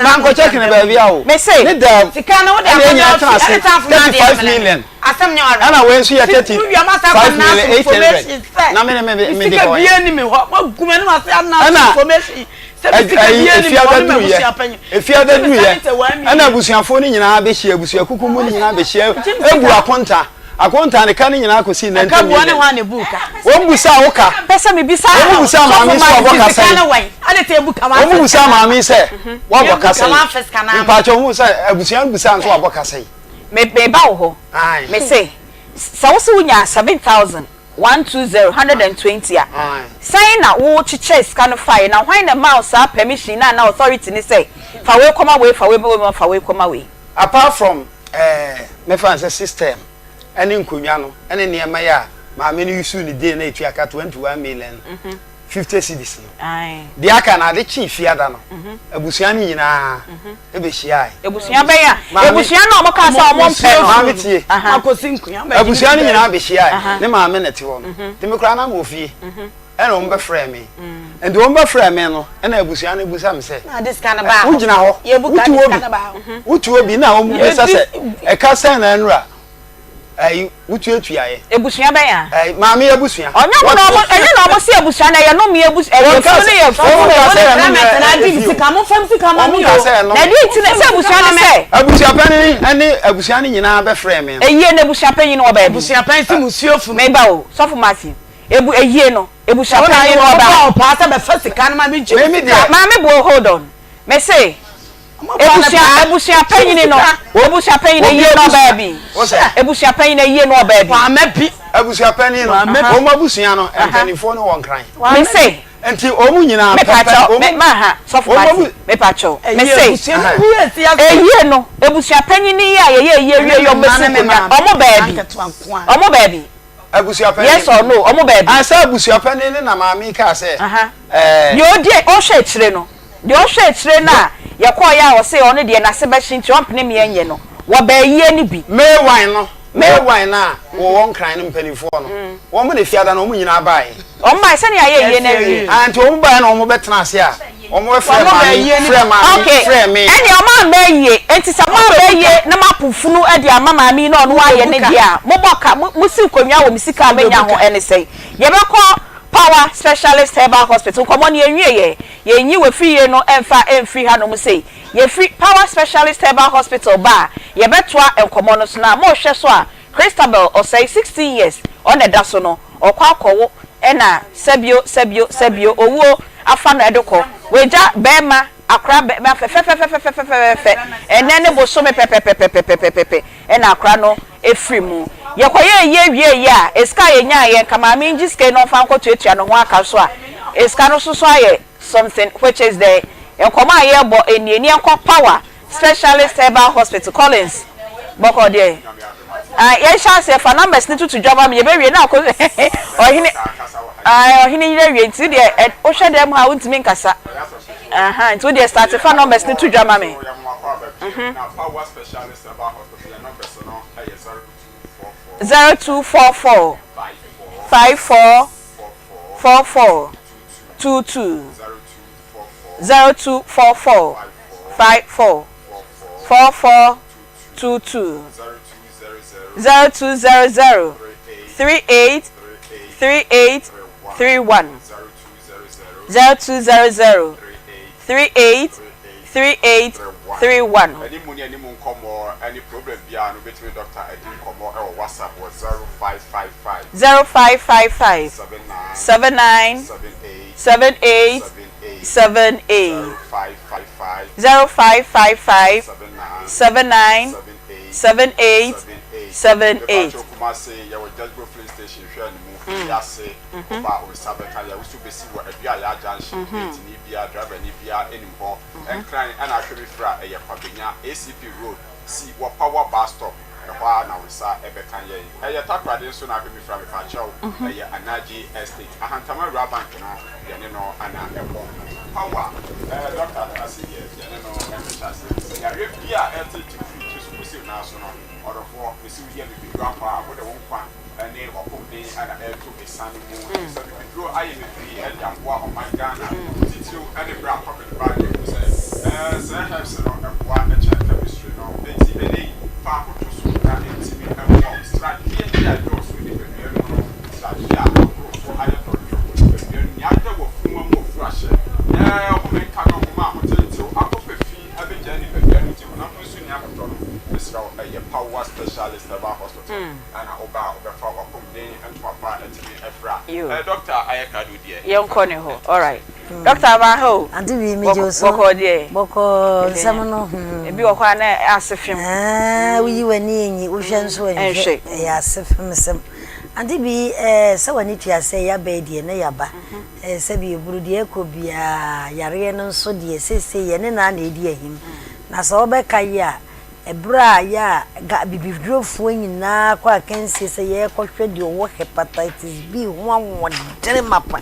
mankɔ check no baabi a o. Mese. Ne dɛm, ɛna yɛn nyinaa tena ase, 35 million, ɛna wei nso yɛ 35 million 800, na me ne me me de kɔ yɛ. Ɛna ɛyi efiada duru yɛ, efiada duru yɛ, ɛna abusuafoɔ no nyinaa bɛhyia, abusuakuku mu no nyinaa bɛhyia, ebu akonta. Akontaa ne ka no nyinaa kɔsii 90 million. Wɔn busaa wo ka. Wɔn busaa maame yi sɛ wabɔ ka sɛn. Wɔn busaa maame yi sɛ wabɔ ka sɛn. Mpakyɛ ohun sɛ abusua no busaa nso wabɔ ka sɛn. Me me ba wo hɔ. Me se sɛ wo se wo nyaa 7120 120 a sɛn na wo kyekyɛɛ sika no faeɛ na hwan na ɛmaa wo saa permission no anaa authority no sɛ fa wei kɔma wei fa wei ma fa wei kɔma wei. Apart from Ɛɛ, mɛfa no sɛ system ne nkonnwa no ne nneɛma yi a maame no use ne day na etua ka 21 million 50 cedis no. Deɛ aka no ade kyee fiada no, abusua no nyinaa bɛhyiae. Abusua bɛn a? Abusua no a wɔkaa sɛ wɔmpɛ no. Maame tie. Abusua no nyinaa bɛhyiae. Ne maame na ɛte hɔ no. Nti me koraa na mewɔ fie. Ɛna wɔn bɛfrɛɛ me. Nti wɔn bɛfrɛɛ me no, ɛna abusua no bisa me sɛ, wogyina hɔ, wotu obi, wotu obi, na wɔn bisa sɛ, ɛka sɛn na ɛnura, ɛyi, wotuatuaeɛ. Abusua bɛn a? Ɛyi, maame abusua. Ɔnyɛ wɔn na wɔn, ɛnyɛ na wɔn si abusua na ɛyɛ nnome abusua, ɛyɛ funu ne yɛ funu. Wɔn ka sɛ ɛno na ɛyɛ fie o. Wɔn ka sɛ ɛno. Na ɛdeɛ nti na sɛ abusua no sɛ. Abusua panin ɛne abusua no nyinaa bɛfrɛɛ me no. Eyie na abusua panyin wɔ baabi. Abusua panyin si musuo funu. Meba o, sɔfo Matthew. Ebu eyie no ebusuapanyin no ɔba. Wɔn paa sɛ bɛfa sika no ma me gye sika. Maame bo hold on me se ebusua ebusuapanyin no ebusuapanyin eyie no ɔbaa bi ebusuapanyin eyie no ɔbaa bi. Wama bi. Abusuapanyin no wɔn abusua no mpanimfoɔ no wɔ nkran. Me se. Nti wɔn nyinaa pɛpɛ. Me pakyɛw me ma ha sɔfo mati me pakyɛw me se eyie no ebusuapanyin yi a yɛyɛ eyie wie yɛ wɔn bɛsi nkonnwa wɔn baabi wɔn baabi. Abusuapanin. Yes or no, ɔmo baabi. Ansa abusuapanin no na maame yi kaa sɛ, ɛɛ. Deɛ ɔdi ɔhwɛ akyire no, deɛ ɔhwɛ akyire no a yɛkɔeɛ a ɔse ɔno deɛ n'ase bɛhye nti ɔmpene me ɛnyɛ no, wɔba ayie no bi. May one no, May one no a wɔwɔ Nkran no mpanimfoɔ no, wɔn na Fiada no wɔn nyinaa baeɛ. Wɔn baeɛ sɛdeɛ yɛayɛ ayie no awie. Ah, nti wɔn baeɛ na wɔn bɛtena ase a. Wɔn bɛfrɛ maame, frɛ maame, frɛ me. Ɛnneɛ ɔmo amma ayie, enti sɛ mo amma ayie na mo apo funu de ama maame yi na ɔno ayɛ ne deɛ a, mo bɔ ka, mo si nkonnwa wɔ me sika a menya ho ɛne sɛn? Yɛbɛkɔ Power Specialist Herbal Hospital, nkɔmmɔ no yɛnwieɛ, yɛnyi wafiri yie no mfa mfiri hanom sei, yɛfiri Power Specialist Herbal Hospital ba a, yɛbɛtoa nkɔmmɔ no so na mohwɛ so a, Christabel Osei, 16 years, ɔna ɛda so no, ɔkɔ akɔwo ɛna sɛbio sɛbio sɛbio owuo afa no ɛde kɔ. Wagya bɛɛma akora bɛɛma fɛfɛfɛfɛfɛfɛfɛfɛ ɛnɛ ne bosome pɛpɛpɛpɛpɛpɛpɛ ɛna akora no ɛfiri mu. Yɛkɔyɛɛ yie wieeɛ a, esika a yɛnyaaeɛ nka maame yi ngye sika yi na ɔmfa nkɔ tuatua ne ho aka nso a, esika no nso so ayɛ something which is the nkɔmmɔ a yɛrebɔ ɛnie, ne yɛnkɔ power Specialist Herbal Hospital, Collins, bɔkɔɔ deɛ ah yɛnhyɛ aseɛ fa numbers no tutu dwa ma me yɛbɛwie na akɔ ɔhene ah ɔhene yere awie nti deɛ ɛ wohwɛ dɛm ha wontumi nkasa aha nti wodeɛ start fa numbers no to dwa ma me mhm 0244 54 44 22 0244 54 44 22 0200 38 38 31 0200 38 38 31. Ɛne mu ne anim nkɔmmɔ ne problem biara. biara no, wobɛtumi ne dɔkta adi nkɔmmɔ wɔ WhatsApp wɔ 0555. 0555 79 79 78 78 78 78 0555 0555 79 79 78 78 78. 78. Mepakyɛw Kumasi, yɛwɔ Judgebo Filling Station hwɛ no mu, Fidiase, woba a wo nsa bɛka yɛn, wo nso bɛsi wɔ Aduayaa Junction, gate ni biara, driver ni biara nim hɔ. Nkran ɛna ahwɛ me firi a ɛyɛ Kwabenya ACP road si wɔ power bus stop ɛhɔ ara na wo nsa ɛbɛka yɛn. Ɛyɛ Takoradi nso na ahwɛ me firi a mepakyɛw ɛyɛ Anaji estate Ahantama Awura bank no yɛne no ana ɛbɔ. Power ɛɛ doctor atena ase deɛ yɛne no ɛbɛhyɛ aseɛ sɛ yareɛ bi a ɛretete firi tiri so kɔsi wo nan so no ɔdɔfoɔ mesi wo yɛ bibiduro ampa a wode wo nkwa ne w'apɔmuden na ɛreto asiane mu efisɛ bibiduro ayɛ bebree de aboa ɔman Ghana titiriw ne berɛ a covid baa no yɛhunu sɛ saa herbs no boa kyɛn chemistry no enti ɛnnɛ yi fa ho to so na ɛntumi mmoa wo sradeɛ bi a ɛdɔɔso wɔ nipadua no mu no sradeɛ a aboro so ayɛ dɔdwew wɔ nipadua no mu nea ada w'afuma mu afuru ahyɛ home nka no homa a ho tetew akɔpɛ fi abɛgyaa nipadua no nti honam no so nni ahotɔ no mesrɛ wo ɛyɛ Power Specialist Herbal Hospital Ana wo ba a wobɛfa w'apɔmuden ntoma pa atumi afira? Yo. Eh doctor ayɛ krado deɛ. Yɛnkɔ ne hɔ alright. Doctor aba ha o. Ante wii me gye wo so. Bɔkɔɔ deɛ. Bɔkɔɔ nsɛm no hmm. Ebi wɔ hɔ a na ase fem. Ɛɛ woyi w'ani enyi wohwɛ nso nhwɛ ɛyɛ ase fem sɛm. Ante bi ɛɛ sɛ w'ani tua sɛ yaba yi deɛ na yaba. Ɛɛ sɛbi eburu deɛ ɛkɔ biara yareɛ no nso deɛ seesei yɛne no ara na edi ahim. Na sɛ wobɛka yi a Ɛberɛ a yɛ a ga abibidurofoɔ nyinaa kɔ akansie sɛ yɛrekɔhwɛ deɛ ɔwɔ hepatitis B ho ahoɔdene mapa,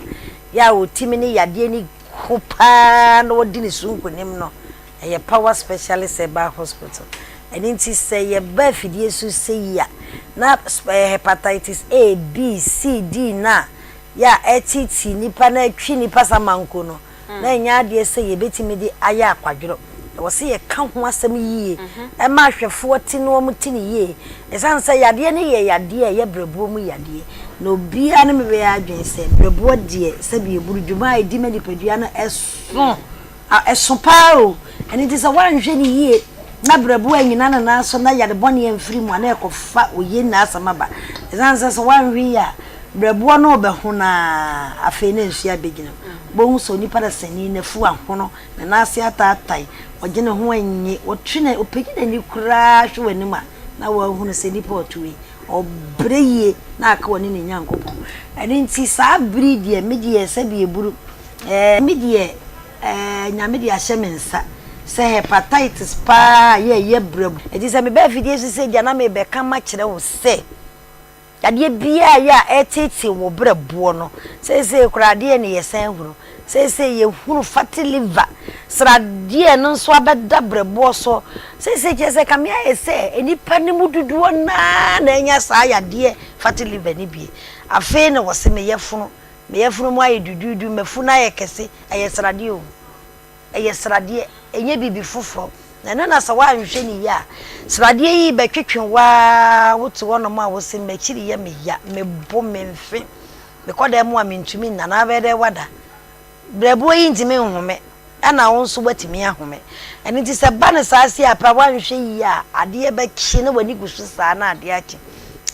yɛ a ɔtumi ne yadeɛ no ko pa ara na ɔdi ne so nkonim no, ɛyɛ Power Specialist Herbal Hospital. Ɛno nti sɛ yɛba afidie so sei a, na hepatitis A, B, C, D no a yɛ a ɛreteetee nnipa na ɛtwe nnipa samanko no, na ɛnyɛ adeɛ sɛ yɛbɛtumi de ayɛ akwadworɔ. Ɛwɔ sɛ yɛka ho asɛm yie ma ahwɛfoɔ te na wɔte no yie. Ɛsiane sɛ yadeɛ no yɛ yadeɛ a ɛyɛ berɛboɔ mu yadeɛ, na obiara ne me bɛyɛ adwene sɛ berɛboɔ deɛ sɛdeɛ ɛburu dwuma a ɛdi ma nipadua no ɛso, ɛso pa ara o. Ɛno nti sɛ woanhwɛ no yie na berɛboɔ annyina ne nan so na yare bɔne amfiri mu a, na ɛkɔfa oye nna asɛm aba. Ɛsiane sɛ sɛ woanhwɛ yie a, berɛboɔ no rebɛhono ara, afei na nsuo abɛgyina mu. Wobɛhu sɛ onipa dasani, n'afu ahono, ne nan ase ataatae, ɔgye ne ho nnye, ɔtwe na ɔpagya n'ani koraa hwɛ w'anim a, na wahunu sɛ nipa a ɔte wei, ɔbrɛ yie na aka ɔne ne Nyankopɔn. Ɛno nti saa bere yi deɛ, me deɛ sɛbi eburu, ɛɛ me deɛ ɛɛ Nyame de ahyɛ me nsa sɛ hepatitis paa yɛ ɛyɛ brɛbo. Ɛnti sɛ meba afidie so sɛ gya na mebɛka makyerɛ wo sɛ, Yadeɛ biara a ɛyɛ a ɛreteetee wo berɛboɔ no, seesei koraa adeɛ ne yɛsan hunu. Seesei yɛhunu fatty liver, sradeɛ no nso abɛda berɛboɔ so. Seesei kyerɛ sɛ kame ayɛ sɛ nnipa no mu dodoɔ no ara na anya saa yadeɛ fatty liver no bi. Afei na wɔse me yafunu, me yafunu mu ayɛ duduudu, m'afunu ayɛ kɛse, ɛyɛ sradeɛ o. Ɛyɛ sradeɛ, ɛnyɛ biribi foforɔ. Na ɛno na sɛ woanhwɛ no yie a, sradeɛ yi rebɛtwetwe wo ara, wote hɔnom a wose m'akyiri yɛ me ya, me bo, me mfe, mekɔ dan mu a mentumi nna, na wobɛyɛ dɛn woada? Berɛboɔ yi ntumi nhome, ɛna wo nso woatumi ahome. Ɛno nti sɛ ɛba no saa sei a pɛ a woanhwɛ yie a, adeɛ bɛkye na w'ani gu so saa na adeɛ akye.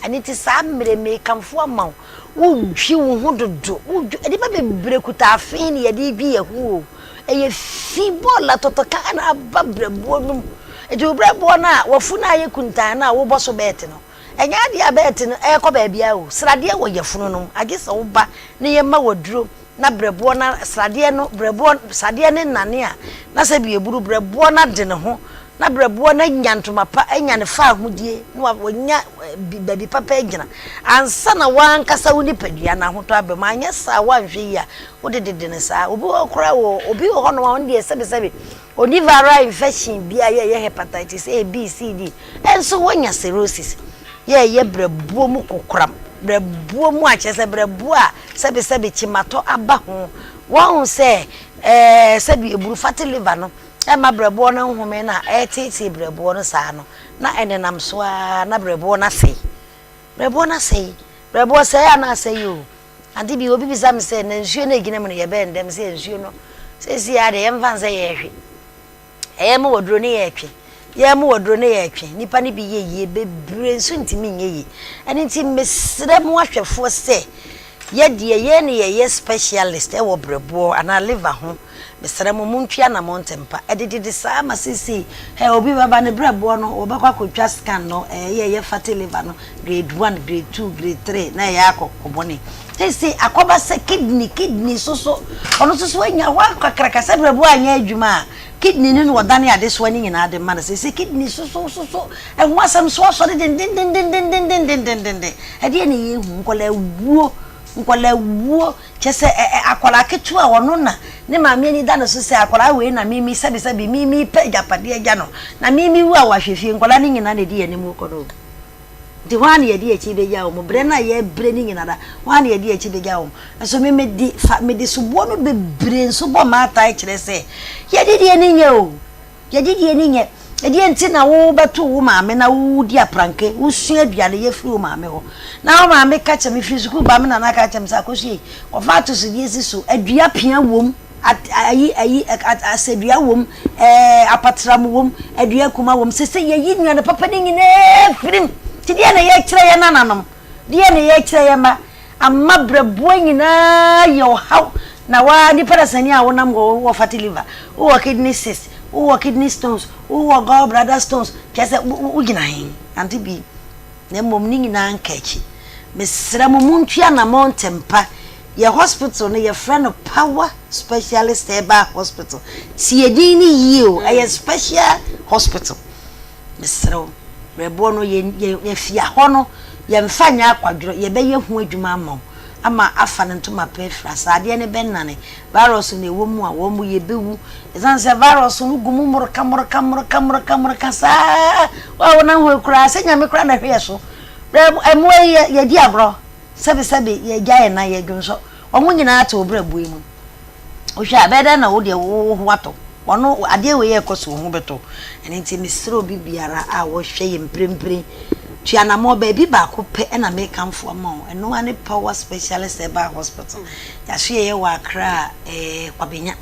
Ɛno nti saa mmerɛ mekamfo ama wo, wodwi wo ho dodo, wodwi, nnipa bebree kuta afe na yɛde redwi yɛn ho o. Ɛyɛ fi bɔɔla tɔtɔka na aba berɛboɔ no mu. Nti wo berɛboɔ no a w'afunu ayɛ kuntann no a wobɔ so bɛɛte no, ɛnyɛ adeɛ a bɛɛte no ɛrekɔ baabiara o. Sradeɛ wɔ yafunu no mu, agye sɛ woba na yɛma wo aduro na berɛboɔ no sradeɛ no berɛboɔ sradeɛ no nane a na sɛ bi eburu berɛboɔ no ade ne ho na berɛboɔ no anya ntoma pa anya ne faahodie na wanya baabi papa agyina ansa na w'ankasa wo nipadua no ahotɔ aba mu. Anyɛ saa a woanhwɛ yie a wode dede no saa. Obi wɔ hɔ koraa wɔ obi wɔ hɔnom a ɔno deɛ sɛbesɛbe ɔnni viral infection biara yɛ ɛyɛ hepatitis A, B, C, D ɛnso wanya cirrhosis yɛ ɛyɛ berɛboɔ mu kokoram berɛboɔ mu a kyerɛ sɛ berɛboɔ a sɛbesɛbe kyematɔ aba ho. Wɔahu sɛ ɛɛ sɛbe eburu fatty liver no ɛmma berɛboɔ no nhome no a ɛreteetee berɛboɔ no saa no, na ɛnenam so ara na berɛboɔ no asɛe. Berɛboɔ no asɛe. Berɛboɔ sɛe a na asɛe o. Ade bi, obi bisa me sɛ, na nsuo no a ɛgyina mu no yɛbɛn dɛn? Mese nsuo no, seesei ara deɛ yɛmfa no sɛ yɛrehwe. Ɛyɛ ma waduro ne yɛretwe. Yɛn mo wɔ duro ne yɛretwe nnipa no bi yɛ yie, bebree nso ntumi nyɛ yie. Ɛno nti mesrɛ mo ahwɛfoɔ sɛ, yɛ deɛ yɛn ne yɛyɛ specialist wɔ brɛboɔ anaa liver ho, mesrɛ mo montwi anamɔn ntɛmpa. Ɛdedede saa ma seesei hɛ obi bɛba ne brɛboɔ no wɔbɛkɔ akɔtwa scan no ɛyɛ ɛyɛ fatty liver no grade one, grade two, grade three na ɛyɛ akɔ kɔbɔne. Seesei akɔba sɛ kidney, kidney nso so ɔno nso so anya hɔ kakraka sɛ brɛboɔ anyɛ adwuma a, Kidney no na wɔdane adesoa no nyinaa de ma no. Seesei kidney so so so so ɛho asɛm so asɔre dendendendendendendendenden. Ɛdeɛn na yɛhu? Nkwadaa wuo, nkwadaa wuo. Kyɛ sɛ ɛ ɛ akwadaa ketewa a ɔno na ne maame ani da ne so sɛ akwadaa wei na mimi sɛbisɛbi mimi pɛ agyapadeɛ agya no na mimi wu a wahwɛ fie. Nkwadaa no nyinaa na ɛdi yɛn anim kɔ no o. Nti hwan na yɛde akyi bɛgya wɔn? Berɛ no a yɛrebrɛ no nyina da, hwan na yɛde akyi bɛgya wɔn? Nso me mede fa mede soboɔ no bebree nso bɔ m'atae kyerɛ sɛ yɛde deɛ no nyɛ o, yɛde deɛ no nyɛ. Ɛdeɛ nti na wobɛto wo maame na wodi apranke, wosua aduane yɛ firi wo maame hɔ. Na wo maame ka kyerɛ me firi sukuu ba me nana ka kyerɛ me sɛ Akosua yi, kɔfa atosodeɛ si so, adua pia wom. At ayi ayi at asɛdua wom, ɛɛ apatram wom, adua kuma wom. Sese yɛyi nnuane papa no nyinaa firim. Nti deɛ na yɛkyerɛ yɛn nananom, deɛ na yɛkyerɛ yɛn mma. Ama brɛboɔ nyinaa yɛ ɔhaw. Na waa nipa dasani a wonam hɔ wowɔ fatty liver, wowɔ kidney cyst, wowɔ kidney stones, wowɔ gall bladder stones, kyerɛ sɛ wogyina he? Ante bi. Na mmom ne nyinaa nka akyi. Mesrɛ mo montu anamɔn ntɛmpa. Yɛ hospital no yɛfrɛ no Power Specialist Herbal Hospital. Tie din no yie o, ɛyɛ special hospital. Mesrɛ wo, brɛboɔ no yɛ yɛ yɛfia hɔ no yɛmfa nyɛ akwadworɔ, yɛbɛyɛ ho adwuma ama wo ama afa ne ntoma pa afira. Sɛ adeɛ no bɛnane, virus no ɛwɔ mu a, wɔn yɛbɛwu. Ɛsiane sɛ virus no gu mu mmorka mmorka mmorka mmorka mmorka saa, wo a wonam hɔ yi koraa sɛ Nyame koraa na ɛhwɛ yɛ so. Brɛ mmoa yi yɛdi agorɔ. Sɛbesɛbe, yɛagya yɛn nan, yɛdwonsɔ. Wɔn nyinaa te wo berɛboɔ yi mu. Wohwɛ a, ɛbɛyɛ dɛn na wo deɛ wo ho atɔ? Wɔn, adeɛ wei a ɛrekɔ so, wo ho bɛtɔ. Ɛno nti, mesrɛ obi biara a ɔhwɛ yɛn mprempren, tu anammɔn. Baabi baako pɛ na mekamfo ama wo, ɛno ara ne Power Specialist Herbal Hospital. Yɛaso yɛyɛ wɔ Accra, ɛɛ, Kwabenya.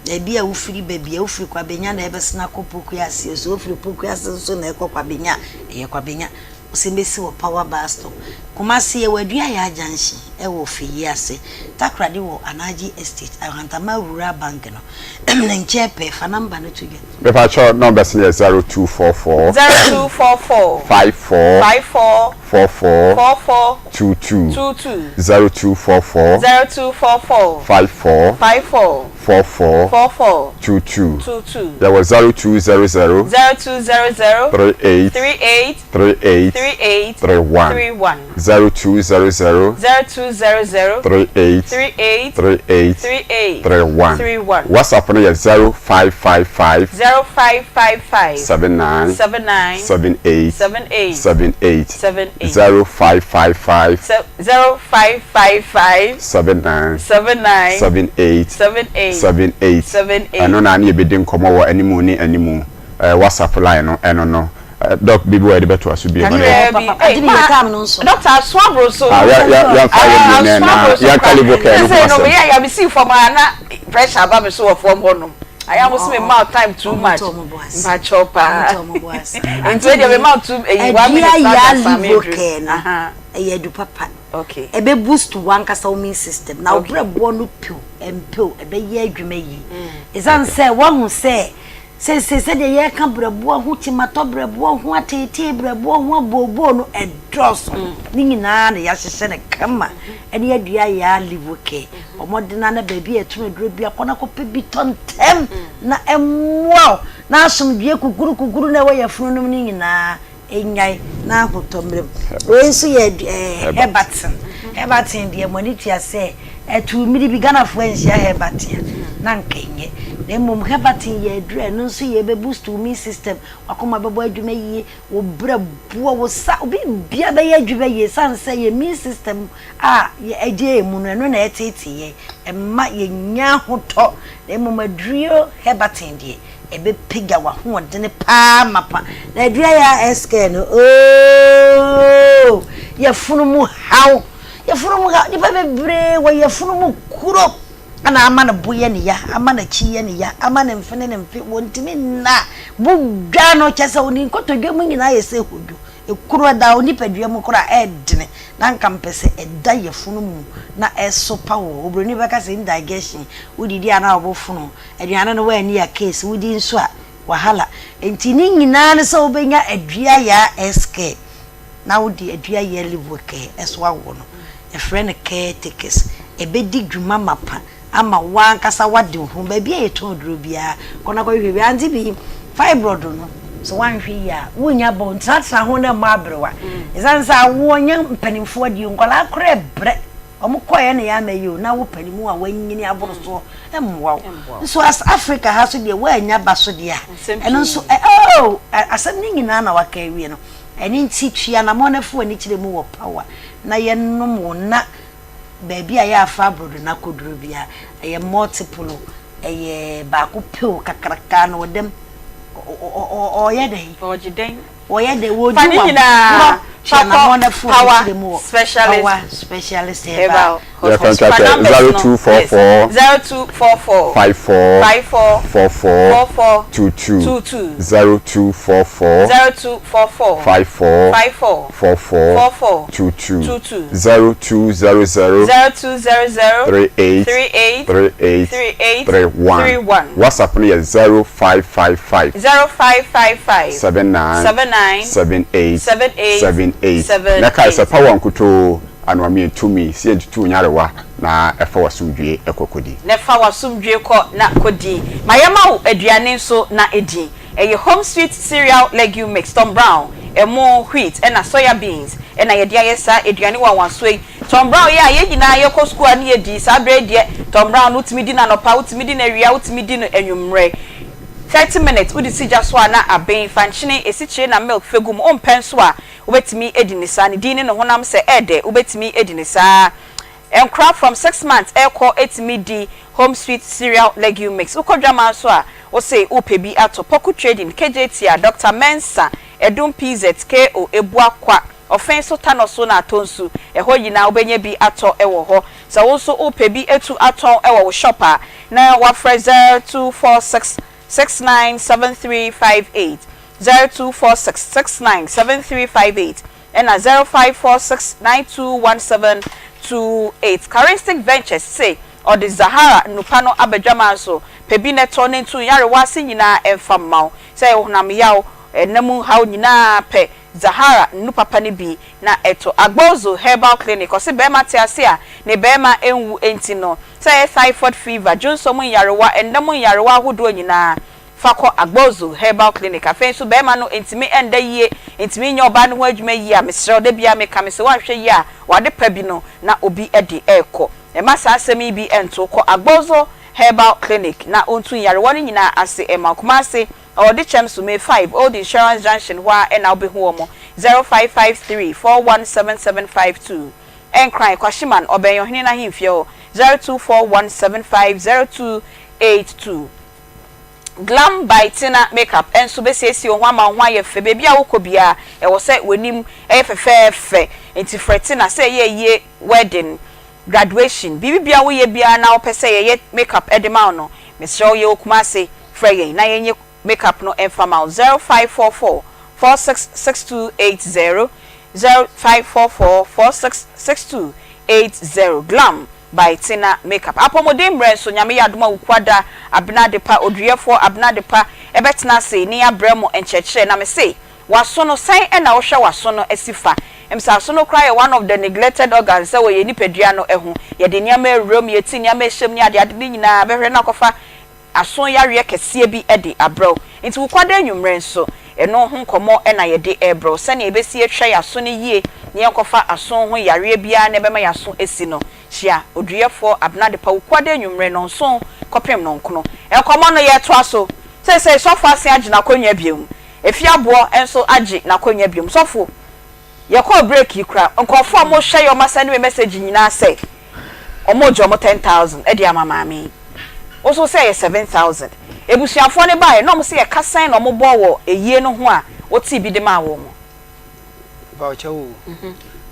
Baabi a wofiri ba biara, wofiri Kwabenya na ɛbɛsene akɔ Pokuase, sɛ wofiri Pokuase nso na ɛkɔ Kwabenya a, ɛyɛ Kwabenya. Ɔsɛ mɛsi wɔ power bus stop. Kumasi yɛwɔ Aduayaa junction ɛwɔ Feyi ase. Takoradi wɔ Anaji estate Ahantama rural bank no ne nkyɛn pɛɛ. Fa number no to dwa. Mepakyɛw numbers no yɛ 0244. 0244. 54. 54. 44. 44. 22. 22. 0244. 0244. 54. 54. 44. 44. 22. 22. Yɛwɔ 0200. 0200. 38. 38. 38. 38. 31. 31. 0200. 0200. 38. 38. 38. 38. 31. 31. WhatsApp no yɛ 0555. 0555. 79. 79. 78. 78. 78. 78. 0555. 0555. 79. 79. 78. 78. 78. 78. Ɛno na ne yɛbɛdi nkɔmmɔ wɔ animu ne animu. Eh, WhatsApp line no ɛno no. Eh, Doc, biribi wɔ yɛde bɛtoa so bio. Kakraa bi. Ei, ma, Doctor, aso aboro so. Ah, yɛ, yɛ, yɛmfa yɛ bio nɛ na yɛnka Livocare no ho Sɛsɛi no, asɛm. meyɛ ya mesii fam a na pressure aba me so wɔ fam hɔnom. Ayɛ a mo se me ma wo time too much. Mpakyɛw paa. Nti wei deɛ me ma wo two, eyi, one minute na Aduayaa ɔde asa me aduru. Livocare no, Aha. ɛyɛ adu papa. Okay. Ɛbɛ boost w'ankasa wo immune system na wo Okay. brɛboɔ no piw, ɛmpew, ɛbɛyɛ adwuma yie. Ɛsiane sɛ woahu sɛ Seesei sɛdeɛ yɛreka berɛboɔ ho kyematɔ berɛboɔ ho ateetee berɛboɔ ho abooboo no ɛdɔɔso. Ne nyinaa na yɛahyehyɛ no kama ɛne adua yaa Livocare. Bɔ mmɔden ara na baabi a yɛtɔn aduro biara kɔ na kɔpɛ bi tɔ ntɛm na ɛmmoa wo na asomdwoeɛ kukuru kukuru no a ɛwɔ yafunu no mu no nyinaa Nnyae na ahotɔ mmra mu. Wei nso yɛ ɛɛ Herbatin. Herbatin deɛ mo ani tua sɛ ɛtoo mmiri bi Ghanafoɔ anhyia Herbatin a na anka ɛnyɛ. Na mmom Herbatin yɛ aduro a ɛno nso yɛ ɛbɛ boost wo immune system, w'akoma bɛbɔ adwuma yie, wo brɛ boɔ, wo sa, biribiara bɛyɛ adwuma yie ɛsiane sɛ yɛn immune system a ɛgye yɛn mu no ɛno na ɛteetee yɛn, ɛma yɛnya ahotɔ. Na mmom aduro Herbatin deɛ Ɛbɛpagya w'ahoɔdene paa mapa. Na adua yɛ a ɛskɛ no ooo yafunu mu haw yafunu mu haw nipa bebree wɔ yafunu mu kuro. Ɛna ama ne bo yɛ ne ya, ama n'akyi yɛ ne ya, ama ne mfe ne ne mfe, wɔntumi nna. Bo dwa no, kyerɛ sɛ ne nkotodwe mu nyinaa yɛ sɛ hodwo. Ekuro ɛda wo nipadua mu koraa a, ɛɛdene. Na anka mepɛ sɛ ɛda yafunu mu na ɛsopa wo. Oburoni bɛka sɛ indigestion, wodidi a na wo bo fono, aduane no woanni a case, wodi nso a wahala. Enti ne nyinaa ne sɛ wobɛnya aduayaa SK. na wode adua yɛliwekɛɛ so awo no, yɛfrɛ no caretakers. Ɛbɛdi dwuma mapa ama wo ankasa woade wo ho. Baabi a yɛtɔn aduro biara, kɔ na kɔhwehwɛ bi. Ante bi, fibroid no, sɛ woanhwɛ yie a, wonnya ba o, ntenatena ho na mmɔ aberewa. Ɛsiane sɛ awoɔ nyɛ mpanimfoɔ adeɛ o, nkwadaa koraa ɛbrɛ. Wɔn kɔeɛ na yɛama yi o, na wo panimu a wanyini aboro soɔ mmoa wo. Nso as Africa ha so deɛ, woannya ba so deɛ a, ɛno nso ɛ, oh, asɛm no nyinaa na waka awie no. Ɛno nti twe anamɔn na fa w'ani kyerɛ mu wɔ power na yɛnom wo na baabi a yɛafa abrodo no akɔduru biara ɛyɛ multiple o, ɛyɛ baako pɛ o, kakraka na ɔdam ɔyɛ dɛn? Ɔgye dɛn? Ɔyɛ dɛn? Wɔdi Fa ne wa nyinaa borɔ twe fa kɔ anamɔn na fa w'ani Power kyerɛ mu wɔ Specialist Power Specialist Herbal Herbal Yɛ Hospital. Fa contact numbers no, yes, 0244 0244 54 54 44 44 22 22. 0244 0244 54 54 44 44 22 22. 0200 0200 38 38 38 38 31 31. WhatsApp no yɛ 0555 0555 79 79 78 78 78 78. Na kae sɛ power nkutoo Anoamee tumi sɛ yɛntutu nyarewa na ɛfa w'asomdwie kɔ kɔdi. Na fa w'asomdwie kɔ na kɔdi. Ma yɛma wo aduane nso na di. Ɛyɛ Home Sweet Cereal Legume Mix, Tom Brown, ɛmo, wheat, ɛna soya beans ɛna yɛde ayɛ saa aduane wanwansoɔ yi. Tom Brown yɛ a yɛn nyinaa yɛkɔ sukuu a ne yɛdi. Saa berɛ yi deɛ Tom Brown no wotumi di no anɔpa, wotumi di no awia, wotumi di no anwummerɛ. 30 minutes wode si gya so a na aben. Fa nkyene, esikyire na milk fa gu mu. Wompɛ nso a Wobɛtumi adi no saa. Ne din ne ne honam sɛ ɛɛdɛ wobɛtumi adi no saa. Nkora from 6 months ɛɛkɔ ɛtumi di Home Sweet Cereal Legume Mix. Wokɔ dwaman nso a wose wopɛ bi atɔ. Poku Trading, KJ Tia, Doctor Mensah, Ɛdum PZ, KO, Ebua Kwa, Ɔfɛn so Tanɔ so na atɔ nsu. Ɛhɔ nyinaa wobɛnya bi atɔ wɔ hɔ. Sɛ wo nso wopɛ bi atu atɔn wɔ wo shop a na wafrɛ 0246 697358. 0246 69 7358 ɛna 0546 9217 28. Charistic Ventures se ɔde Zahara nnupa no aba dwaman so, pɛ bi na tɔ na ntu nyarewa ase nyinaa mfa mma wo. Sɛ ɛyɛ honam yaw, ɛna mu haw nyinaa pɛ Zahara nnu papa no bi na tɔ. Agbozo Herbal Clinic ɔse bɛɛma te ase a ne bɛɛma nwu nti no, sɛ ɛyɛ thyphoid fever, dwonsɔ mu nyarewa, ɛnda mu nyarewa ahodoɔ nyinaa, Fa kɔ Agbozu Herbal Clinic. Afei nso barima no ntumi nda yie, ntumi nyɛ ɔbaa no ho adwuma yie a, mesrɛ wo, da biara meka, mese woanhwɛ yie a, w'ade pa bi no na obi de rekɔ. Mma saa asɛm yi bi nto wo. Kɔ Agbozu Herbal Clinic na ɔntu nyarewa no nyinaa ase mma wo. Kumasi, ɛwɔ Dekyɛm so, May 5, Old Insurance Junction hɔ ara na wobɛhu wɔn. 0553 417752. Nkran, Kwashiman, ɔbɛn Ɔhene no ahemfie hɔ. 0241750282. Glam by Tina Makeup nso bɛsiesie wo ho ama wo ho ayɛ fɛ. Baabi a wokɔ biara, ɛwɔ sɛ w'anim yɛ fɛfɛɛfɛ. Enti frɛ Tina sɛ ɛyɛ ayie, wedding, graduation, biribi biara woyɛ biara na wopɛ sɛ yɛyɛ makeup de ma wo no, mesrɛ wo yɛwɔ Kumasi, frɛ yɛn na yɛnyɛ makeup no mfa ma wo. 0544 466280, 0544 466280. Glam by Tina Makeup. Apɔmuden mmerɛ nso, Nyame yɛ adom a Wukuada Abena Adepa, Oduruyɛfoɔ Abena Adepa bɛtena ase ne abrɛ mo nkyerɛkyerɛ. Na mese, w'aso no, sɛn na wohwɛ w'aso no si fa? Ɛmsɛ aso no koraa yɛ one of the neglected organs sɛ wɔ yɛn nipadua no ho. Yɛde nneɛma awura mu, yɛti nneɛma ɛhyɛ mu ne adeade no nyinaa bɛhwɛ na akɔfa aso yareɛ kɛseɛ bi de abrɛ wo. Nti Wukuada anwummerɛ nso, ɛno ho nkɔmmɔ na yɛde rebrɛ wo, sɛdeɛ yɛbɛsi atwa yɛn aso no yie na yɛnkɔfa aso ho yareɛ biara na ɛbɛma yɛn aso asi no. Hyia Oduyɛfoɔ Abena Adepa Wukuada anwummerɛ nnɔnson kɔpem nnɔnkono. Nkɔmmɔ no yɛretoa so. Seesei Sɔfo asen agye n'akonnwa bio. Efie Aboɔ nso agye n'akonnwa bio. Sɔfo, Yɛkɔɔ break yi koraa, nkurɔfoɔ a wɔhwɛ yɛ wɔn asɛnde me message nyinaa sɛ wɔregye wɔn 10,000 de ama maame yi. Wo nso sɛ ɛyɛ 7,000. Abusuafoɔ no baeɛ na wɔn sɛ yɛka sɛn na wɔbɔɔ wɔ ayie no ho a wotee bi de maa wɔn. Mepa wo kyɛw o,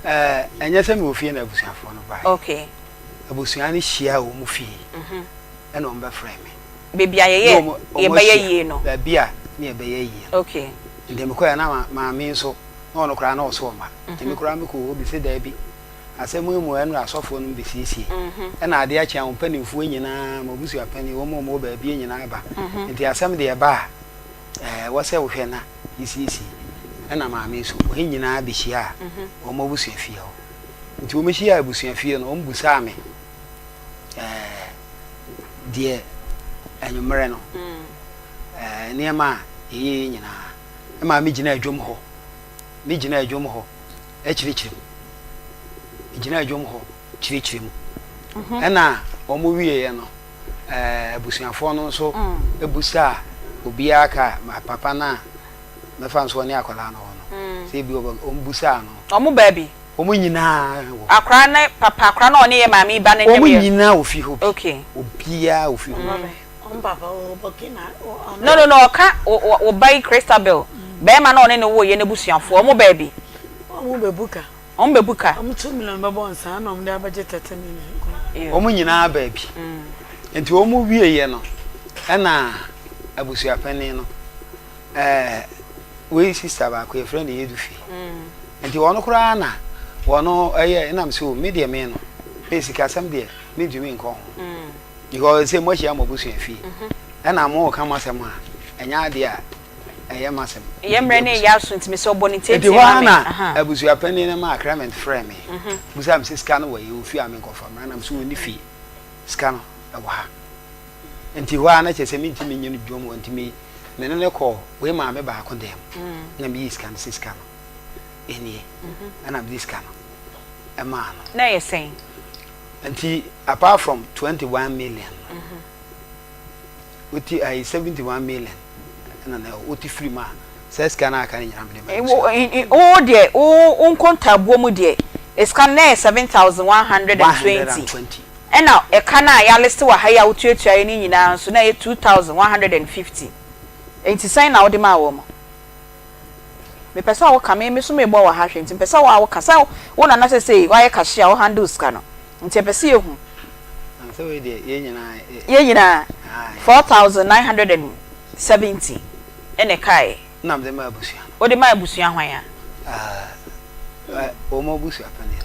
ɛɛ ɛnyɛ sɛ mewɔ fie na abusuafoɔ no baeɛ. Okay. Abusua no hyiaa wɔ wɔn fie ɛna wɔn bɛfrɛɛ me. Baabi a yɛyɛ yɛbɛyɛ yie no. Baabi a ne yɛbɛyɛ yie no. Okay. Nti mekɔɛ na maame nso na ɔno koraa na ɔso ɔma. Nti me koraa mekɔɔ hɔ bi sɛ daabi asɛm yi mu ɛno asɔfoɔ no bɛsiesie. Ɛna adeɛ akye a wɔn mpanimfoɔ nyinaa m'abusuapanin wɔn a wɔwɔ baabi nyinaa ba. Nti asɛm deɛ ɛba a ɛwɔ sɛ wohwɛ na yɛsiesie. Ɛna maame nso wɔn nyinaa bɛhyiaa wɔn abusuafie hɔ. Nti wɔhyiaa abusuafie no, wɔbisaa me ɛɛ deɛ anwummerɛ no ɛɛ nneɛma a yɛyɛeɛ nyinaa. Ɛmaa megyinaa dwam hɔ, megyinaa dwam hɔ kyerɛkyerɛ mu. Megyinaa dwam hɔ kyerɛkyerɛ mu. Ɛna wɔwieeɛ no, ɛɛ abusuafoɔ no nso bisaa obiara ka papa no a mɛfa nso ɔne akwadaa no hɔ no, sɛ ebi ɔbɛ wɔbisaa no. Wɔn baa bi? Wɔn nyinaa wɔ hɔ. Akwadaa ne papa, akwadaa no a ɔne yɛ maame yi ba no nyɛ Wɔn nyinaa wɔ fie hɔ bi. Okay. Obiara wɔ fie hɔ bi. Wɔn papa wɔ Burkina. No no no, ɔka wo ba yi Christabel, barima no a ɔne no woeɛ no abusuafoɔ, wɔn baa bi. Wɔn bɛbu ka. Wɔn bɛbu ka. Wɔn 2 million bɛbɔ nsa na wɔn de abɛgye 30 million. Wɔn nyinaa baa bi. Nti wɔn wieeɛ no, ɛna abusuapanin no. Ɛɛ wei sista baako yɛfrɛ no Yedufi. Nti wɔn koraa na wɔn ɛyɛ ɛnam sɛ o me deɛ me no me sikasɛm deɛ mentumi nkɔ ho because sɛ moahyia mo abusua fie ɛna mo ka mo asɛm a ɛnyɛ adeɛ a ɛyɛ m'asɛm. Yɛ mmerɛ ne yɛ aso nti mesɛ ɔbɔ ne nti tiatia hɔ ma ara me. na Aha. abusua panin no maa Clement frɛɛ me busaa me sɛ sika no wɔ he wɔ fie a menkɔfa mmra nam sɛ ɔnni fie sika no ɛwɔ ha nti hɔ ara na kyerɛ sɛ mentumi nyɛ no dwom hɔ nti me me ne no kɔɔ wei maame baako dan mu na meyii sika no sɛ sika no nie ɛna mede sika no ɛmaa no. Na ɛyɛ sɛn? Nti apart from 21 million no woti ayi 71 million ɛna na woti firi mu a saa sika no aka no nyinaa mede ma abusua. Wo deɛ wo nkontaabuo mu deɛ sika no na ɛyɛ 7120. Ɛna ɛka no a yɛaliste wɔ ha yi a wotuatuaeɛ no nyinaa nso, na ɛyɛ 2,150. Enti sɛn na wode maa wɔn? Mepɛ sɛ woka, me me nso merebɔ wɔ ha hwɛ, nti mepɛ sɛ wo a woka, sɛ wo na na seesei woayɛ cashier a wo handle sika no, nti yɛpɛ sɛ yɛhu. Sɛ wei deɛ yɛn nyinaa. Yɛn nyinaa, 4,970 ɛna ɛkaeɛ. Na mede maa abusua no. Wode maa abusua hwan a? Wɔn abusua panin no.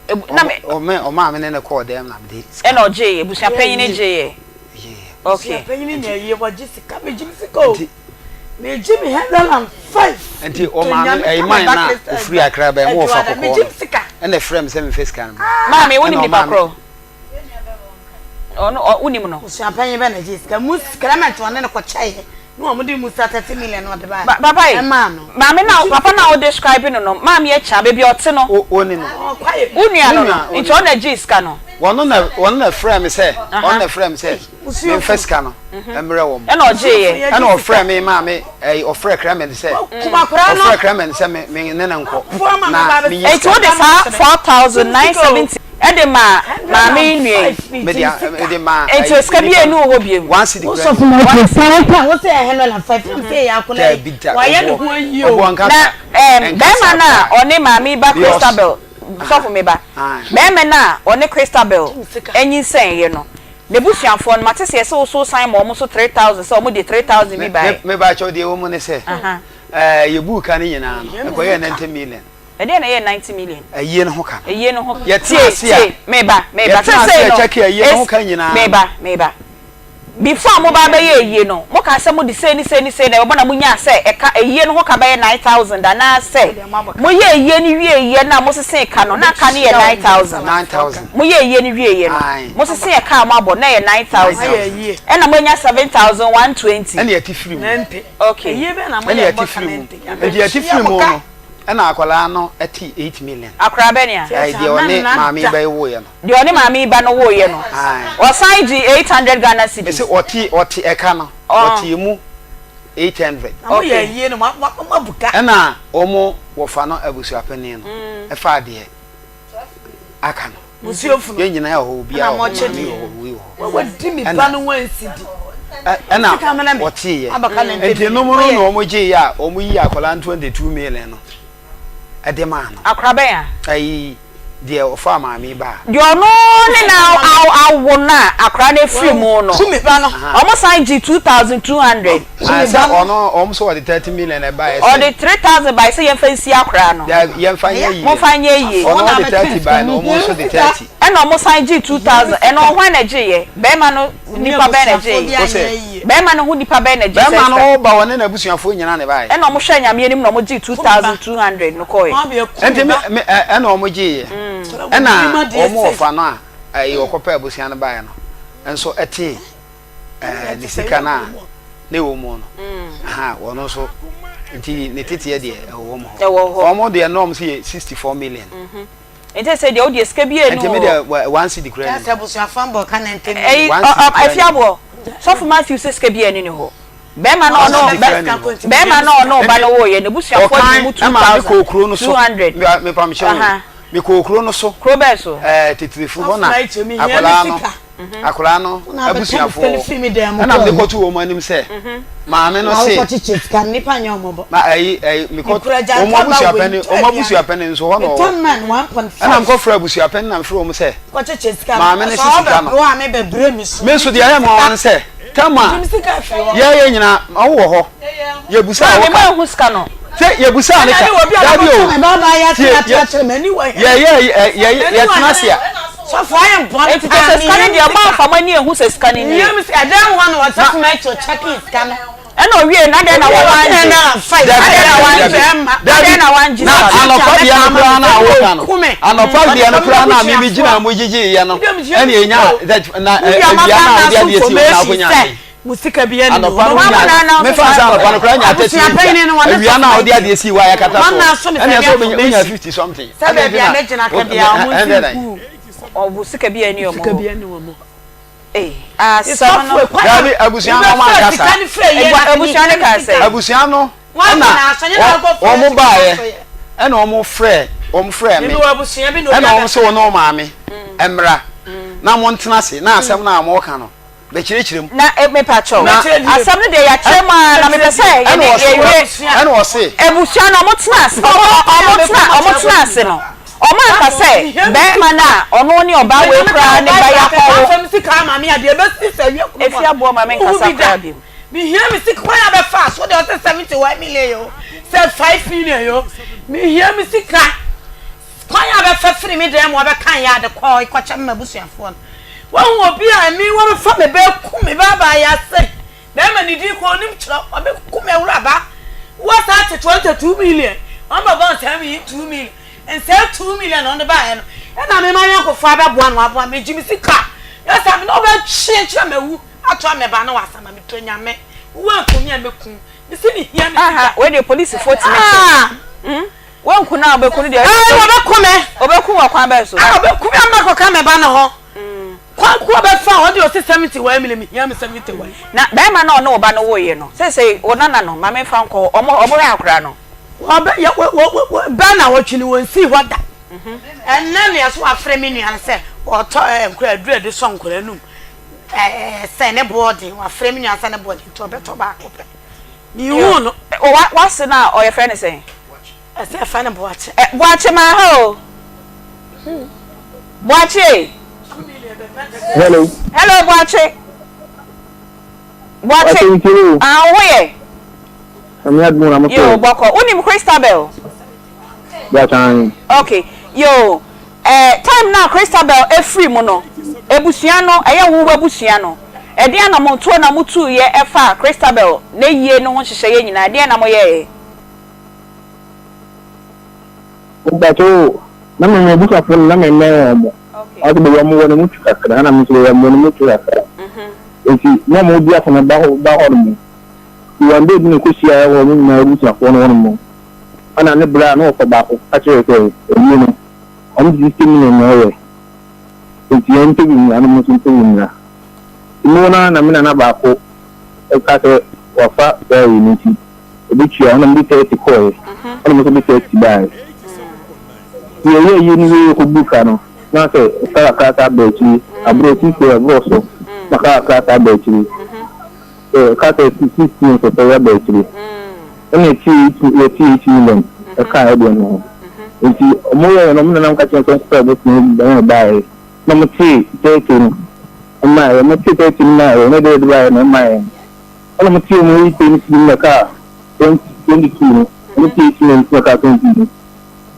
Ebu na me. Ɔme ɔmaa me ne no kɔɔ dɛm na mede sika. Ɛna ɔgyeeɛ, abusua panyin gyeeɛ. Gyeeɛ. Okay. Abusua panyin na ɛyɛ wɔgye sika megye me sika o. Megye me 105. Nti ɔmaa me ɛyi man na ofiri Accra bɛn mo wɔfa kɔkɔɔ no. Ɛna ɛfrɛ me sɛ memfa sika no mmra. Maame wonim nipa korɔ? Ɔno ɔ wonim no. Abusua panyin bɛ na gye sika mu Clement ɔne no kɔkyɛeɛ na wɔn de Musa 30 million na ɔde baeɛ. Ba papa yi Ɛmaa no. maame na papa na wo describe no no maame akya baabi a ɔte no. O oni no. Wo nua no no nti ɔno na gyee sika no. Wɔno na wɔno na frɛ me sɛ ɔno na frɛ me sɛ memfa sika no mmrɛ wɔn. Ɛna ɔgyeeɛ. Ɛna ɔfrɛ me maa me ɛyi ɔfrɛ Clement sɛ ɔfrɛ Clement sɛ me me ne no nkɔ na menyi Nti sika wode no. saa 4970 de maa maame yi nua yi. Mede a mede maa Nti ɛyi sika biara nipa nni no wo hɔ biom. one cedi Wo koraa sɔfo nni na hɔ. ɔte saa pɛ a wo sɛ ɛhɛ no na fɛ fam sɛ yɛ akɔla yi Daabi da wayɛ ne ɔboɔ ho ayie o. ɔboɔ nka Na saa ɛɛm ɛnka bɛrima saa no a koraa ɔne maame yi ba because Christabel sɔfo me ba bɛrima no a ɔne Christabel nyinsɛneeɛ no n'abusuafoɔ no mate sɛ yɛse wo so wosan ma wɔn nso 3000 sɛ wɔn de 3000 bi baeɛ. Me me bakyɛw deɛ ɛwɔ mu ne sɛ ɛɛ yɛbuu ka no nyinaa no ɛkɔyɛɛ 90 million. Ɛdeɛn na ɛyɛɛ 90 million? Ayie no ho ka no. Ayie no ho ka. Yɛtena Tie ase a tie meba meba yɛtena ase seesei a no kyɛke ayie no ho es ka nyinaa no. meba meba Before a moba abɛyɛ ayie no, mokaa sɛ mode sei ne sei ne sei na ɛbɛbɔ na monyaa sɛ ɛka ayie no ho ka bɛyɛ 9,000 anaasɛ moyɛɛ ayie no wieeɛ no a mosesee ka no na ka no yɛ 9,000? 9,000. Moyɛɛ ayie no wieeɛ no, Ae. mosesee ɛka a moabɔ na ɛyɛ 9,000 ɛna moanya 7,120. Ɛna yɛte firi mu. Okay. Ɛna yɛte firi mu. Nti yɛte firi mu no, ɛna akwadaa no te 8 million. Akwadaa bɛn a? Ɛɛ deɛ ɔne maame yi ba yi woeɛ no. Deɛ ɔne maame yi ba no woeɛ no, ɔsan gyee 800 Ghana cedis. Mese ɔte ɔte ɛka no, ɔte emu 800. Okay. Ɛna wɔn wɔfa no abusuapanin no ɛfaa deɛ aka no. Yɛn nyinaa wɔ hɔ, obiara wɔ hɔ, maame wɔ hɔ, wei wɔ hɔ. Ɛna ɛna ɔteeɛ. Nti nom no na wɔn gyeeɛ a wɔn yii akwadaa no 22 million no ɛde maa no. Akwadaa bɛn a? Ayi. Deɛ ɔfaa maame yi baa. Deɛ ɔno ne na awo no a akwadaa no afiri mu no, wɔn san gyee 2200. Ah, sɛ ɔno wɔn nso wɔde 30 million ɛbaeɛ sɛ. Ɔde 3000 baeɛ sɛ yɛmfa nsi akwadaa no. Dabi, yɛmfa nyɛ yie. Momfa nyɛ yie. Ɔno ɔde 30 baeɛ na wɔn nso de 30. Ɛna wɔn san gyee 2000, ɛno hwan na ɛgyeeɛ? Barima no nipa bɛn na ɛgyeeɛ? Wo sɛ. Barima no ho nipa bɛn na ɛgyee sɛ Barima sika? no ba wɔne n'abusuafoɔ nyinaa na ɛbaeɛ. Ɛna wɔn hwɛɛ Nyame anim na wɔn gyee 2200 no kɔeɛ. Nti me me ɛ ɛna wɔn gyeeɛ. Ɛna wɔn wɔfa no a ɛyi wɔkɔpɛ abusua no baeɛ no nso ɛtee ɛɛ ne sika no a na ɛwɔ mu no. Aha wɔn nso nti ne teteɛ deɛ ɛwɔ wɔn hɔ. Ɛwɔ hɔ. Wɔn deɛ na wɔn nso yɛ 64 million. Nti sɛ deɛ wodeɛ sika biara ni Nti me deɛ one cedi koraa ni. Kyerɛ sɛ abusuafoɔ mbɔ ka na ntɛm. Ɛyi afiaboɔ sɔfo Matthew sɛ sika biara ni ne hɔ. Bɛrima no ɔno bɛrima no ɔno ba no woyɛ ne busuafoɔ di mu 2200. Mepamkyɛw mekɔɔ kuro no so. Kuro bɛɛ so? Ɛɛ titirifu hɔ na akwadaa no. Akwadaa no abusuafoɔ ɛna mede kɔto wɔn anim sɛ maame no se ma ɛyi ɛyi mekɔ wɔn abusuapɛni wɔn abusuapɛni nso hɔ na ɔwɔ ɛna mekɔfrɛ abusuapɛni na mefrɛ wɔn sɛ maame no se sika no me nso deɛ ɛyɛ me nwanwa ne sɛ tam a yɛyɛ nyinaa ɔwɔ hɔ yɛbusaa wo ka sɛ yɛbusaa ne ka dabi o tie yɛyɛ yɛtena ase a. Sɔfo ayɛ bɔne Enti kyɛ sɛ sika no deɛ ɔmo anfa mo ani ehu sɛ sika no nie. Ɛdɛn hɔ na ɔsɔfo Matthew kyɛkee sika no. Ɛna owie no adɛn na wo wangye? Adɛn na wangye? Adɛn na wangye Na sika no? anɔpa deɛ no koraa na woka no anɔpa deɛ no koraa na mimi gyina mu gyegyeeɛ no ɛna enya na awia no a wode adeɛ si wo na akɔnya ade Mo sika bi ɛni anɔpa no nya mefa sɛ anɔpa no koraa nya thirty awia awia no a wode adeɛ si wo a yɛakata soɔ ɛna ɛsɛ wonya fifty something Sɛ baabi a mɛgyina ka biara ɔmo nsi nkuu. Ɔmo sika bi ɛni ɔmo Sika bi ɛni ɔmo. Ee asɛm no. Dabi abusua no ɔmo anka saa. Abusua no kaa sɛ. Abusua no ɛna wɔn baayɛ ɛna wɔn frɛ wɔn frɛ me ɛna wɔn sɛ wɔn ne wɔn maame mmra na mo ntena ase na asɛm no a mo ka no bɛkyerɛkyerɛ mu. Na eh, mepa kyɛw. Na asɛm no deɛ yɛakyerɛ mu ara na mepɛ sɛ yɛde yɛwie. Ɛna ɔse. Abusua no ɔmo tena ase ɔmo tena ɔmo tena ase no ɔmo anka sɛ bɛrima no a ɔno ne ɔbaa wei koraa ne ba yakɔwo. Efi aboɔ ma me nkasa koraa bio. Mehia me sika kwan a bɛfa so deɛ ɔsɛ 71 million yo sɛ 5 million yo mehia me sika. Kwan a bɛfa firi me dan mu a bɛka yɛ ade kɔɔ kɔkyɛ me m'abusuafoɔ no. Woahu obi a me wɔbɛfa me ba aku me ba abaayewa sei? Bɛrima ne din koraa ɔnim twerɛ, ɔbɛku me awuraba. Wowɔ saa te 22 million, wɔn bɛbɔ nsɛm yi 2 million. Nsɛm 2 million na ɔde baeɛ no, ɛna me m'ayɔnkofoɔ abɛboa no aboa me, gye me sika. Nyɛ saa me ne wo bɛtwe akyiri a mawu atoa me ba no wɔ asɛm a metɔ Nyame. Woanku me a mɛku wo. Mese mehia me sika. Aha, wei deɛ polisifoɔ tumi kye. Wanku no a ɔbɛku no deɛ. Ae, wɔbɛku me. Ɔbɛku wɔ kwan bɛn so? Ah, ɔbɛku me ama kɔka me ba no ho. Kwan ko ɔbɛfa hɔ deɛ ɔse 71 million, mehia me 71. Na bɛrima no a ɔne wo ba no woeɛ no, seesei wo nana no, ma memfa nkɔ hɔ, ɔmo ɔmo hwɛ akwadaa no? Wɔbɛ yɛ wɔ wɔ wɔ bɛ na wɔtwe no wɔnsii hɔ da. Ɛnnɛ nea so wafrɛ me nua no sɛ ɔtɔ ɛɛ nkwadaa aduru a yɛde sɔ nkwadaa anum ɛɛ sɛ ne boɔ den, wafrɛ me nua sɛ ne boɔ den nti ɔbɛtɔ baako pɛ. Mihuu no. Wa w'ase no a ɔyɛ frɛ no sɛn? Ɛsɛ yɛfrɛ no Boakye. Ɛ Boakye maa ha o. Boakye. Hello. Hello Boakye. Boakye. Ah wo ho yɛ? Nyame adom na mo so. Yo bɔkɔ. Wonim Christabel? Boakye. Okay. Yo. Eh, time no a Christabel firi mu no, abusua no, ɛyɛ wo w'abusua no, ɛdeɛn anammɔntuo na motuiɛ ɛfa Christabel n'ayie no ho nhyehyɛeɛ nyinaa, ɛdeɛn na moyɛeɛ? Mpakyɛ o, na me m'abusuafoɔ no na me mmɛn wɔn mo. Ɔsɛ baabi a wɔn wɔ no mu twi kakra, ɛna me nso baabi a mewɔ no mu twi kakra. Nti na wɔn di akɔnɔ ba hɔ ba hɔ nom. Nti wɔn day bi na ɛkɔ hyia wɔ wɔn nyinaa abusuafoɔ no hɔ nom. Ɛna ne bra na ɔfa baako ka kyerɛɛ sɛ ayie no. Wɔn de 60 million na ɛyɛ. Nti yɛn mpɛ bi mmra na wɔn nso mpɛ bi mmra. Nti mewɔ no ara na me nana baako ka sɛ wafa saa ayi no nti ɔbɛtua ɛna mede 30 kɔeɛ ɛna wɔn nso de 30 baeɛ. Nti yɛyɛ ayi no wie kɔbu ka no na sɛ ka kakra saa ba akyiri aborɔ 60 ɛborɔ so na ka kakra saa ba akyiri. Sɛ ka sɛ 60 nso sɛ yɛba akyiri ɛna ɛti 8 million ɛka ɛdeɛ no ho. Nti ɔmo yɛɛ no ɔmo nanam ka kyerɛ sɛ ɔnkɔfa abusua bi na ɔbaeɛ na ɔmo tee 30 no mmaeɛ ɔmo tee 30 no mmaeɛ na ɛde ɛde baeɛ na ɔmmaeɛ ɛna ɔmo tee ɔmo yi 20 no na ɛkaa 20 22 no ɔmo tee 20 no na ɛkaa 20 no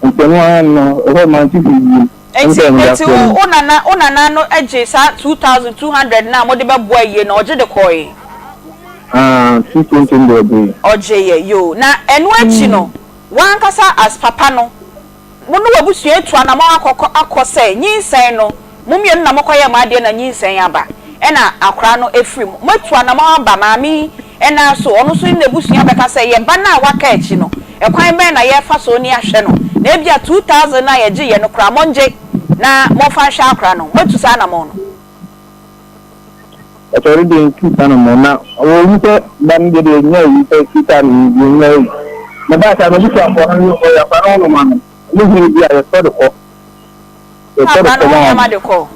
nti ɛno ara no ɛhɔ mante hwee bio. Enti enti wo wo nana wo nana no gyee saa 2200 no a mode bɛboa yie no ɔgye de kɔɔe? Ah, 220 no deɛ ɔgyee. Ɔgyeeɛ, yoo. Na ɛno akyi no, w'ankasa as papa no, Mo ne w'abusua atu anamɔn akɔkɔ akɔ sɛ nyinsɛn no mo mmienu na mokɔyɛɛ mo adeɛ na nyinsɛn aba ɛna akwadaa no afiri mu. Moatu anamɔn aba maame yi nan so, ɔno nso ne n'abusua bɛka sɛ yɛn ba no a waka akyi no ɛkwan bɛn na yɛrefa so ne ahwɛ no na ebia 2000 no a yɛgyeeɛ no koraa mongye na momfa nhwɛ akwadaa no. Moatu saa anamɔn no? Ɔsɔre deɛ ntu saa na mmɔ na ɔwɔ sɛ ba no deɛ deɛ nya yi sɛ kita no deɛ nya yi na ba saa m'abusuafoɔ no ne ɔyɛ akora no noma no ɔmo hunu bi a yɛsɔ de kɔ yɛsɔ de Akora kɔ no ho ma nneɛma wɔn de kɔ.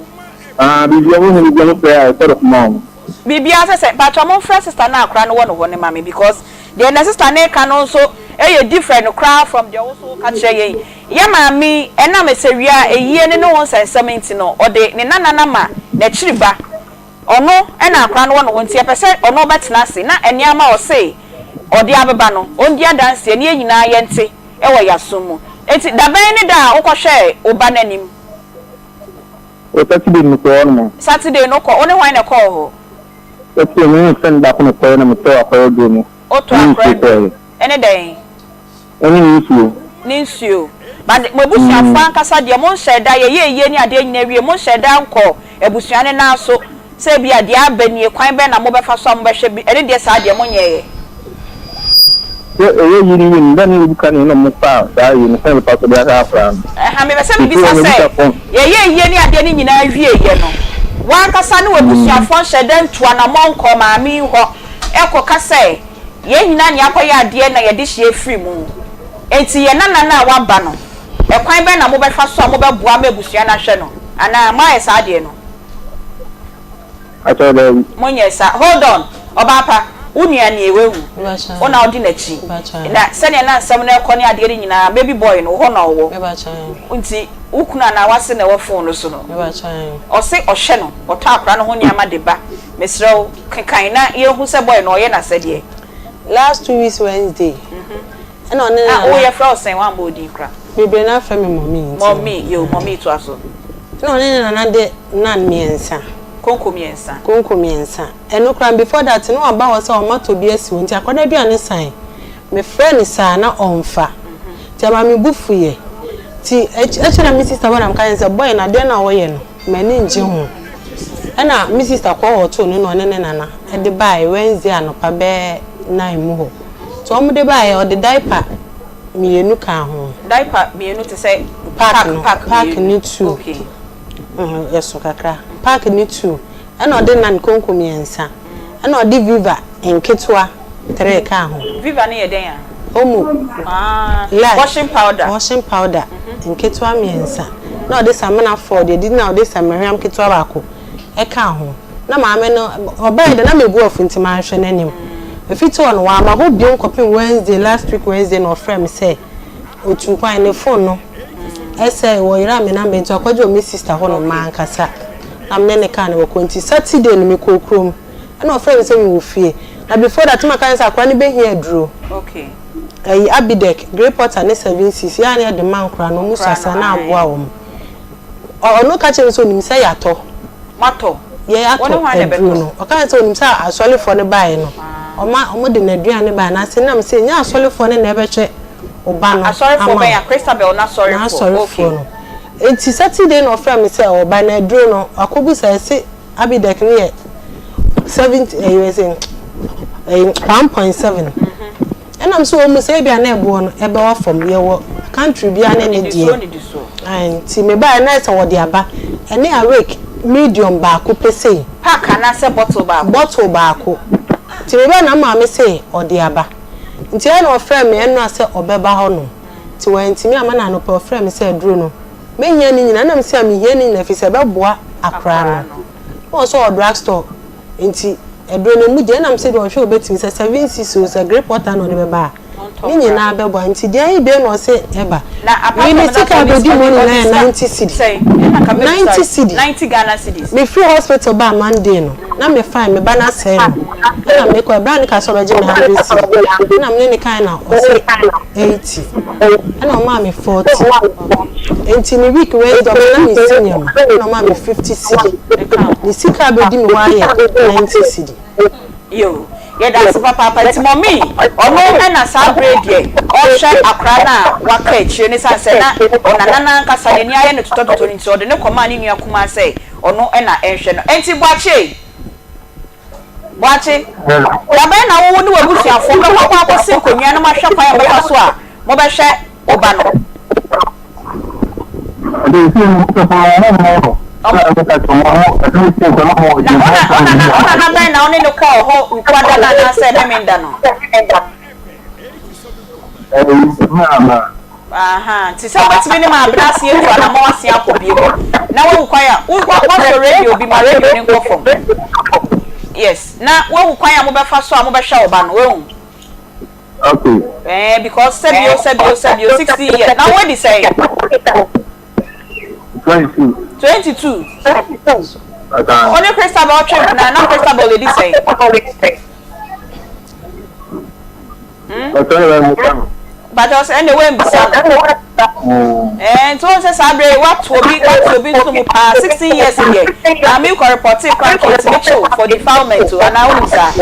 aa biribi ɔmo hunu bi ɔmo frɛ a yɛsɔ de kɔ ma wɔn. Biribiara sɛ sɛ mpakyɛw mo nfrɛ sister no a akora no wɔ no hɔ no ma me because deɛ na sister no reka no nso yɛ different koraa from deɛ wo nso woka kyerɛ yɛn yi. Yɛ maame yi ɛnam ɛsɛwia ayie ne ne ho nsɛnsɛm nti no ɔde ne nana no ama n'akyiri ba Ɔno na akora no wɔ ne ho nti yɛpɛ sɛ ɔno bɛtena ase na nneɛma a ɔse ɔde abeba no ɔndi adanseɛ na yɛn nyinaa yɛnte wɔ yɛasom mu. Nti dabɛn ne da a wokɔhwɛɛ wo ba no anim? Wɔ Saturday no mekɔɔ hɔ nom. Saturday no wokɔ, wo ne hwan na ɛkɔɔ hɔ? Saturday me ne me friend baako na ɛkɔeɛ na metɔɔ akɔyɛ aduro no Wotɔɔ ne akora nsuo aduro kɔeɛ. ne dɛn? Ɛne ne nsuo. Ne nsuo. But mo abusuafoɔ ankasa deɛ mo nhyɛɛ da, yɛyɛ ayie ne adeɛ nyinaa wie, mo nhyɛɛ da nkɔɔ abusua no nan so sɛ ebia deɛ aba nie, kwan bɛn na mobɛfa so a mobɛhwɛ bi, ɛno deɛ saa deɛ monyɛeɛ. Sɛ ɛyɛ ayi no wie no, da no a ɛdi kan na wɔfaa saa ayi no, kwan a yɛbɛfa so de ahwɛ akwadaa no. Ɛha, mepɛ sɛ Nti mebisa wɔn sɛ, abusuafoɔ. yɛyɛ ayie ne adeɛ no nyinaa wieeɛ no, w'ankasa ne w'abusuafoɔ nhyɛɛ da ntuu anammɔn nkɔɔ maame yi hɔ kɔka sɛ, Yɛn nyinaa na yɛakɔyɛ adeɛ na yɛde hyeɛ firi mu. Enti yɛn nana no a waba no, ɛkwan bɛn na mobɛfa so a mobɛboa ama abusua no ahwɛ no? Anaa moayɛ saa adeɛ no? Pakyɛw daabi. Monyɛɛ saa. Hold on, ɔbaa pa, wo nua nie, wahu. Wo na wodi n'akyi. Na sɛdeɛ na nsɛm no rekɔ ne adeɛ no nyinaa, baby boy no, wo hɔ na ɔwɔ. Nti wo kunu anaa w'ase na ɛwɔ phone no so no, ɔse ɔhwɛ no, ɔtɔ akwadaa no ho nneɛma de ba. Mesrɛ wo, kekan na yɛnhu sɛ boy no ɔyɛ n'asɛdeɛ. Last 2 weeks Wednesday ɛna ɔne ne Ah, nana. wo yɛfrɛ wo sɛn? Woambɔ wo din koraa. Bebree no afrɛ me mummy nti. Mummy, yo, mummy toa so. Ɛna ɔne ne nana de nan mmiɛnsa. Konko mmiɛnsa. Konko mmiɛnsa. Ɛno koraa before that na waba hɔ sɛ ɔma tɔ bi asi hɔ nti akwadaa aduane san. Me frɛ no saa na ɔnfa. Nti ɛma me bo fuiɛ. Nti akyire na me sister hɔ na meka kyerɛ no sɛ boy no adeɛ no a ɔyɛ no. M'ani nngye ho. Ɛna me sister kɔɔ hɔ too no na ɔne ne nana de baeɛ Wednesday anɔpa bɛyɛ nine mu hɔ. Nti wɔn de baeɛ ɔde diaper mmienu kaa ho. Diaper mmienu te sɛ pack no pack pack mmienu. ne two. Okay. Ɛso kakra. Pack ne two. Ɛna ɔde nan konko mmiɛnsa. Ɛna ɔde viva nketewa tree kaa ho. Viva no yɛ dɛn a? Omo. Ah, Lye. Washing powder. Washing powder nketewa mmiɛnsa. Na ɔde samina four, deɛ ɛdi na ɔde samina ketewa baako ɛkaa ho. Na maame no, ɔbaeɛ deɛ na me bo afu nti manhwɛ n'anim. Ɛfiti hɔ no, wamma hɔ bio kɔpem Wednesday, last week Wednesday na ɔfrɛɛ me sɛ ɔtuu kwan, ne phone no ɛsɛe, wɔyeraa me number nti wakɔgye wɔ me sister hɔ nom, mankasa. Na me ne no kaa no wɔkɔ nti Saturday no mekɔɔ kurom. Ɛna ɔfrɛɛ me sɛ mewɔ fie. Na before that na maka kyerɛ no sɛ akwadaa no bɛhia aduro. Okay. Ɛyi Abidec, Grey Potter ne 7 Seas yɛ a na yɛde ma nkwadaa no, wɔn sua saa na aboa wɔn. Ɔno ka kyerɛɛ me sɛ onim sɛ yɛatɔ. Moatɔ? Yɛatɔ Wo ne hwan na aduro ɛbɛtɔ? no. Ɔka kyerɛɛ me sɛ onim sɛ asɔrefoɔ no baeɛ no, wɔma wɔde n'aduane baeɛ. Na ase nam sɛ ɛnyɛ asɔrefoɔ no na ɛbɛhwɛ wo ba no Asɔrefoɔ ama bɛn wo. a? Christabel n'asɔrefoɔ? N'asɔrefoɔ Okay. no. Enti Saturday na ɔfrɛɛ me sɛ ɔreba na aduro no, wakɔbisa yɛse Abidec no yɛ seventy ɛyɛ sɛ ɛyɛ 1.7. Ɛnam sɛ wɔn mu sɛ ebi a na ɛboɔ no ɛbɛwɔ fam, yɛwɔ country biara ne ne deɛ. Nti mebaeɛ na sɛ wɔde aba ɛne awake medium baako pɛ sei. Pack anaasɛ bottle baako? Bottle baako. Nti mebaeɛ na maame se ɔde aba. Nti ɛna ɔfrɛɛ me ɛnora sɛ ɔbɛba hɔ nom. Nti wantumi amma no anɔpa ɔfrɛɛ me sɛ aduro no mɛhia ne nyinaa. Ɛna mese a mehia ne nyinaa ɛfiri sɛ ɛbɛboa akwadaa no. Na ɔsɛ ɔwɔ drug store nti aduro no ɛmu gya. Ɛna mese deɛ ɔhwɛ ɔbɛtumi sɛ 7 cc o sɛ grape water na ɔde bɛba a. Ne nyinaa bɛboa nti deɛ ayɛ bio na ɔse ɛba. Na apart Me from me that sika ɔde abɛdi sika mu ɔde nyinaa yɛ sika 90 cedi. sɛn ɛna nka mɛbisa 90 cedi. 90 Ghana cedis. Me firi hospital baa Monday no na me fine me ba no asɛe no ɛna me kɔ ɛberɛ a ne ka sɛ ɔbɛgye me 100 cedi ɛna me ne no kae na ɔse 80 ɛna ɔmaa me 40 nti ne week Wednesday ɔbɛ na me si nneɛma ɛna ɔmaa me 50 cedi ne sika abɛdi me hɔ ayɛ 90 cedi. Yoo yɛda ase papaapa nti mummy ɔno na saa berɛ yi deɛ ɔrehwɛ akora no a waka akyire no ɛsiane sɛ na ɔnana no ankasa n'ani ayɛ no totɔtotɔ no nti ɔde no kɔmaa ne nua kumaa sɛ ɔno na ɛnhwɛ no ɛnti Boakye Boakye dabɛn na wo ne w'abusuafoɔ bɛkɔ akɔ akɔsi nkonnwa na moahwɛ kwan a mobɛfa so a mobɛhwɛ wo ba no. Na ɔnana ɔnana bɛn na ɔne no kɔɔ hɔ Wukuada no anaasɛ Memenda no? Aha, nti sɛ wobɛtumi ne Maabena asen atu anammɔn asen akɔ bio na woahu kwan a wo woasɔ radio bi ma radio no nkɔ fam. Yes, na woahu kwan a mobɛfa so a mobɛhwɛ wo ba no, woahu? Okay. Ɛɛ because sɛbio sɛbio sɛbio 16 years na woadi sɛn? 22. 22. Wo ne Christabel twe mpena na Christabel edi sɛn? Hmm? Bàtà ɔsɛ ɛnna wɛnbisa no. Ɛɛ nti wɔn sɛ saa abere yi wato obi wato obi nso mu paa 16 years deɛ maame kɔ repɔte kora nka etumi kyew for defilement o anaa wonim saa?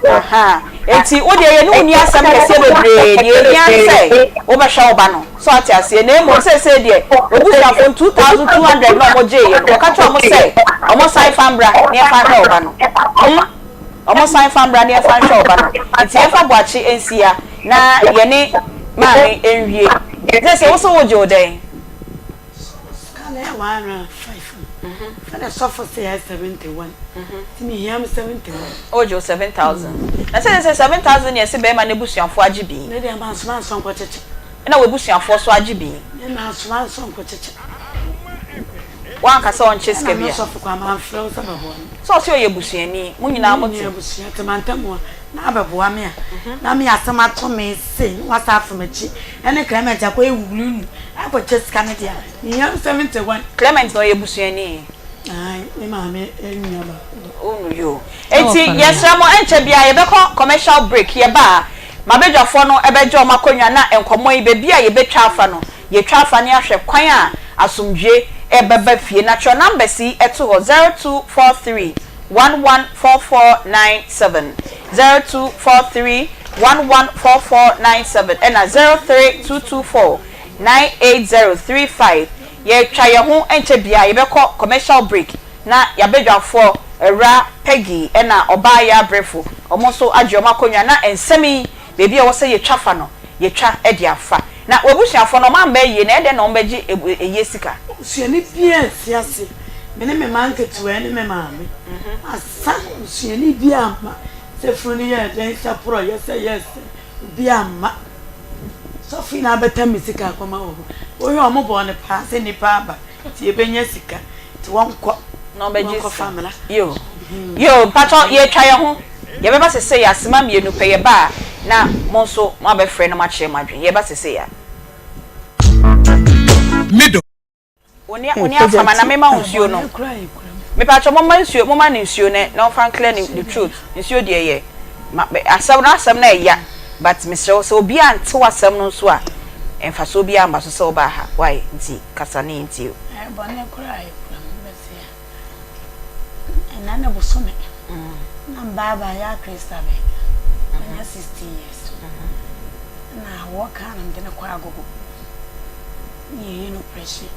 Ahaa enti wo deɛ yɛne wo nni asɛm kɛseɛ bebree, deɛ ɛhia ne sɛ wobɛhwɛ wo ba no, so ate aseɛ, na mmom seesei deɛ w'abusuafoɔ no 2200 no a wɔgyeeɛ no, kɔka kyerɛ wɔn sɛ wɔnsan mfa mbra na yɛmfa nhwɛ wo ba no, hmm, wɔnsan mfa mbra na yɛmfa nhwɛ wo ba no, enti yɛmfa Boakye nsi ha na yɛne maame nwie, seesei wo se wogye wo dɛn? Sika no yɛ 105 no fɛ na sɔfo sɛ yɛ 71 nti me hia me 71. O gye wo 7000 na sɛ sɛ 7000 ne ɛse bɛɛma no abusuafoɔ agye bi. Me deɛ mansoma nsɔ nkɔ kyekye. Ɛna wabusuafoɔ so agye bi. Me mansoma nsɔ nkɔ kyekye. Wanka sɛ ɔnkyɛ sika Ɛna bia. me sɔfo koraa manfrɛ wo sɛ bɛboa me. Sɛ ɔse ɔyɛ busuani mo nyinaa mo te. Me abusua te mantam a na abɛboa me a na me asɛm ato me sei na wasa afa m'akyi ɛne Clement akɔyɛ wuwululu akɔkyɛ sika no deɛ a mehia me 71. Clement na ɔyɛ busuani. Ae me maame nua baako. Wo no yoo. Enti yɛsrɛ mo ɛnkyɛ biara yɛbɛkɔ commercial break yɛba a m'abadwafoɔ no bɛgye wɔn akonnwa na nkɔmmɔ yi baabi a yɛbɛtwa afa no yɛtwa afa na yɛahwɛ kwan a asomdwie bɛba fie na twerɛ numbers yi to hɔ 0243 114497 0243 114497 ɛna 03224 98035 Yɛretwa yɛn ho nkyɛ biara yɛbɛkɔ commercial break na y'abadwafoɔ Awuraa Peggy ɛna Ɔbaa Yaa Brefo wɔn nso agye wɔn akonnwa na nsɛm yi baabi a ɛwɔ sɛ yɛtwa fa no yɛtwa de afa. Na w'abusuafoɔ no wɔn amma ayie na ɛyɛ dɛn na wɔn bɛgye ayie sika? Osuani biara nsi ase. Me ne me mma nketewa ne me maame. Asa osuani biara amma. Sɛ funu no yɛɛ dɛn, sɛ porɔeɛ, sɛ ɛyɛɛ sɛn, obiara amma. Sɔfo yi na abɛtam me sika akɔma wɔn. Wohwɛ a wɔbɔɔ no paa sɛ nnipa aba nti yɛbɛnya sika nti wɔnkɔ Na ɔbɛgye wɔnkɔfa sika. mmra. Yo. Yo, mpakyɛw yɛretwa yɛn ho. Yɛbɛba sesei a, sima mmienu pɛ, yɛba a na mo nso moabɛfrɛ na moakyerɛ mo adwene. Yɛreba sesei a. Woni woni afama na mema wo nsuo no. Mepakyɛw momma nsuo momma no nsuo na na ɔmfa nclear ne ne throat. Nsuo deɛ yɛ ma asɛm no asɛm no ɛya but mesrɛ wo sɛ obi ante w'asɛm no nso a mfasoɔ biara mma so sɛ wobaa ha why nti kasa ne yɛntie wo. Ɛyɛ bɔne koraa a yɛkura mu bɛsia ɛnɛ ne bosome na mbaa baa yɛ akristabe manya 16 years na awɔ kaa na mede no kɔ agogo. Ne yɛyɛ no oprehyɛn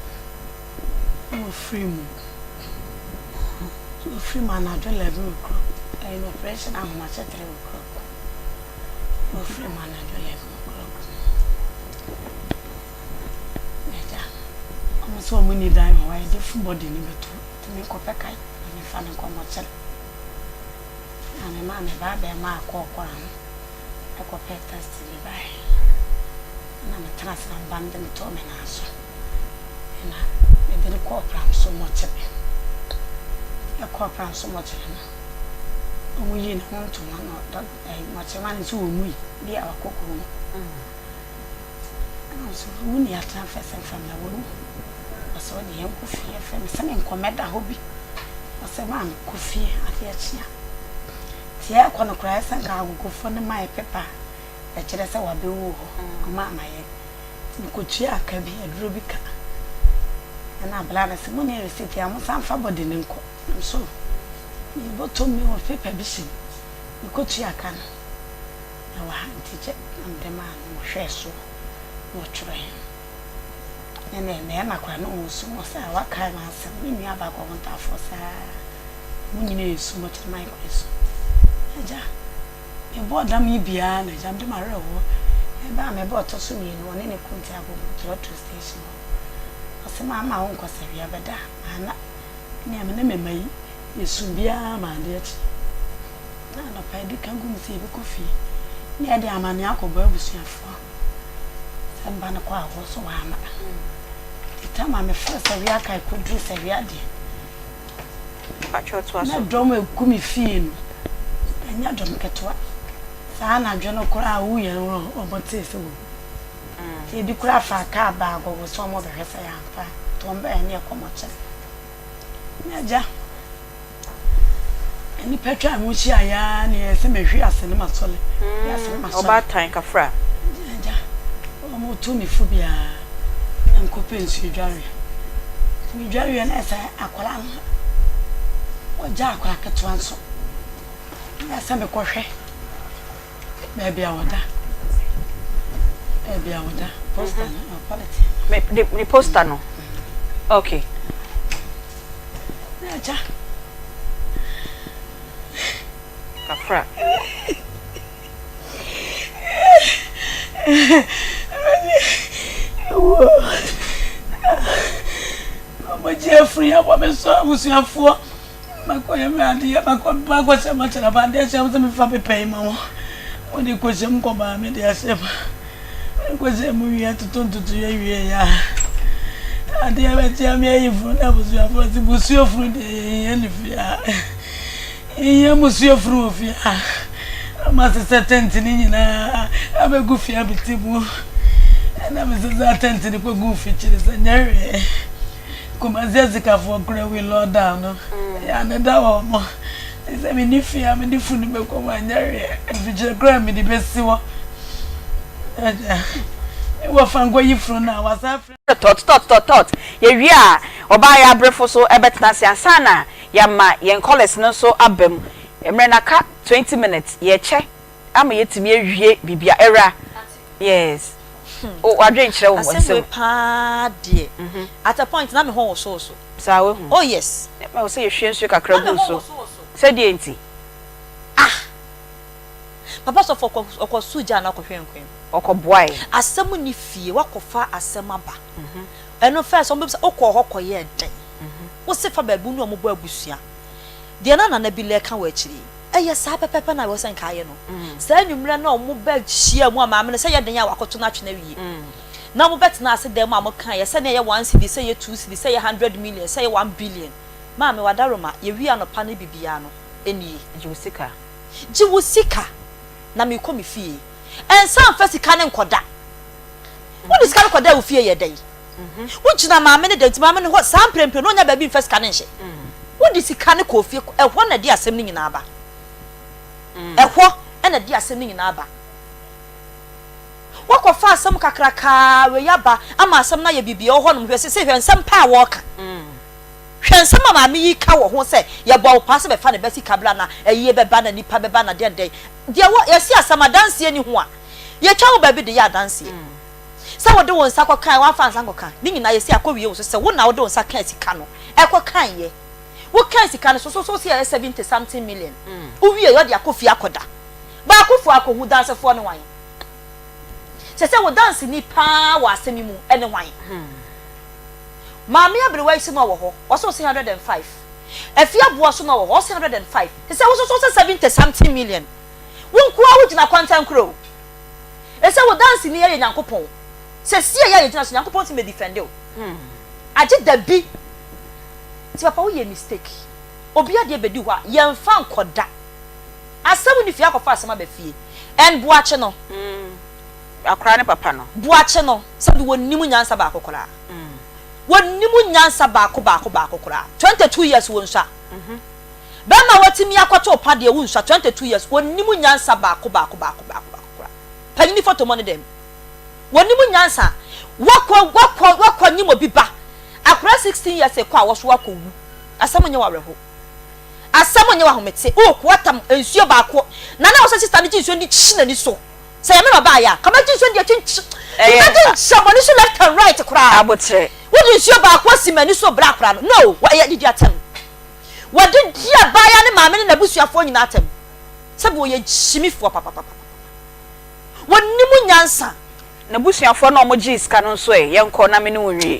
na ɔfiri mu. Na ɔfiri mu anadwo 11 o'clock. Ɛyɛ no oprehyɛn ahomakye 3 o'clock. Na ɔfiri mu anadwo 11 o'clock. N'agya, wɔn nso wɔn nni dan hɔ, yɛde fun body no bɛto nti menkɔpɛ kae na memfa no nkɔ mɔkyere. Na me maa me ba abarimaa kɔɔ kwan ho kɔpɛɛ taxi bi baeɛ. Ɛna metena ase na me ba no de me too me nan so. Ɛna mede no kɔɔ Pramso mɔkyere. Ɛkɔɔ Pramso mɔkyere no, Wɔyii ne ho ntoma na ɔdɔ ɛɛ mmɔkyerɛma no nso wɔwui bi a wakɔ kurom. Ɛna ɔsɛ wo nua tena fɛ sɛ mfa na wawu. Ɔsɛ ɔde yɛn kɔ fie fɛ me sɛ menkɔ mɛda hɔ bi. Ɔsɛ maa mekɔ fie adeɛ kye a. Nti yɛrekɔ no koraa ɛsɛ nka agogofoɔ no ma yɛ pepa a ɛkyerɛ sɛ wabɛwu hɔ. Ɔma ama yɛn. Nti mekɔtuaa ka bi aduro bi ka. Ɛna abla no sɛ monni receipt a monsan mfa body no nkɔ. Nso me bɔtɔ mu mewɔ paper bi hyɛ mu, mekɔtua ka no, ɛwɔ ha nti kyɛ na mede maa no na ɔhwɛɛ soɔ na ɔtwerɛɛ. Ɛnna mmarima koraa na wɔresu wɔ sɛ a wakae m'asɛm, me nua baako ɔhontaafoɔ saa, wɔn nyinaa resu, wɔkyerɛ man kɔ resu. Agya, mebɔɔ dam yi biara na agya mede m'awerɛhoɔ ɛbaa mebɔɔ ɔtɔ so mmienu ɔne ne kunti agogo trɔtrɔ station hɔ. Ɔse mamma wo nkɔ sɛ wia bɛda, manna. Nea me ne me mma yi yɛsu biara ma adeɛ kye. Na anɔpa yɛde ka gu mu sɛ yɛbɛkɔ fie na yɛde amanneɛ akɔbɔ abusuafoɔ sɛ mba no kɔ awoɔ so wamma. Nti tam a meforo Sawia kae kɔduru Sawia deɛ, na dɔm a ɛgu me fie no, ɛnyɛ dɔm ketewa. Saa anadwo no koraa woyɛ no wɔtee sɛ wɔwu. Nti ebi koraa faa kaa baa Agogo sɛ wɔrebɛhwɛ sɛ ɛyɛ ampa a, nti wɔbaeɛ ne ɛkɔm ɔkyere. Me agya, nnipa twaa me ho hyiaeɛ ara ne ɛyɛ sɛ mahwi ase ne masɔre, hwi ase ne masɔre. Ɔbaatan kafra. Agya, wɔtu me fo biara nkɔpɛ nsuo dwareɛ. Nti medwareɛ na ɛsɛ akwadaa no, wɔgya akwadaa ketewa nso. Na ɛsɛ mekɔhwɛ. Baabi a wɔda. Baabi a wɔda. Poster no, mm polythene. Me ne ne poster no. Okay. Na agya. Kafra. Ɔmɔgye afiri abɔ me so abusuafoɔ. Makɔyɛ me adeɛ, makɔ makɔhyɛ makyerɛ ba adeɛ hyɛ sɛ mefa pepa yi ma wɔn. Wɔde kɔhyɛ mu kɔmaa me de ahyɛ mu. Kɔhyɛ mu wie toto ntotoeɛ wie ya. Adeɛ bɛkyɛ me ayi funu na abusuafoɔ se musuo funu deɛ yɛhia ne fie ha. Yɛhia musuo funu wɔ fie ha. Na masesa tɛnti no nyinaa abɛgu fie abɛti mu. Ɛna mesesa tɛnti no kɔgu mfikyiri sɛ nyɛ hwee. Kumasi asikafoɔ kora wi lɔɔdan no yɛ a ne da hɔ mo sɛ meni fie a mede funu bɛkɔ mu anyɛ hwee mfikyire kora mede bɛsi hɔ agya wɔ fa nkɔyi funu no a wasa afiri. Tɔt tɔt tɔt tɔt yɛwie a ɔbaa yɛ abrefo so bɛtena ase ansa na yɛama yɛn callers no nso aba mu mmerɛ no aka 20 minutes yɛkyɛ ama yɛatumi awie biribia awura yes o wadwen kyerɛ wo Asɛm nsɛm. wei paa deɛ at a point na me ho wosow so. Saa wahu. Oh yes. Ɛma wo sɛ yɛhwie nsuo kakra Na me gu ho so wosow so. Sɛ deɛ nti? Ah! Papa sɔfo ɔkɔ ɔkɔ so gya na ɔkɔhwɛ nkwan mu. Ɔkɔ boae. Asɛm nni fie wakɔfa asɛm aba. Ɛno first wɔn bɛbisa wokɔɔ hɔ kɔyɛɛ dɛn? Wose fa baabi wo ne wɔn bɔ abusua. Deɛ na Nana Bilɛ ka wɔ akyire yi. Ɛyɛ saa pɛpɛɛpɛ na ɛwɔ sɛ nka ayɛ no. Saa anwummerɛ no a wɔbɛhyiaa mu a maame no sɛ ɛyɛ den a wakɔto no atwene awie. Na wɔbɛtenaa ase dan mu a wɔkaeɛ sɛ na ɛyɛ one cedi, sɛ ɛyɛ two cedi, sɛ ɛyɛ 100 million, sɛ ɛyɛ 1 billion. Maame Wadaroma, yɛwie anɔpa no biribiara no, nie. Gye wo sika. Gye wo sika na merekɔ me fie. Ɛnsa mfa sika no nkɔda. Wode sika no kɔda wo fie yɛ dɛn? Wogyina maame no dɛm nti maame no hɔ saa mprempren no ɔnya baabi mfa sika no nhyɛ. Wode sika no kɔɔ fie ɛhɔ na ɛde asɛm no nyinaa ba. Ɛhɔ na ɛde asɛm no nyinaa ba. Woakɔfa asɛm kakrakaa wei aba ama asɛm no ayɛ biribi ɛwɔ hɔnom hwɛ sese hwɛ nsɛm pa a wɔreka. Hwɛ nsɛm a maame yi ka wɔ ho sɛ yɛbɔ wo paa sɛ bɛfa ne ba sika bra na ayie bɛba na nipa bɛba na dɛn dɛn. Deɛ wɔ yɛsi asɛm adanseɛ ni ho a yɛtwa wo baabi de yɛ adanseɛ. Sɛ wode wo nsa kɔkae, woamfa nsa ankɔka, ne nyinaa yɛsi akɔwie wo so sɛ wo na wode wo nsa kaa sika no ɛkɔkaeɛ. Wokaa sika no so so so sɛ ɛyɛ 70 something million. Wowie yɛ ɔde akɔ fie akɔda. Baakofoɔ akɔhu dansefoɔ ne hwan? Sɛ sɛ wo danseni paa wɔ asɛm yi mu ne hwan? Maame aberewa yi se na ɔwɔ hɔ, ɔse ɔse 105. Afie aboa so na ɔwɔ hɔ, ɔse 105. Sɛ sɛ wo so so sɛ 70 something million. Wo nkoa wogyina kwantankoro o. Ɛsɛ wo danseni yɛ Nyankopɔn. Sɛsie yɛ a yɛgyina so Nyankopɔn tumi bɛ defend wo. Agye dabi. Nti papa wo yɛ mistake. Obi adeɛ bɛdi hɔ a yɛnfa nkɔda. Asɛm nni fie akɔfa asɛm aba fie. And Boakye no. Akwadaa ne papa no. Boakye no, sɛbi wɔnnim nyansa baako koraa. Wɔnnim nyansa baako baako baako koraa. 22 years wɔnsua. Bɛrima a watumi akɔto wo pa deɛ wonsua 22 years wɔnnim nyansa baako baako baako baako baako koraa. Panyini foto mɔ ne dɛm. Wɔnnim nyansa. Wakɔ wakɔ wakɔ nyim obi ba. Akwadaa 16 years kɔ a wɔso wakɔ wu. Asɛm nyɛ wo awerɛho. Asɛm nyɛ wo ahomete. Wokɔ atam nsuo baako. Na na wɔ sɛ sista no gye nsuo no de kyi n'ani so. Sɛ yɛ me na ɔbaayɛ a, ka mɛgye nsuo no de akyinkyi. Mebɛgye nhyɛmmɔne so left and right koraa. Aboterɛ. Wode nsuo baako asi m'ani so bra koraa no, no, ɛyɛ adidi atɛm. Wɔde di abaayewa ne maame ne n'abusuafoɔ nyinaa atɛm. Sɛbi wɔyɛ gyimifoɔ papapapapa. Wɔnnim nyansa. N'abusuafoɔ no a wɔgyee sika no nso ɛ? Yɛnkɔ na me ne wo nwie.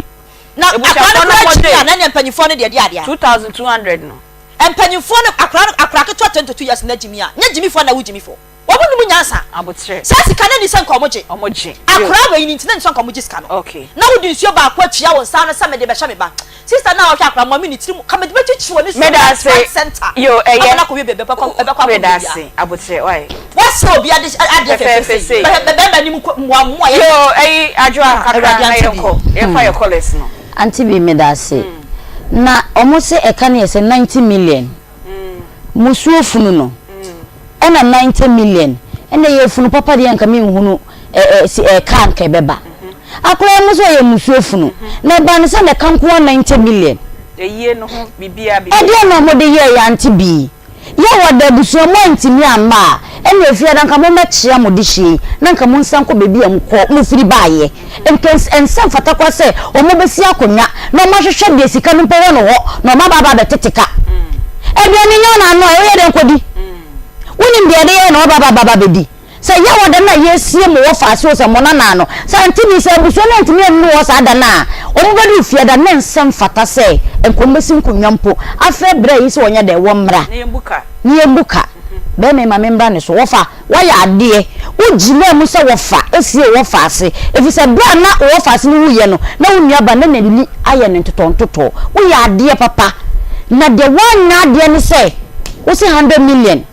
Na akwadaa no koraa gyimi a, na ɛneɛ mpanimfoɔ no deɛ ɛdeɛ adeɛ a. 2,200 no. Mpanimfoɔ no, akwadaa no, akwadaa ketewa 22 years na gyimi a, nyɛ gyimifoɔ na wo gyimifoɔ. Wɔn nnim nyansa. Aboterɛ. Saa sika no nni sɛ nka wɔn gye. Wɔn gye. Akoraa wei no nti na ɛnni sɛ nka wɔn gye sika no. Okay. Na wode nsuo baako atua wo nsa ano sɛ mede bɛhyɛ me ba. Sister no a ɔhwɛ akoraa mami ne tirim ka mede bɛkyekye wɔ ne so Meda left ase. right center. Yo, ɛyɛ. Ama no akɔwie baabi ɛbɛkɔ ɛbɛkɔ akɔ Meda wie ase. biara. Aboterɛ, why? Wasɛ obi ade adeɛ Fɛfɛɛfɛ fɛfɛ sei. sei. Bɛ bɛ bɛrima anim kɔ mmoa mmoa yɛ. Yo, ɛyi, Adwoa, Ah, kakra Awurade na ante bi. yɛnkɔ. Yɛmfa yɛ callers no. Auntie bi meda ase. Na ɔmo se ɛka no yɛ sɛ 90 million. Musuo funu no ɛna 90 million ɛna ɛyɛ funu papa deɛ nka menhunu ɛ ɛ ɛ kaa nka ɛbɛba akora mu sɛ ɔyɛ musuo funu na ɛba no sɛ na ɛka nko a 90 million Ɛyie no ho biribiara biribiara. Ɛdeɛn na wɔde yɛɛ yɛ ante bii yɛ wɔ da abusua mo antumi amma a ɛna efie ada nka mo mmɛkyea mo dehyeɛ yi na nka mo nsan kɔ baabi a mo kɔ mo firi baayɛ nka ɛnsɛ mfata koraa sɛ wɔn bɛsi akonnwa na wɔn ahwehwɛ deɛ sika no mpo wɔ no hɔ na wɔn aba aba abɛtete ka aduane nyɛ wɔn ano a ɛyɛ dɛn kɔdi wonim deɛ ɛde yɛ na wɔba aba aba abɛdi Sɛ yɛ wɔ da no a yɛresie mo wɔ faase o sɛ mo nana no, sɛ antumi, sɛ abusua no antumi annu hɔ saa da no a, wɔn bɛduru fie da no na ɛnsɛ mfata sɛ nka wɔn bɛsi nkonnwa mpo afrɛ bra yi sɛ wɔnyɛ dɛn, wɔmmra Na yɛmbu ka. na yɛmbu ka. Bɛrima yi ma memmra ne so. Wɔfa, woayɛ adeɛ. Wogyinaa mu sɛ wɔfa sie wɔ faase, ɛfiri sɛ berɛ a na wɔ faase no wuiɛ no, na wo nuaba no na n'ani ayɛ no ntotɔntotɔ. Woyɛ adeɛ papa. Na deɛ woanyɛ adeɛ ne sɛ, wose hundred million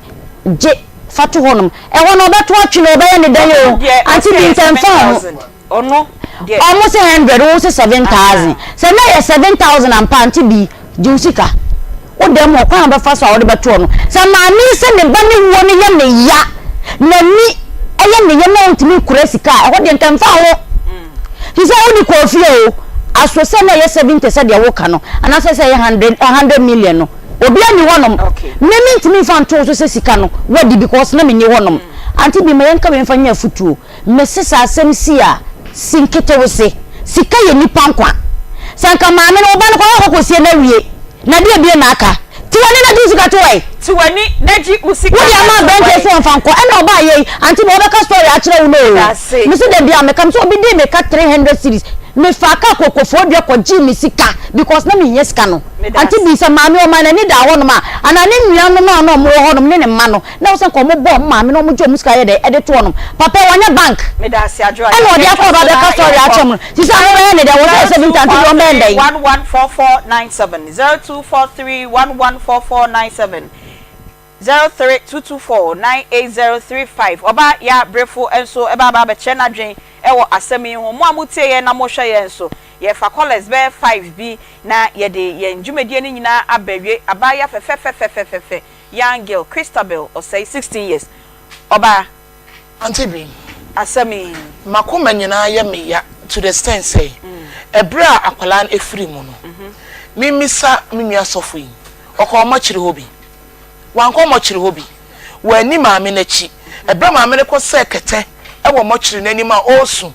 gye. Fa to hɔnom. Ɛhɔ no ɔbɛto atwene o, ɔbɛyɛ ne dɛn o, Auntie Binta ɛmfa wo ho. Ɔmo se hundred, wo se 7000. Sɛ na ɛyɛ 7000 ampa a, Auntie Bi, gye wo sika. Wo dan mu hɔ, kwan a wobɛfa so a wode bɛtoɔ no. Sɛ maame yi sɛ ne ba ne wuo no yɛ ne ya, n'ani yɛ ne ya na ɔntumi nkura sika a, ɛhɔ deɛ nka ɛmfa wo ho. Te sɛ wode kɔɔ fie o, aso sɛ na ɛyɛ 70 sɛdeɛ woka no, anaasɛ sɛ ɛyɛ hundred, hundred million no. Obia nni hɔ nom. Me mentumi mfa nto wo so sɛ sika no wadi because na menni hɔ nom. Auntie Bi ma yɛnka wei mfa nyɛ afutuo. Mese sɛ asɛm si a, si nketewese. Sika yɛ nipa nkwa. Sɛ anka maame no wo ba no kɔ akɔ kɔsie no awie na deɛ bie na aka. Te w'ani na gye wo sika to ɛ. Te w'ani na gye wo sika Wode ama to aberanteɛ ɛ. sɛ ɔmfa nkɔ ɛna ɔbaa yei Auntie Bi wɔbɛka story akyerɛ wo no oo. Mese da biara meka mese obi dii me ka 300 cedis mefaa car kɔɔ Koforidua kɔgyee me sika because na mehia sika no. Auntie Bee, sɛ maame ɔma n'ani da hɔnom a, anaa ne nuanom a na wɔwɔ hɔnom ne ne mma no, na ɛwɔ sɛ nka wɔbɔ wɔn maame na wɔgye wɔn sika yɛ dɛn de to hɔnom. Papa yi, wanyɛ bank ɛna ɔde akɔ aba abɛka sɔre akyerɛ wɔn no. Sisi a wɔbɛyɛ ne dɛn? Wɔ sɛ ɛsɛ bi nti, Auntie Bee, wɔbɛyɛ ne dɛn? 0243114497 0243114497 0322498035 Ɔbaa Yaa Brefo nso ba aba abɛkyerɛ n'adwene wɔ asɛm yi ho. Mo a motie yɛn na mohwɛ yɛn nso, yɛfa callers bɛyɛ five bi na yɛde yɛn dwumadie no nyinaa aba awie. Abaayewa fɛfɛfɛfɛfɛfɛ, young girl, Christabel Osei, 16 years. Ɔbaa. Auntie Bee, Asɛm yi. M'akoma nyinaa yɛ me ya to the extent sɛ, ɛberɛ a akwadaa no firi mu no, memmisa me nua sɔfo yi, ɔkɔɔ mɔkyere hɔ bi? Wankɔ mɔkyere hɔ bi. Wanni maame no akyi. Ɛberɛ a maame no kɔsɛɛ kɛtɛ wɔ mɔkyere no anim a ɔresu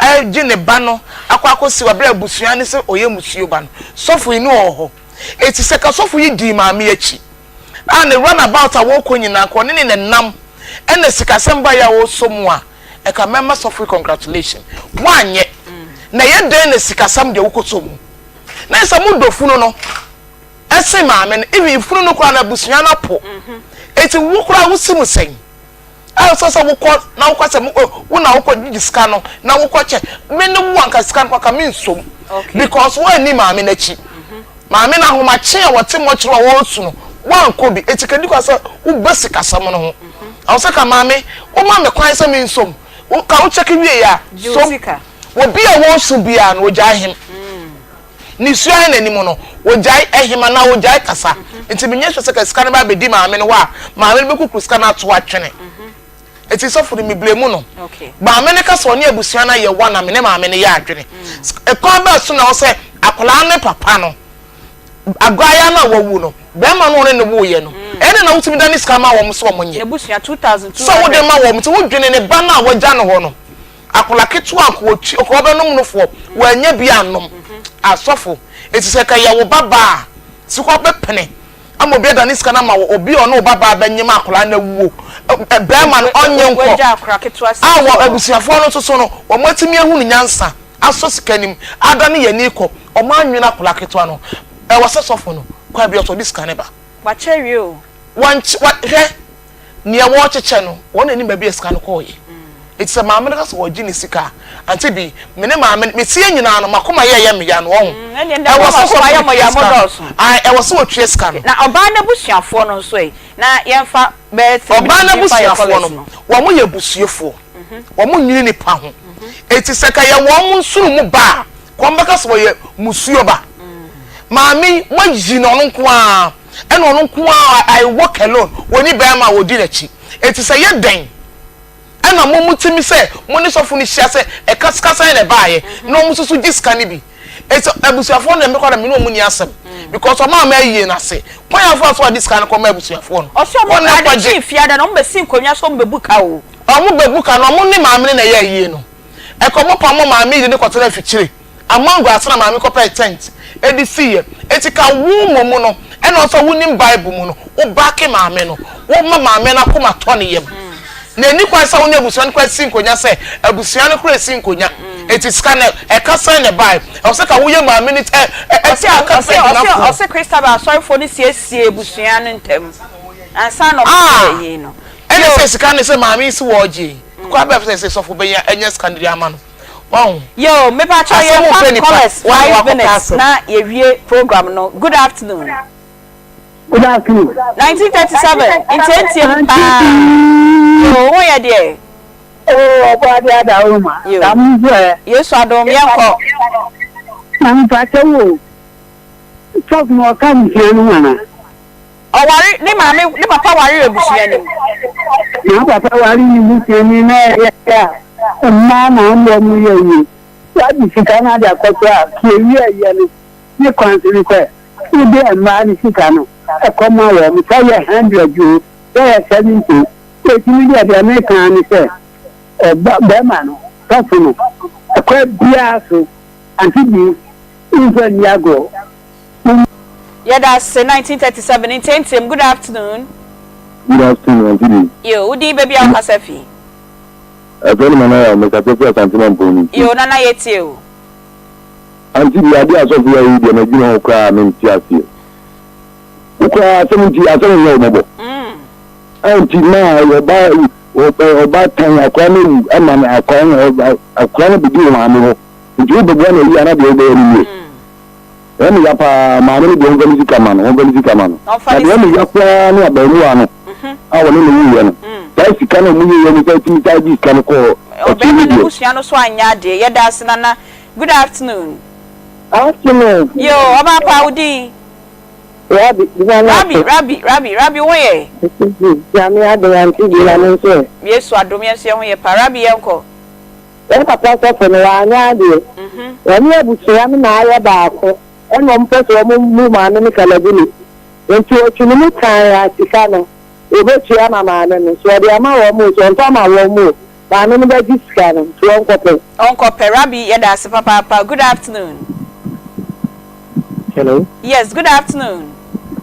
regye ne ba no akɔ akɔsi hɔ berɛ a abusua no sɛ ɔyɛ mmusuo ba no, sɔfo yi ne ɔwɔ hɔ. Enti sɛ ka sɔfo yi dii maame akyi a ne run about a wɔrekɔ nyinaa nka ɔne ne nenam ɛna sikasɛm baeɛ a ɔresɔ mu a, ɛka mɛma sɔfo yi congratulation. Woanyɛ. Na ɛyɛ dɛn na sikasɛm deɛ wokɔsɔ mu? Na ɛsɛ modɔ funu no. Ɛsen maame no even funu no koraa no abusua no apo eti wo koraa wo si mu sɛn a sɛ sɛ wokɔ na wokɔ sɛ wo na wokɔ gyigyi sika no na wokɔ kyɛ me ne wo anka sika no kɔka me nsom because wo anni maame n'akyi maame no ahomakye a wɔte mmɔkyerɛ a wɔresu no. Woankɔ bi, enti ka di kwa sɛ woba sikasɛm no ho. Ɛwɔ sɛ ka maame, woma me kwan sɛ mensom. Wo ka wo kyɛke wie a, som. Obi a wɔresom biara no, ogyae hem. Ne su ayɛ n'anim no, ogyae hem anaa ogyae kasa. Nti menyɛ sure sɛ ka sika no ba abɛdi maame no hɔ a, maame no bɛkukuru sika no ato atwene. Enti sɔfo no, me blame no. Maame no ka sɛ ɔne abusua no ayɛ one a, me ne maame no yɛ adwene. Kwan bɛn so na ɛwɔ sɛ akwadaa ne papa no Aguayaa no a wawu no, barima no a ɔne no woeɛ no, ɛyɛ dɛn na wotumi da ne sika ma wɔn sɛ wɔnyɛ? Sɛ wode ma wɔn, nti wodwene ne ba no a wagya no hɔ no, akwadaa ketewa a anka ɔtwi, anka ɔbɛnom nofoɔ, wannya bi annom. Asɔfo, enti sɛ ɛka yɛ wo ba baa a, sika ɔbɛpene ama obi ada ne sika no ama wo, obi a ɔne wo ba baa bɛnyem akwadaa no awuo, barima no ɔnnye nkɔ, a wɔ abusuafoɔ no nso so no, wɔatumi ahunu nyansa. asɔ sika nim adane yɛn ani kɔ ɔmo anwene akwadaa ketewa no ɛwɔ sɛ sɔfo no kwan bi ɔsɔ ɔde sika no ba. Wakyɛ awie o. Wankye wa hwɛ nea wɔrekyekyɛ no wɔn na nim baabi a sika no kɔɔyɛ eti sɛ maame no ka sɛ ɔgye ne sika a ante bi me ne maame no metie nyinaa no makoma yɛ ɛyɛ me ya no ɔho ɛwɔ sɛ sɔfo no tua sika no ae ɛwɔ sɛ ɔtua sika no. Na ɔbaa no abusuafoɔ no nso ɛ na yɛnfa bɛyɛ 3 Ɔbaa no minutes mfa yɛ abusuafoɔ callers no no. wɔn yɛ abusuafoɔ. Wɔn nnwene nipa ho. Eti sɛ ka yɛ wɔn nsono mu ba a, ka wɔn bɛka sɛ wɔyɛ musuo ba. Maame yi, wɔayi no ɔno nko ara, ɛna ɔno nko ara, I walk alone, wɔnni barima a wɔdi n'akyi. Eti sɛ yɛ dɛn ɛna mo mo tumi sɛ mo ne sɔfo no hyia sɛ ɛka sika sɛn na ɛbaeɛ na wɔn nso so gye sika no bi. Eti abusuafoɔ no deɛ mekɔ na me ne wɔn nni asɛm because wɔn amma ayie no ase. Kwan a wɔfa so a wɔde sika no kɔma abusuafoɔ no, Ɔsɛ wɔn ɔmo na ade kɔgye. kyee fiada na ɔmo bɛsi nkonnwa so ɔmo bɛbu ka o. Ɔmo bɛbu ka no ɔmo ne maame no na ɛyɛ ayie no ɛkɔ ɔmo pamo maame yi de no kɔtena afikyire amango ase na maame kɔpɛɛ tent ɛde siiɛ enti ka wo mmom no ɛna ɔsɛ wo nim bible mu no wo backe maame no wo ma maame no akoma tɔ ne yam na ɛni kwan sɛ wo ne abusua no koraa si nkonya sɛ abusua no koraa si nkonya enti sika no ɛka sɛn na ɛbae ɛwɔ sɛ ka wo yɛ maame no ɛ ɛ Ɔse ɛ ɔse ɔse ɔse Christabel asɔrefoɔ no siesie abusua no ntɛm ansa na ɔmo yɛ ayie no. Ɛna sɛ sika no sɛ maame yi si wɔ ɔgye yi kwan bɛn sɛ sɛ sɔfo bɛnya anya sika no de ama no wahu. Yoo mepakyɛw Asɛm yɛn mpɛ fa nipa callers wa na five wakɔpɛ minutes asɛm. na yɛwie program no good afternoon. Good afternoon. 1937 ntiantia mu paa yoo ho yɛ deɛ. Oo ɔbɔ ade ada wo ma. Yoo. Na mo nso ɛ. Yesu adom yɛnkɔ. Na mepakyɛw o sɔfo no ɔka abusua no ho anaa. Ɔware ne maame ne papa ware abusua no mu. Na papa ware ne busuani na ɛyɛ a mmaa na ɔne wɔn yɛ yie. Wagye sika no ade akɔto a kiewie ɛyɛ no ne kwan so ne sɛ wode mmaa no sika no kɔma wɔn sɛ ɛyɛ hundred o sɛ ɛyɛ 70 o. Eti me deɛ deɛ meka ara ne sɛ ɔba bɛrima no sɔfo no ɛkwan biara so ante bi mfa nni agorɔ. Yɛda ase 1937 ntiantiam good afternoon. Good afternoon aunty Dee. Yoo wo din baabi a wo kasa fi. Ɛfrɛ me Nana Yaw mekasa fi Asante Mampong ne ti. Yoo Nana yɛtie wo. Aunty Dee adeɛ a asɔfo yi ayɛ yi deɛ madwene ho koraa mente aseɛ. Wo koraa asɛm nti asɛm nyɛ wo mmɔbɔ. Aunty maa ɔba ɔba tan akora no awu ama no akora no akora no bɛdi wo maame hɔ nti wobɛboa no ayi ana deɛ wobɛyɛ no nie. Ɛyɛ me ya paa, maame no deɛ ɔmfa ne sika ma no, ɔmfa ne sika ma no. Ɔmfa Na ne deɛ ɛyɛ me sika. ya koraa ne abarimaa no a wɔne no wuiɛ no, saa sika no a wɔyɛeɛ no saa tumi saa gye sika no kɔɔ akyiri Ɔbarima no no deɛ. abusua no so anyɛ adeɛ. Yɛda ase Nana. Good afternoon. Afternoon. Yoo, ɔbaa pa, wo din? Rabi, Nana Rabi, ase. Rabi, Rabi, Rabi, wo ho yɛ? Nyame adom, Auntie Gina, mo nso ɛ? Yesu adom, yɛn nso yɛn ho yɛ paa. Rabi, yɛnkɔ. Yɛn papa sɔfo no wanyɛ adeɛ. Wɔne abusua no na ayɛ baako ɛna wɔn pɛ sɛ wɔn bu maame no kalabule. Nti ɔtwi ne mu tan a sika no ɔbɛtua ama maame no. Sɛ ɔde ama wɔn o, sɛ ɔmfa ma wɔn o, maame no bɛgye sika no. Nti ɔnkɔpɛ. Ɔnkɔpɛ. Rabbi yɛda ase papaapa. Good afternoon. Hello. Yes, good afternoon.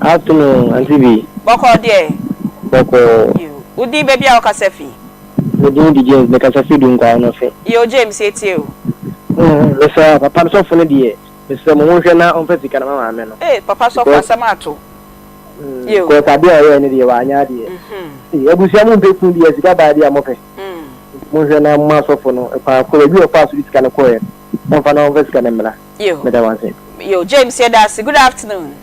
Afternoon, Auntie B. Bɔkɔɔ deɛ? Bɔkɔɔ. Yo. Wo din baabi a wokasa fi? Me din de James, mekasa fi Dunkwa Ɔnɔfe. Yo James, yɛtie wo. Mm, mesrɛ papa no sɔfo no deɛ, mesrɛ mo monhwɛ na ɔmfa sika no ma maame no. Ee, papa sɔfo Because, asɛm ato. mm, Yo. because adeɛ a ɔyɛɛ no deɛ wanyɛ adeɛ. Ee, abusua mo mpɛ kun deɛ, sika baa deɛ a mopɛ. Nti monhwɛ na momma sɔfo no kwan koro, baabi a ɔfaa so de sika no kɔeɛ no, ɔmfa na ɔmfa sika no mmra. Yo. Meda mo ase. Yo, James yɛda ase. Good afternoon.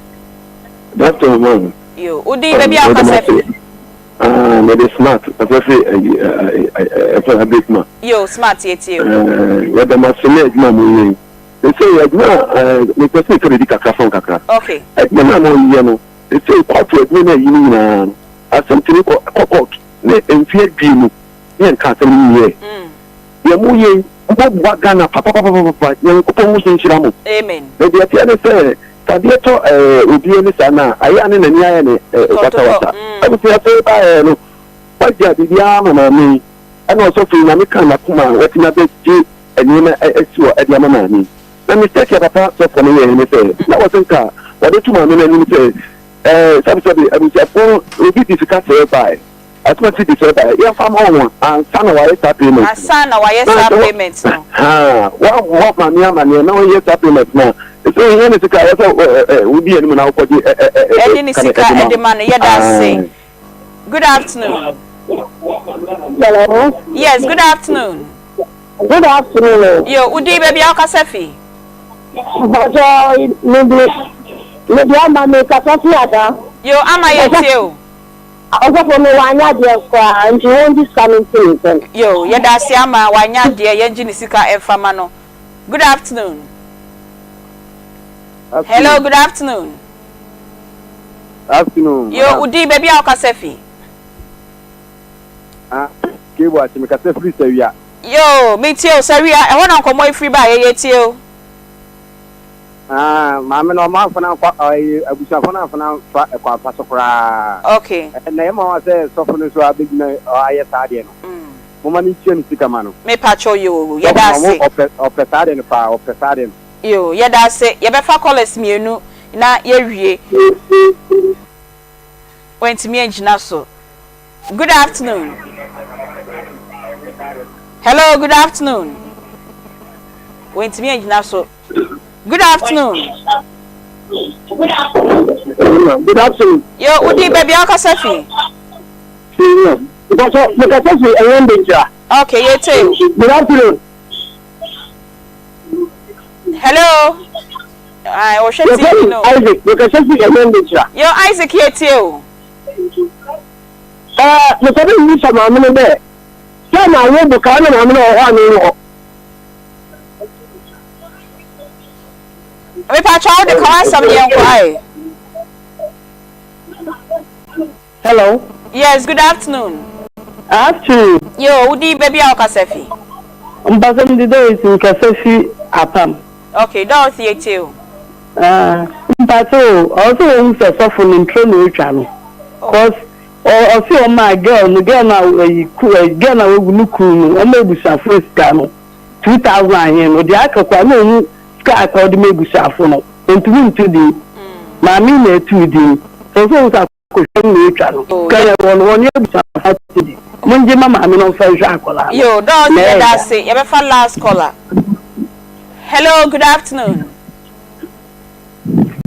Good afternoon, ma'am. Yo, wo din baabi a wokasa fi? Ah, mede smart, ɛfɛ fi ɛfɛ abirikuma. Yo, smart yɛtie o. Yɛda mo ase ne adwuma a moyɛ yi. Sɛ adwuma a mepɛ sɛ meka biribi kakra fam kakra. Okay. Adwuma no a moyɛ no, sɛ kɔɔto adwuma no ayi no nyinaa no, asɛm tumi kɔ kɔ kɔɔto ne mfe aduonu ne yɛnka asɛm no nyɛ. Deɛ moyɛ yi, moboa Ghana papapapapa. Nyankopɔn ngu so nhyira mo. Amen. Na deɛ ɛteɛ ne sɛ, sɛ adeɛ tɔ ɛɛ obi ani saa no a, ayɛ a ne n'ani ayɛ ne ɛɛ wasawasa. Abusua sɛ baeɛ no, wagya biribiara ama maame yi, ɛna ɔsɔfo yi Nyame kaa n'akoma a watumi abɛgye nneɛma asi hɔ de ama maame yi. Na mistake a papa sɔfo no yɛeɛ ne sɛ, na wɔse nka wɔde to maame no anim sɛ ɛɛ sɛbesɛbe abusuafoɔ no obi de sika sɛɛ baeɛ. Asomasi de sɛ ɛbaeɛ yɛmfa mma wɔn ansa na wɔayɛ saa payment no. Ansa na wɔayɛ saa payment no. Haa woammɔ maame amaneɛ na ɔnyɛ saa payment no a, ɛsɛ ohia ne sika a ɛwɔ sɛ wodi anim na wokɔgye Ɛde ne sika ɛde ma no. Yɛda ase. Good afternoon. Hello. Yes, good afternoon. Good afternoon. Yo, wodi baabi a wokasa fi? Mpakyɛ, mede mede ama mekasa fi ada. Yo, ama yɛtie o. Ɔsɔfo no wanyɛ adeɛ koraa nti wɔngye sika no mfiri ne nsam. Yoo yɛdase ama wanyɛ adeɛ yɛngye ne sika mfa ma no good afternoon hello good afternoon. Afternoon. Yoo wo din baabi a wokasa fi. Ah Kebu akye mekasa firi Sawia. Yoo metie o Sawia ɛhɔ na nkɔmmɔ yi firi ba yɛ yɛtie o. Ah, maame no ɔmo amfa no ankɔ ɛyi abusuafo no amfa no amfa ɛkwan pa so koraa. Okay. Na ɛyɛ ma sɛ sɔfo no nso abɛgyina ayɛ saa adeɛ no. Momma no ntua ne sika ma no. Me pakyɛw yoo, yɛda Sɔfo no ase. ɔmo ɔpɛ ɔpɛ saa adeɛ no paa, ɔpɛ saa adeɛ no. Yoo, yɛda ase. Yɛbɛfa callers mmienu na yɛawie. Wantumi angyina so. Good afternoon. Hello, good afternoon. Wantumi angyina so. Good afternoon. Good afternoon. Yo, wodi baabi a wokasa fi? Mekasa mekasa fi ɛyɛn de Okay, yɛ te. Good afternoon. Hello. Ai, wɔhwɛ TV no. Isaac, mekasa fi ɛyɛn de Yo, Isaac yɛ tie o. Ɛɛ, mepɛ dɛ mibisa maame no dɛ, sɛ na awo bokaa na maame no wɔ hɔ anaa onnyi hɔ? Mepakyɛw wo de ka w'asɛm no yɛnkɔ ae. Hello. Yes, good afternoon. Afternoon. Yo, wo din baabi a wokasa fi? Mpasɛ mede Dorothy mekasa fi Apam. Okay, Dorothy yɛtie o. Ah, mpakyɛ o, ɔwɔ sɛ wɔhu sɛ sɔfo no nturo na otwa no. Cause ɔse ɔmaa girl no, girl no a ɛyi ku ɛ girl no a wawu no kunu no, ɔma abusuafo sika no 2000 ahen no, deɛ aka koraa na ɔhu sika aka ɔde ma abusuafo no, ɔntumi nto din. Maame yi na ɛtoo din. So ɔwɔ sɛ ɔhu sɛ Kɔhwɛ no na otwa no. Ka yɛ wɔ no wɔne abusuafo ate bi. Mongye ma maame no mfa nhwɛ akwadaa no. Yo, Dorothy Na yɛda ɛyɛ. ase. Yɛbɛfa last caller. Hello, good afternoon.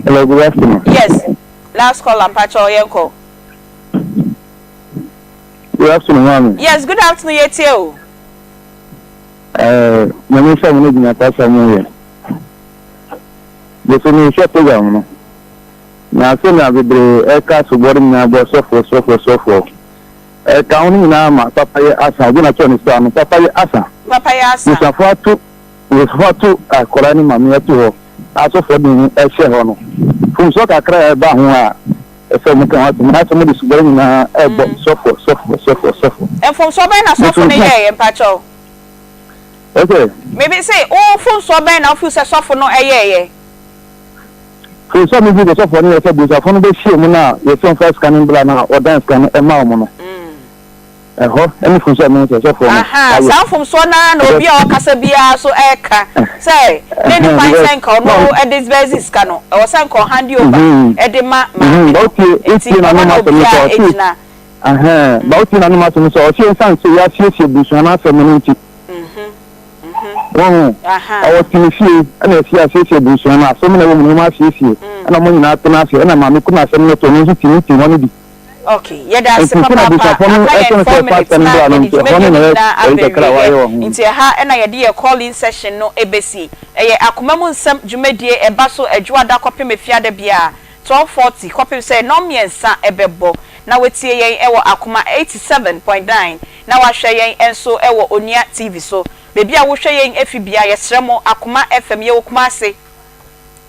Hello, good afternoon. Yes, last caller, mpakyɛw yɛnkɔ. Good afternoon, maame. Yes, good afternoon, yɛtie o. Ɛɛ, nyame nhyɛ mo ne gyina pa sɛ mo yɛ. Bɛsɛ mehwɛ program no. Na sɛnea bebree reka asubɔ no nyinaa bɔ sɔfoɔ, sɔfoɔ, sɔfoɔ. Ɛka ho no nyinaa ma papayɛ asa. Obi na kyerɛ ne star no, papayɛ asa. Papayɛ asa. Busuafoɔ ato, busuafoɔ ato akwadaa ne maame ato hɔ, a sɔfoɔ de ne ho hyɛ hɔ no. Mfomsoɔ kakra a ɛba ho a, ɛsɛ wɔn ka ho asɛm. Anaasɛ wɔde subɔ no nyinaa ɛrebɔ sɔfoɔ, sɔfoɔ, sɔfoɔ, sɔfoɔ. Mfomsoɔ bɛn na sɔfo no yɛeɛ, mpakyɛw? Ɔsɛ? Mebe se, wo mfomsoɔ bɛn na wo feel sɛ sɔfo no yɛeɛ? So sɛ mihu sɛ sɔfoɔ no yɛ sɛ busuafoɔ no bɛhyia mu no a yɛsɛ ɔmfa sika no mbra no a ɔdan sika no ma wɔn no, ɛhɔ ne mfomsoɔ a mehu sɛ sɔfoɔ no Ahaa, ayɛ. saa mfomsoɔ no ara na obi a ɔkasa biara nso reka sɛ na ɛnni kwan sɛ nka ɔno disburse sika no, ɛwɔ sɛ nka ɔhande over de ma maame no, nti ɛhɔ na obiara gyina. Ba wotie n'anom asɛm sɛ ɔse ɛsiane sɛ yɛasiesie busua no asɛm no nti. Wahu? Ɔwɔ te ne fie, ɛna afie asiesie abusua no, asɛm na ɛwɔ mu no, wɔn asiesie, ɛna wɔn nyinaa tena ase, ɛna maame kunu asɛm no to, ɔno nso te meeting hɔ no bi. Okay, yɛda ase Nti sɛ na papaapa. abusuafoɔ no Aka ɛsɛ yɛn no sɛ four ɛfa minutes asɛm na bra no yɛde nti, ɛhɔ dwumadie no no na ɛyɛ nyinaa ɛyi aba kakra a awieɛ. wayɛ wɔ ho. Nti ɛha na yɛde yɛn call-in session no bɛsi. Ɛyɛ Akoma Mu Nsɛm dwumadie, ɛba so Adwoada kɔpem Efiada biara. 12:40 kɔpem sɛ nnɔnmiɛnsa bɛbɔ. Na watie yɛn wɔ Akoma 87.9 na wahwɛ yɛn nso wɔ Onua TV so. Baabi a wohwɛ yɛn afi biara yɛsrɛ mo Akoma FM yɛwɔ Kumasi.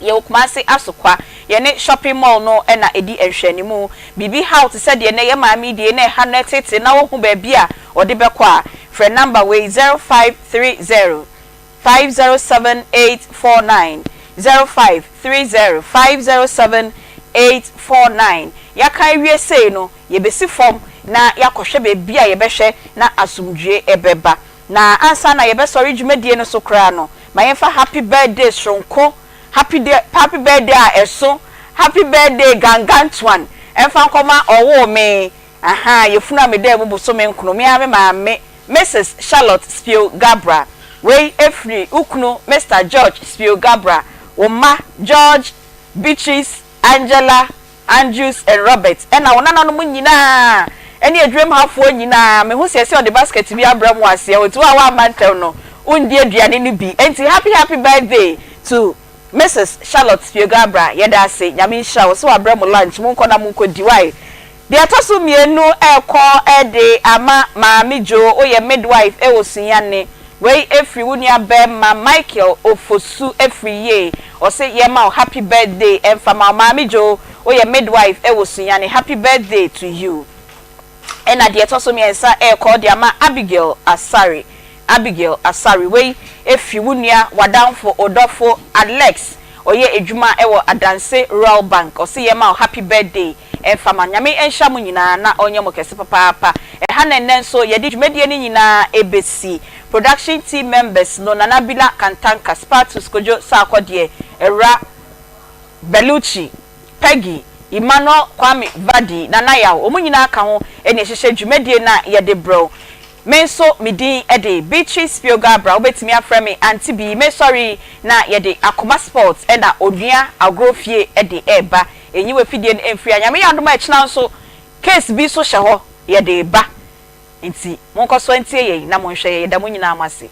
Yɛwɔ Kumasi Asokwa. Yɛne shopping mall no na ɛdi nhwɛanimu. Biribi haw te sɛ deɛ nnɛ yɛn maame yi deɛ na ɛha no ɛtete na wohu baabi a ɔde bɛkɔ a, frɛ number wei 0530 507 849, 0530 507 849. Yɛaka awie sei no, yɛbɛsi fam na yɛakɔhwɛ baabi a yɛbɛhwɛ na asomdwoeɛ bɛba. Na ansa na yɛbɛsɔre dwumadie no so koraa no, ma yɛmfa happy birthday soronko, happy day, happy birthday a ɛso, happy birthday gangantuan ɛmfa nkɔma ɔwoo me, ahaa, yafunu a medaa mu bosome nkono, me ara me maame, Misis Charlotte Spio Gabra. Wei ɛfiri wo kunu Mister George Spio Gabra, wo mma George, Beatrice, Angela, Andrews and Robert ɛna wo nananom nyinaa ɛne adwuram hafoɔ nyinaa mehu sɛ ɛsɛ ɔde basket bi abrɛ mo aseɛ hɔ nti wo a woamma ntɛm no wondi aduane no bi ɛnti happy happy birthday to Mrs Charlotte Spioga-Abrah yɛda ase Nyame nhyira wo sɛ wabrɛ mo lunch monkɔ na monkɔ di wai Deɛ ɛtɔ so mmienu ɛrekɔ de ama Maame Joe, woyɛ midwife wɔ Sunyani. Wei firi wo nua barima Michael Ofosu firi yie. Ɔse yɛma wo happy birthday ɛmfa ma wo Maame Joe, woyɛ midwife wɔ Sunyani, happy birthday to you. Ɛna deɛ ɛtɔ so mmiɛnsa ɛrekɔ de ama Abigail Asare, Abigail Asare, wei firi wo nua, w'adamfo, wo dɔfo Alex, ɔyɛ adwuma wɔ Adanse Rural Bank, ɔse yɛma wo happy birthday Ɛmfa ma. Nyame nhyira mo nyinaa na ɔnyɛ mo kɛse papaapa. Ɛha na ɛnnɛ nso yɛde dwumadie no nyinaa ɛbɛsi. Production team members no, Nana Bila Kantanka, Spartus Kojo Sarkodie, Awura Bellucci, Peggy, Emmanuel Kwame Vadi, Nana Yaw, wɔn nyinaa ka ho na ɛhyehyɛ dwumadie no a yɛde brɛ wo. Me nso me din de Beatrice Spioga-Abrah, wobɛtumi afrɛ me Auntie Bee. Mesɔre yi na yɛde Akoma Sports na Onua Agorɔ Fie de reba. Enyi w'afidie no mfiri a Nyame yɛ adom a ɛkyena nso case bi nso hyɛ hɔ yɛde reba nti monkɔ so ntie yɛn na monhwɛ yɛn yɛda mo nyinaa mo ase.